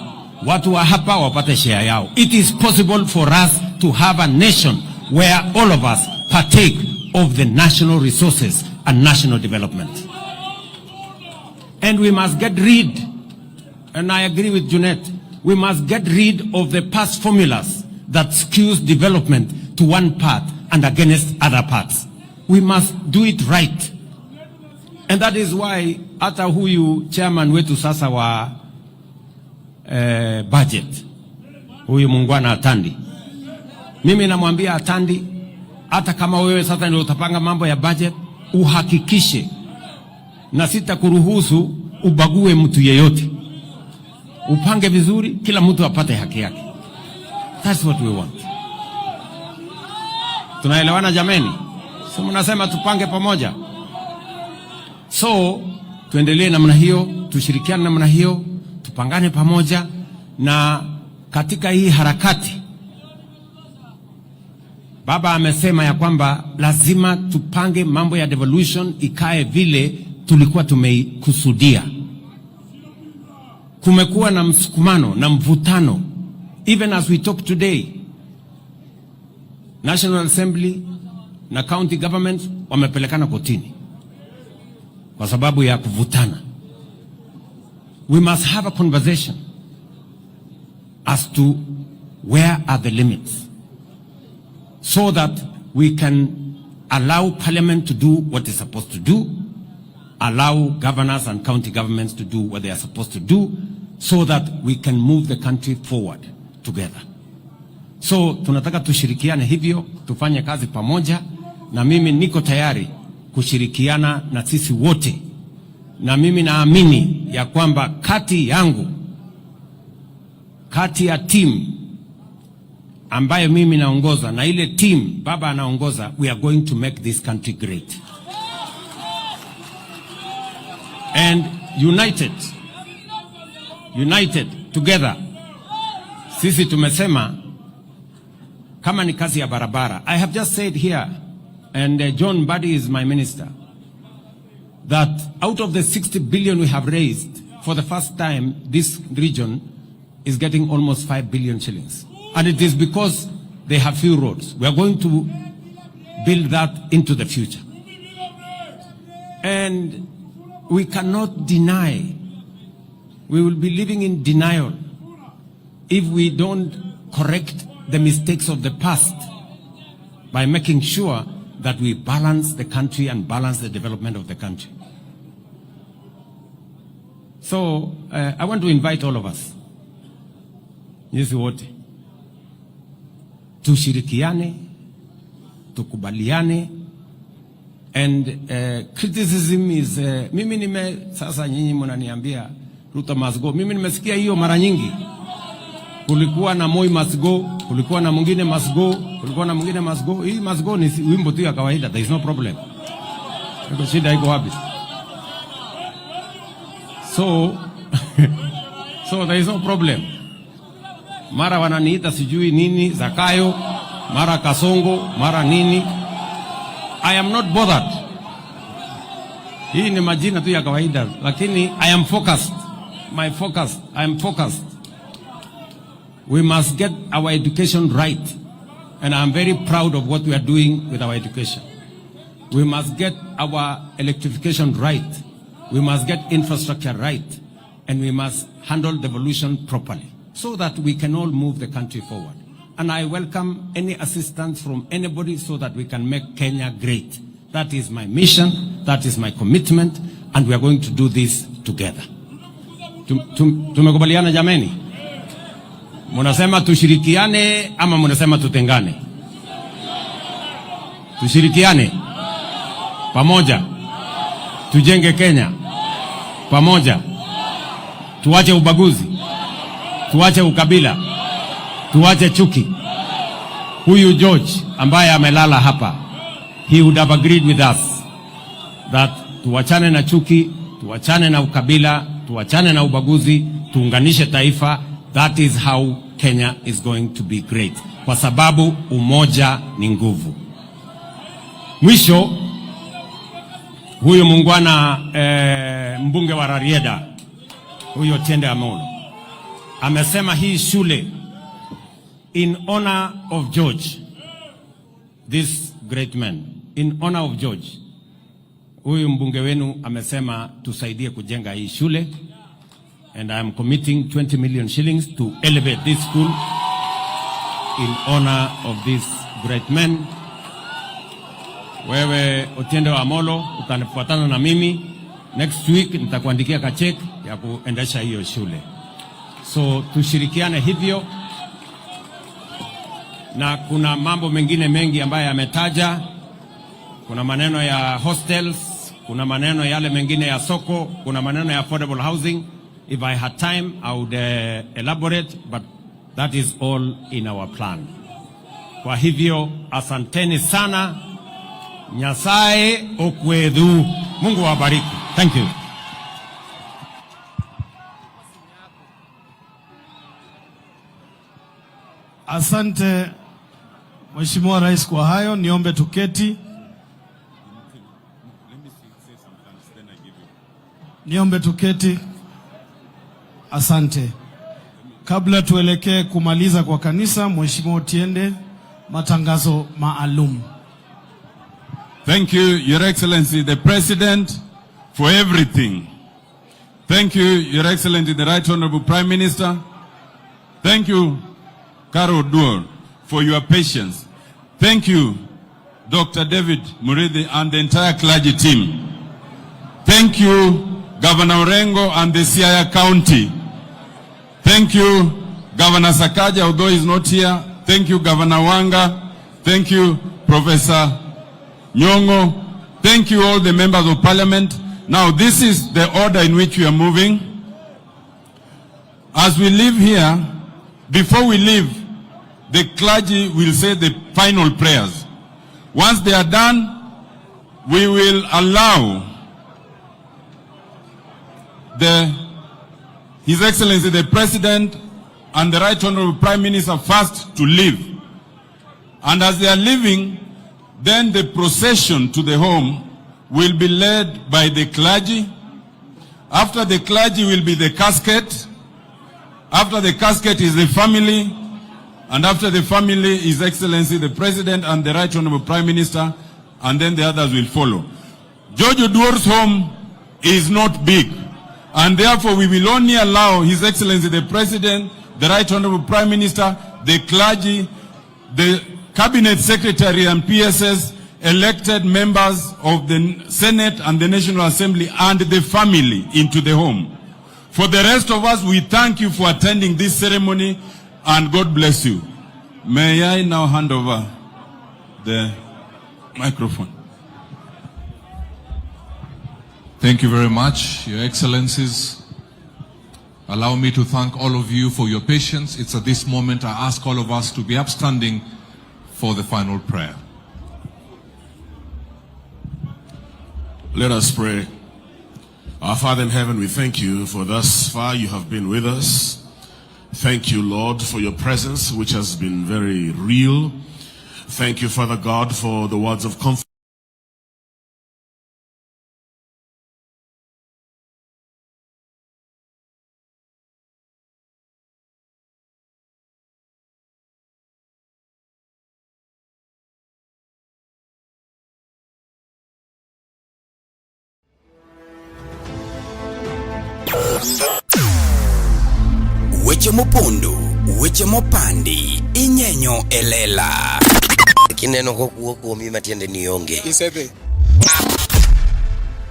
watu wa hapa wapate share yao. It is possible for us to have a nation where all of us partake of the national resources and national development. And we must get rid, and I agree with Junet, We must get rid of the past formulas that skews development to one part and against other parts. We must do it right. And that is why hata huyu chairman wetu sasa wa budget, huyu muungwana Atandi, mimi namwambia Atandi, hata kama wewe sasa ndio utapanga mambo ya budget, uhakikishe, na sitakuruhusu ubague mtu yeyote, upange vizuri, kila mtu apate haki yake. That's what we want. Tunaelewana jameni? Si mnasema tupange pamoja? So tuendelee namna hiyo, tushirikiane namna hiyo, tupangane pamoja, na katika hii harakati baba amesema ya kwamba lazima tupange mambo ya devolution ikae vile tulikuwa tumeikusudia. Kumekuwa na msukumano na mvutano, even as we talk today, National Assembly na county government wamepelekana kotini kwa sababu ya kuvutana. We must have a conversation as to where are the limits so that we can allow parliament to do what it's supposed to do, allow governors and county governments to do what they are supposed to do, so that we can move the country forward together. So tunataka tushirikiane hivyo, tufanye kazi pamoja, na mimi niko tayari kushirikiana na sisi wote, na mimi naamini ya kwamba kati yangu, kati ya team ambayo mimi naongoza na ile team baba anaongoza, we are going to make this country great. And united, united together. Sisi tumesema kama ni kazi ya barabara. I have just said here, and John Mbadi is my minister, that out of the 60 billion we have raised, for the first time, this region is getting almost 5 billion shillings. And it is because they have few roads. We are going to build that into the future. And we cannot deny, we will be living in denial if we don't correct the mistakes of the past by making sure that we balance the country and balance the development of the country. So I want to invite all of us, nyinyi wote, tushirikiane, tukubaliane, and criticism is mimi nime sasa, nyinyi mnaniambia Ruto must go. Mimi nimesikia hiyo mara nyingi. Kulikuwa na Moi must go, kulikuwa na mwingine must go, kulikuwa na mwingine must go. Hii must go ni wimbo tu ya kawaida, there is no problem. Iko shida iko wapi? So there is no problem. Mara wananiita sijui nini Zakayo, mara Kasongo, mara nini. I am not bothered. Hii ni majina tu ya kawaida, lakini I am focused. My focus, I am focused. We must get our education right. And I am very proud of what we are doing with our education. We must get our electrification right. We must get infrastructure right. And we must handle devolution properly so that we can all move the country forward. And I welcome any assistance from anybody so that we can make Kenya great. That is my mission, that is my commitment, and we are going to do this together. Tumekubaliana jameni? Munasema tushirikiane ama munasema tutengane? Tushirikiane pamoja, tujenge Kenya pamoja, tuache ubaguzi, tuache ukabila, tuache chuki. Huyu George ambaye amelala hapa, he would have agreed with us that tuwachane na chuki, tuwachane na ukabila, tuwachane na ubaguzi, tuunganishe taifa. That is how Kenya is going to be great, kwa sababu umoja ni nguvu. Mwisho, huyu muungwana mbunge wa Rarieda huyo Otiende Amollo amesema hii shule in honor of George, this great man, in honor of George, huyu mbunge wenu amesema tusaidie kujenga hii shule. And I am committing 20 million shillings to elevate this school in honor of this great man. Wewe Otiende Amolo utanifuatana na mimi next week, nitakuandikia ka-cheque ya kuendesha hiyo shule. So tushirikiane hivyo, na kuna mambo mengine mengi ambayo yametaja. Kuna maneno ya hostels, kuna maneno yale mengine ya soko, kuna maneno ya affordable housing. If I had time, I would elaborate, but that is all in our plan. Kwa hivyo asanteni sana. Nyasaye okwedhu. Mungu awabariki. Thank you. Asante Mheshimiwa Rais kwa hayo, niombe tuketi. Niombe tuketi. Asante. Kabla tuelekee kumaliza kwa kanisa, Mheshimiwa Otiende, matangazo maalum. Thank you, Your Excellency, the President, for everything. Thank you, Your Excellency, the Right Honorable Prime Minister. Thank you, Caro Oduor, for your patience. Thank you, Dr. David Muriithi and the entire clergy team. Thank you, Governor Orengo and the Siaya County. Thank you, Governor Sakaja, although he's not here. Thank you, Governor Wanga. Thank you, Professor Nyong'o. Thank you, all the members of parliament. Now, this is the order in which we are moving. As we leave here, before we leave, the clergy will say the final prayers. Once they are done, we will allow His Excellency the President and the Right Honorable Prime Minister first to leave. And as they are leaving, then the procession to the home will be led by the clergy. After the clergy will be the casket. After the casket is the family. And after the family, His Excellency the President and the Right Honorable Prime Minister, and then the others will follow. George Oduor's home is not big, and therefore we will only allow His Excellency the President, the Right Honorable Prime Minister, the clergy, the Cabinet Secretary and PSs, elected members of the Senate and the National Assembly, and the family into the home. For the rest of us, we thank you for attending this ceremony, and God bless you. May I now hand over the microphone. Thank you very much, Your Excellencies. Allow me to thank all of you for your patience. It's at this moment I ask all of us to be upstanding for the final prayer. Let us pray. Our Father in heaven, we thank you for thus far you have been with us. Thank you, Lord, for your presence, which has been very real. Thank you, Father God, for the words of comfort. Weche mopondo, weche mopandi, inyenyo e lela. Kineno kokuo kuomi matiende ni onge. Isedhi.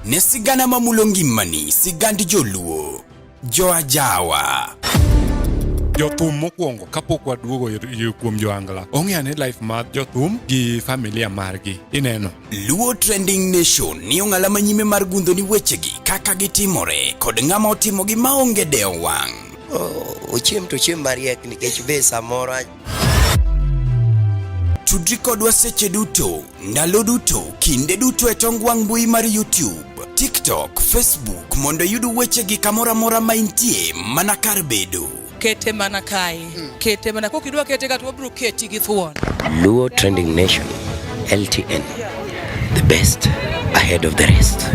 Ne sigana mamulo ngimani, sigand joluo, joajawa. Jothum mokwongo kapok waduogo kuom joangla ong'e ane life mar jothum gi familia margi ineno. Luo Trending Nation ni ong'ala manyime mar gundho ni wechegi kaka gitimore kod ng'ama otimogi maonge dewo wang'. Ochiem to ochiem mariek nikech be samoro Tudri kodwa seche duto, ndalo duto, kinde duto e tong wang' mbui mar YouTube, TikTok, Facebook mondo iyud wechegi kamoro amora ma intie mana kar bedo. Kete mana kae. Kete mana kokidwa kete ka to wabiro keti gi thuon. Luo Trending Nation, LTN, the best ahead of the rest.